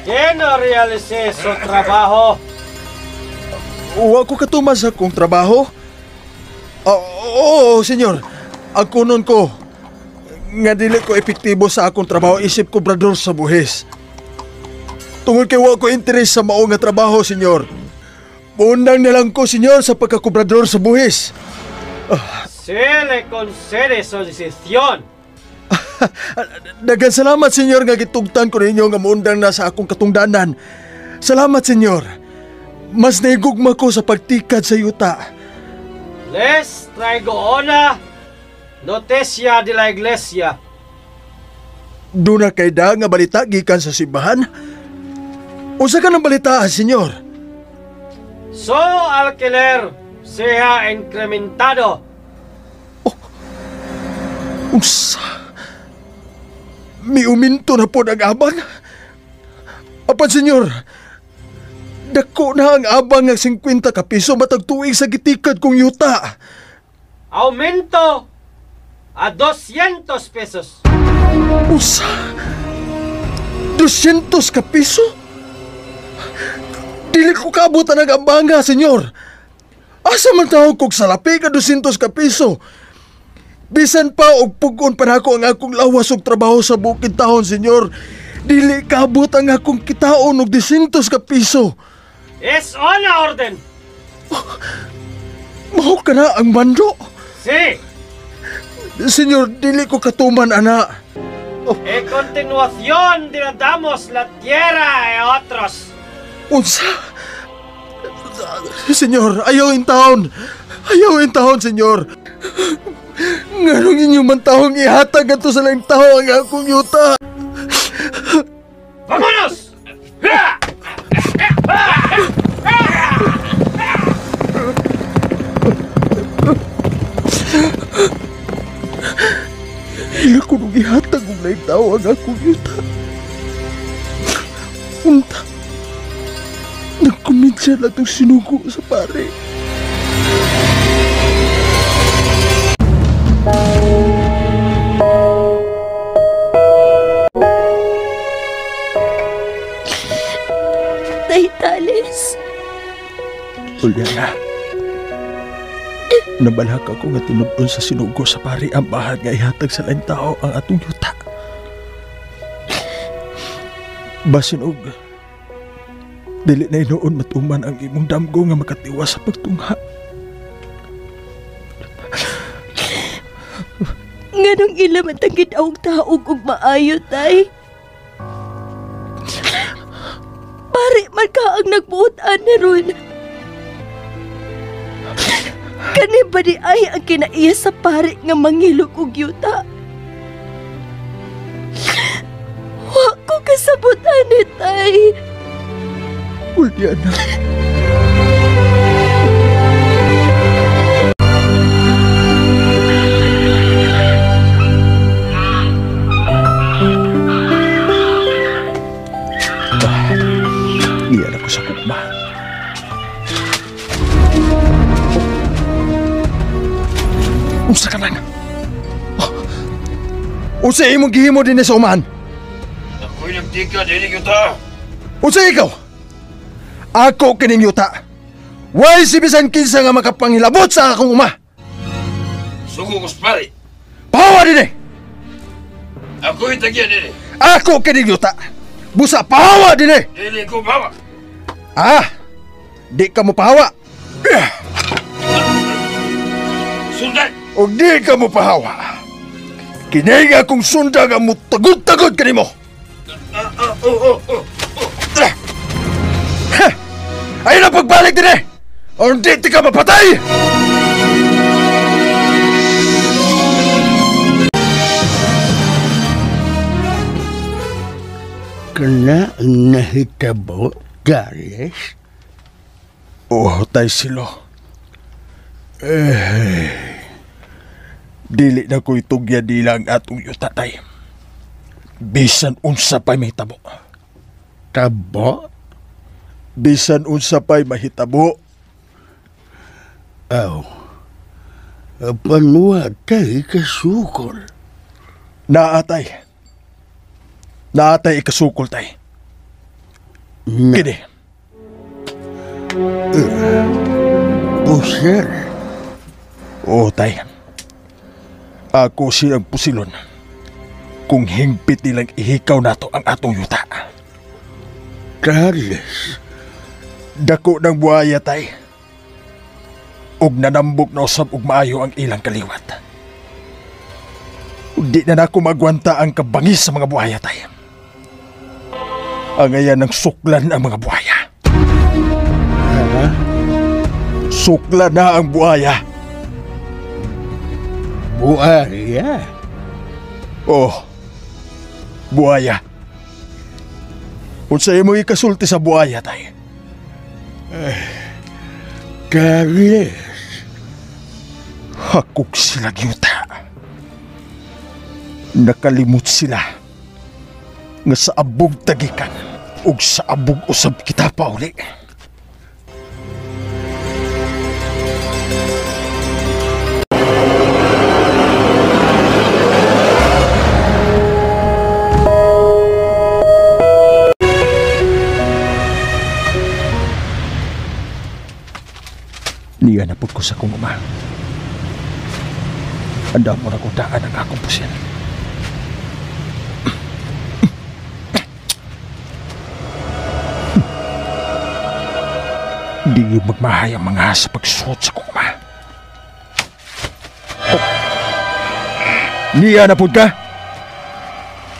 Que no realicé su trabajo? Wa ko katuma sa akong trabaho. Oo, senyor. Ang kunon ko nga dili ko epektibo sa akong trabaho isip kobrador sa buhis. Tungod kay wa ko interes sa mao nga trabaho, senyor. Muundang na lang ko, senyor, sa pagkakobrador sa buhis. Se le concede su decisión. Daghang salamat, senyor, nga gitugtan ko ninyo nga muundang na sa akong katungdanan. Salamat, senyor. Mas naigugma ko sa pagtikad sa yuta. Les traigo una noticia de la iglesia. Doon na kay da nga balita gikan sa simbahan? Unsa ka ng balita, senyor? So alquiler se ha incrementado. Oh. Unsa? Miuminto na po ang abang? Apan, senyor, dako na ang abang ng 50 ka piso matag tuig sa gitikad kong yuta. Aumento a 200 pesos. Usa? 200 ka piso? Dili ko kaabutan ang abanga, senyor. Asa man tawag kog salapi ka 200 ka piso? Bisan pa og pugon pa nako ang akong lawas og trabaho sa bukid taon, senyor. Dili kaabot ang akong kitaon og 200 ka piso. Es una orden. Oh, mao ka na ang mando? Si. Senyor, dili ko katuman, ana. Oh. E continuación dilatamos la tierra e otros. Unsa? Senyor, ayaw in taon. Ayaw in taon, senyor. Nganong inyo man taong ihatag ato sa laing tao ang akong yuta. Vámonos! Ila ko nung ihatag og laing tao ang akong yuta. Unta, nagkumintsa lang itong sinugo sa pare. Tay Tales. Juliana, nabalak ako nga tinubon sa sinugo sa pari ang bahad nga ihatag sa laing tao ang atong yuta. Basin og dili na inuon matuman ang imong damgo nga makatiwas sa pagtungha. Nganong ila man tang gid-awog taog og maayo, tay? Pare man ka ang nagbuot ani ron. Kani ba di ay ang kinaiya sa pare nga mangilog og yuta? Wa ko kasabot ani, tay. Juliana. Iyan ako sa kukma. Unsa ka lang? Unsa imong gihimo dinhi sa umahan? Ako'y nagtika dinhi yuta. Unsa ikaw? Ako kining yuta. Way si bisan kinsa nga makapangilabot sa akong uma. Sugo ko sa pare. Pahawa dinhi. Ako'y tagya dinhi. Ako kining yuta. Busa pahawa dinhi. Dili ko pahawa. Ah, di ka mo pahawa. Sundan. Og di ka mo pahawa. Kini nga akong sundag ang mutagod-tagod kanimo. Ayaw na pagbalik din eh! O hindi ka mapatay! Kana ang nahitabo, Tales? Oo, tay silo. Eh, dili na ko'y tugya dila ang atong yuta, tay. Bisan unsa pa'y mahitabo. Tabo? Bisan unsa pa'y mahitabo. Aw, apan tay kasukol. Naatay. Naatay ikasukol, tay. Kini. Pusil? Oo, tay. Ako silang pusilon. Kung hingpit nilang ihikaw nato ang atong yuta. Carles. Dako ng buhaya, tay. Ug nanambok na usab og maayo ang ilang kaliwat. Ug di na nako magwanta ang kabangis sa mga buhaya, tay. Ang ayan ng suklan ang mga buhaya. Ha? Suklan na ang buhaya. Buhaya? Oh, buhaya. Unsa imong ikasulti sa buhaya, tay? Carles. Hakog sila yuta. Nakalimot sila nga sa abog tagikan ug sa abog usab kita pauli. Niya na pud ko sa kong ama. Andam mo na kong daan ang akong pusil. Di yung magmahay ang mga sa pagsuot sa kong ama. Oh. Niya na pud ka?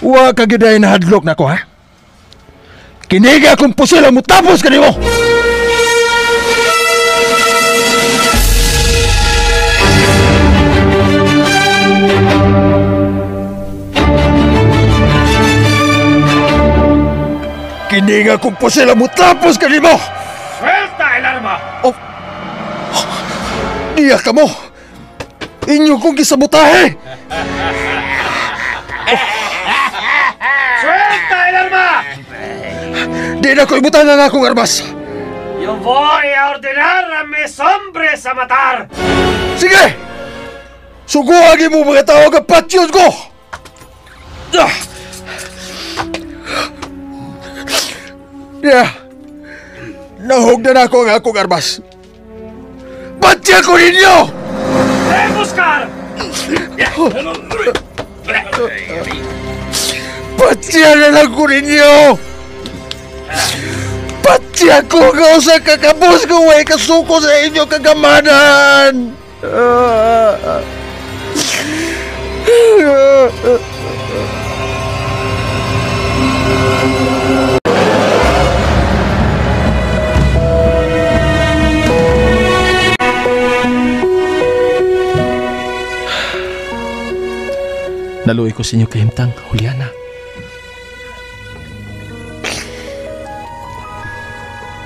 Wa ka giday na hadlok na ko, ha? Kiniga akong pusil ang mutapos kanimo! Kini nga kung pusil ang mutapos kanimo! Suelta el arma! Oh. Niya ka mo! Inyo kong gisabutahe! Oh. Suelta el arma! Di na ko ibutang ang akong armas! Yo voy a ordenar a mis hombres a matar! Sige! Suguhagin mo mga tao nga patyon ko! Ah! Yeah. Nahog na ako ang akong armas. Batya ko ninyo! ¡De buscar! Batya na lang ko ninyo! Batya ko nga usa ka kabos kung way kasuko sa inyo kagamanan! Naluoy ko sa inyo kahimtang, Juliana.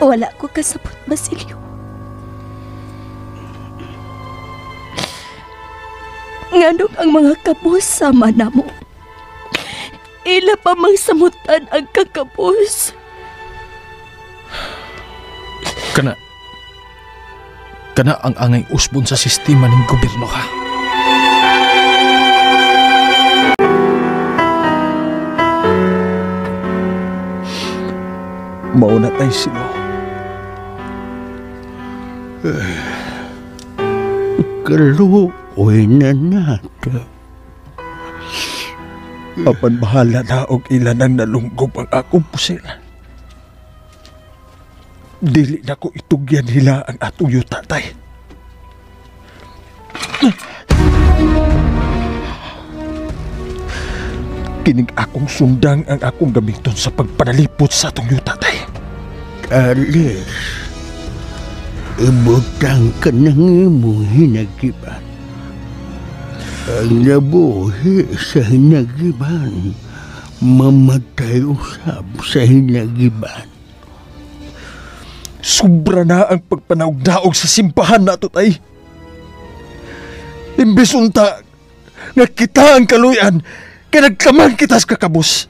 Wala ko kasabot, Basilio. Nganong ang mga kabos sama na mo. Ila pa mang samutan ang kakabos. Kana ang angay usbon sa sistema ng gobyerno, ha? Mauna tayo sino. Kaluoy na nato. Apan bahala na og ilan ang nalunggob ang akong pusil. Dili na ko itugyan nila ang atong yuta, tay. Kining akong sundang ang akong gamiton sa pagpanalipot sa atong yuta, tay. Alis, ibutang ka ng imong hinagiban. Ang nabuhi sa hinagiban, mamatay usab sa hinagiban. Sobra na ang pagpanaog-daog sa simbahan nato, tay. Imbes unta nga kita ang kaluyan, kay nagkaman kita sa kakabos.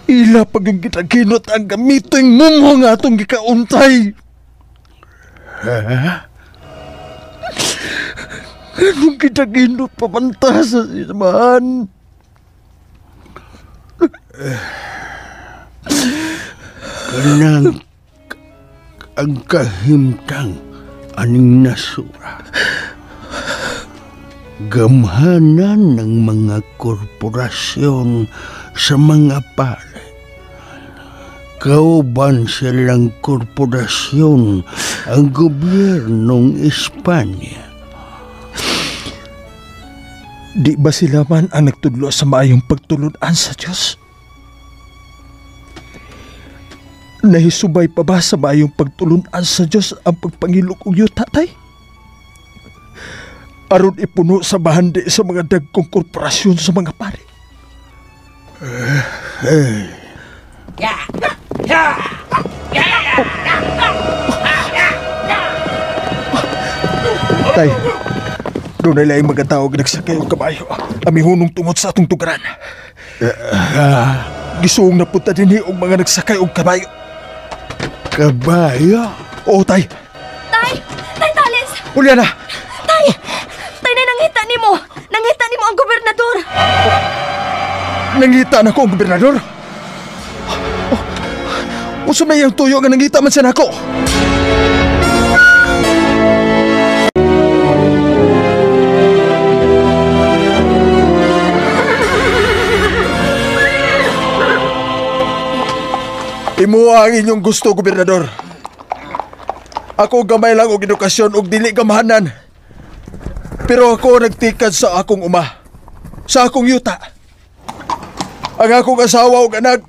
Ila pag yung gitaginot ang gamitin mumho nga atong gikauntay. Ha? Anong gitaginot pamanta sa simbahan? Kanang ang kahimtang aning nasura. Gamhanan ng mga korporasyon sa mga pare. Kauban silang korporasyon ang gobyernong Espanya. Di ba sila man ang nagtudlo sa maayong pagtulunan sa Diyos? Nahisubay pa ba sa maayong pagtulunan sa Diyos ang pagpangilok og yuta, tay? Aron ipuno sa bahandi sa mga dagkong korporasyon sa mga pare. Tay, Doon ay laing mga tao nagsakay og kabayo. Amihunong tungod sa atong tugaran. Gisuong na punta dinhi og mga nagsakay og kabayo. Kabayo? Oo, tay. Tay! Tay Tales! Juliana! Tay! Tay na nangita nimo! Nangita nimo ang gobernador! Nangita na ko ang gobernador? Unsa may iyang tuyo nga nangita man siya nako? Imuha ang inyong gusto, gobernador. Ako gamay lang og edukasyon og dili gamahanan. Pero ako nagtikad sa akong uma, sa akong yuta. Ang akong asawa ug anak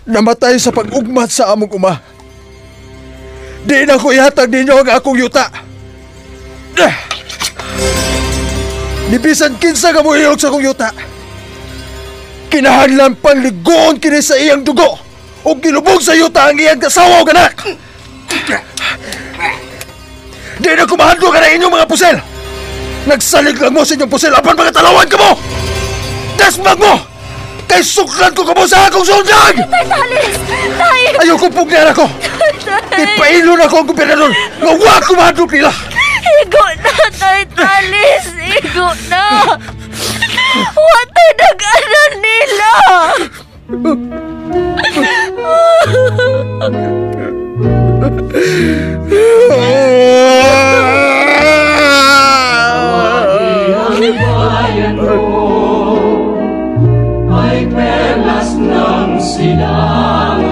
namatay sa pag-ugmat sa among uma. Di na ko ihatag ninyo ang akong yuta. Nibisan kinsa ka mo iyog sa akong yuta. Kinahanglan pang ligoon kini sa iyang dugo o gilubog sa yuta ang iyang asawa o anak. Di na kumahadlo ka na inyong mga pusel. Nagsalig lang mo sa inyong pusel apan mga talawan ka mo. Desmag mo! Kay suklan ko kamo sa akong sundag! Tay Tales! Tay! Ayaw kong pugnan ako! Ipailon ako ang gobernador nga wa kumahadlok nila! Igo na, Tay Tales! Igo na! Wa tay nag-anan nila! Ang bayan ko ay perlas ng silangan.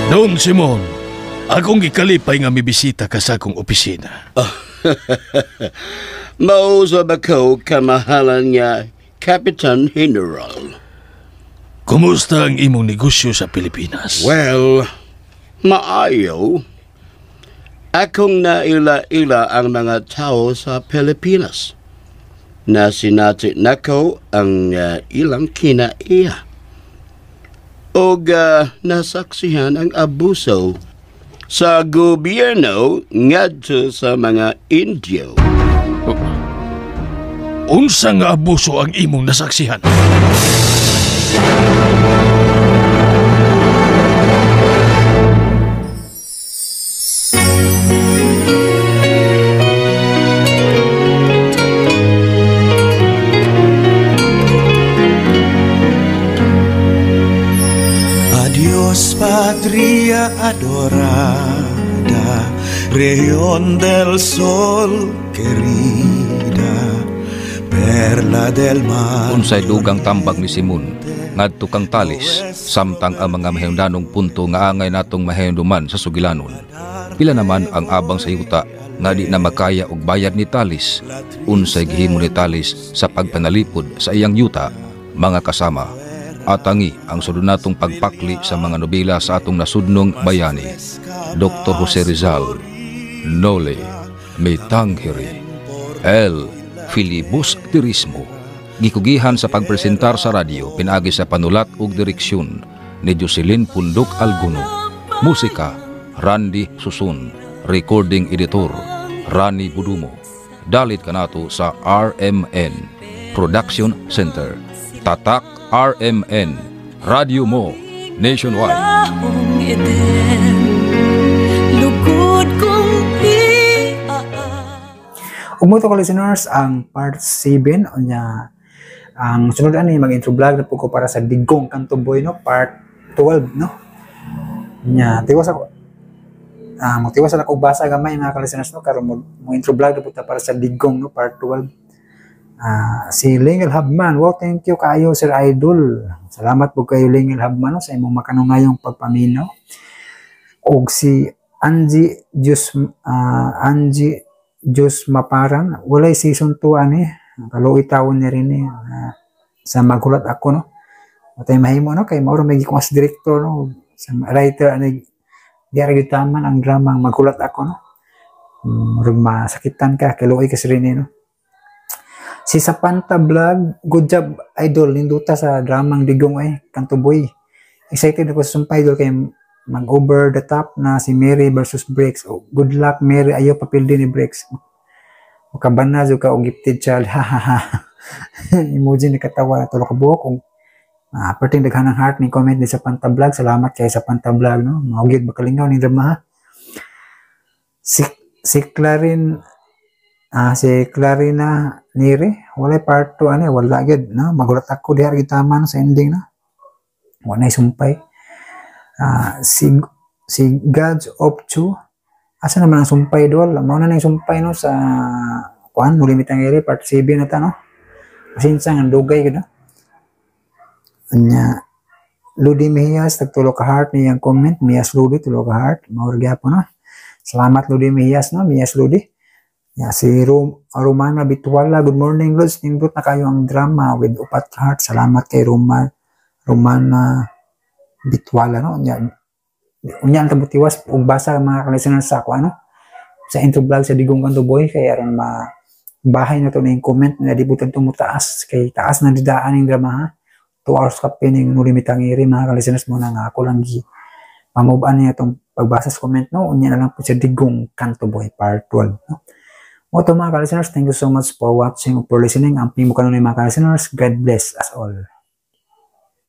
Don Simon, akong gikalipay nga mibisita ka sa akong opisina. Mausab ako kamahalan nga Kapitan General. Kumusta ang imong negosyo sa Pilipinas? Well, maayo. Akong naila-ila ang mga tao sa Pilipinas. Nasinati nako ang ilang kinaiya. Og nasaksihan ang abuso sa gobyerno ngadto sa mga Indio. Unsa nga abuso ang imong nasaksihan? Adiós, patria adorada, región del sol querida, perla del mar. Unsay dugang tambag ni Simon ngadto kang Tales samtang ang mga mahimdanong punto nga angay natong mahimduman sa sugilanon. Pila naman ang abang sa yuta nga di na makaya og bayad ni Tales. Unsay gihimo ni Tales sa pagpanalipod sa iyang yuta, mga kasama. Atangi ang sunod natong pagpakli sa mga nobela sa atong nasudnong bayani, Dr. Jose Rizal, Noli Me Tangere, El Filibusterismo. Gikugihan sa pagpresentar sa radyo pinaagi sa panulat ug direksyon ni Jocelyn Pundok Alguno. Musika, Randy Susun. Recording editor, Rani Budumo. Dalit kanato sa RMN Production Center. Tatak RMN, Radio Mo, Nationwide. Umuto ko listeners, ang part 7 unya ang sunod ani mag-intro vlog na po ko para sa Digong Kanto Boy no, part 12 no. Nya tiwas ako magtiwas na ako basa gamay mga ka-listeners no, karon mo intro vlog na po ta para sa Digong no, part 12. Si Lingel Habman, wow, thank you kayo Sir Idol. Salamat po kayo Lingel Habman no, sa imong makanungayong pagpaminaw. Og si Angie Dios Angie Dios Maparan, walay season 2 ani. Kaluoy tawon ni rin sa maghulat ako no. Matay mahimo no kay mao ra may gikuha sa director no, sa writer ani di ra gyud taman ang drama ang maghulat ako no. Murag masakitan ka kaluoy ka si Rene no. Si Sapanta Vlog, good job idol, ninduta sa dramang Digong ay Kanto Boy. Excited ako sa sumpay, dol, kay mag over the top na si Mary versus Briggs. Oh, good luck, Mary, ayaw papildi ni Briggs. Makabana jud ka og gifted child. Ha ha ha. Emoji ni katawa, tulo ka buok og perting daghan ng heart ni comment ni sa Panta Vlog. Salamat kay sa Panta Vlog, no. Mao gyud makalingaw ning drama, ha. Si Clarin, si Clarina Neri, walay part 2 ani, wala gyud, no. Magulat ako diha gyud tama, no, sa ending, no. Wala sumpay. Si Gods of Two, asa naman ang sumpay, dol? Mao na ning sumpay, no, sa kuan Noli Me Tangere part 7 na ta, no. Pasensya nga dugay gid, no. Anya Ludi Mejias, tagtulo ka heart niyang comment. Mias Ludi, tulo ka heart. Mao ra gyapon, no. Salamat, Ludi Mejias, no, Mias Ludi. Ya, si Romana Bituala, "Good morning, Lods. Nindot na kayo ang drama," with upat ka heart. Salamat kay Romana Bituala, no. Unya, unya ang tabutiwas ug basa, mga ka-listeners, sa ako ano sa intro vlog sa Digong Kanto Boy kay aron ma bahay na to na yung comment na di butan taas kay taas na didaan yung drama, ha. 2 hours ka pining Noli Me Tangere, mga ka-listeners, mo na nga ako lang gi pamove niya itong pagbasa sa comment, no. Unya na lang po sa Digong Kanto Boy part 12, no. Mo to, mga ka-listeners, thank you so much for watching or for listening. Ang mo kanunay, mga ka-listeners. God bless us all.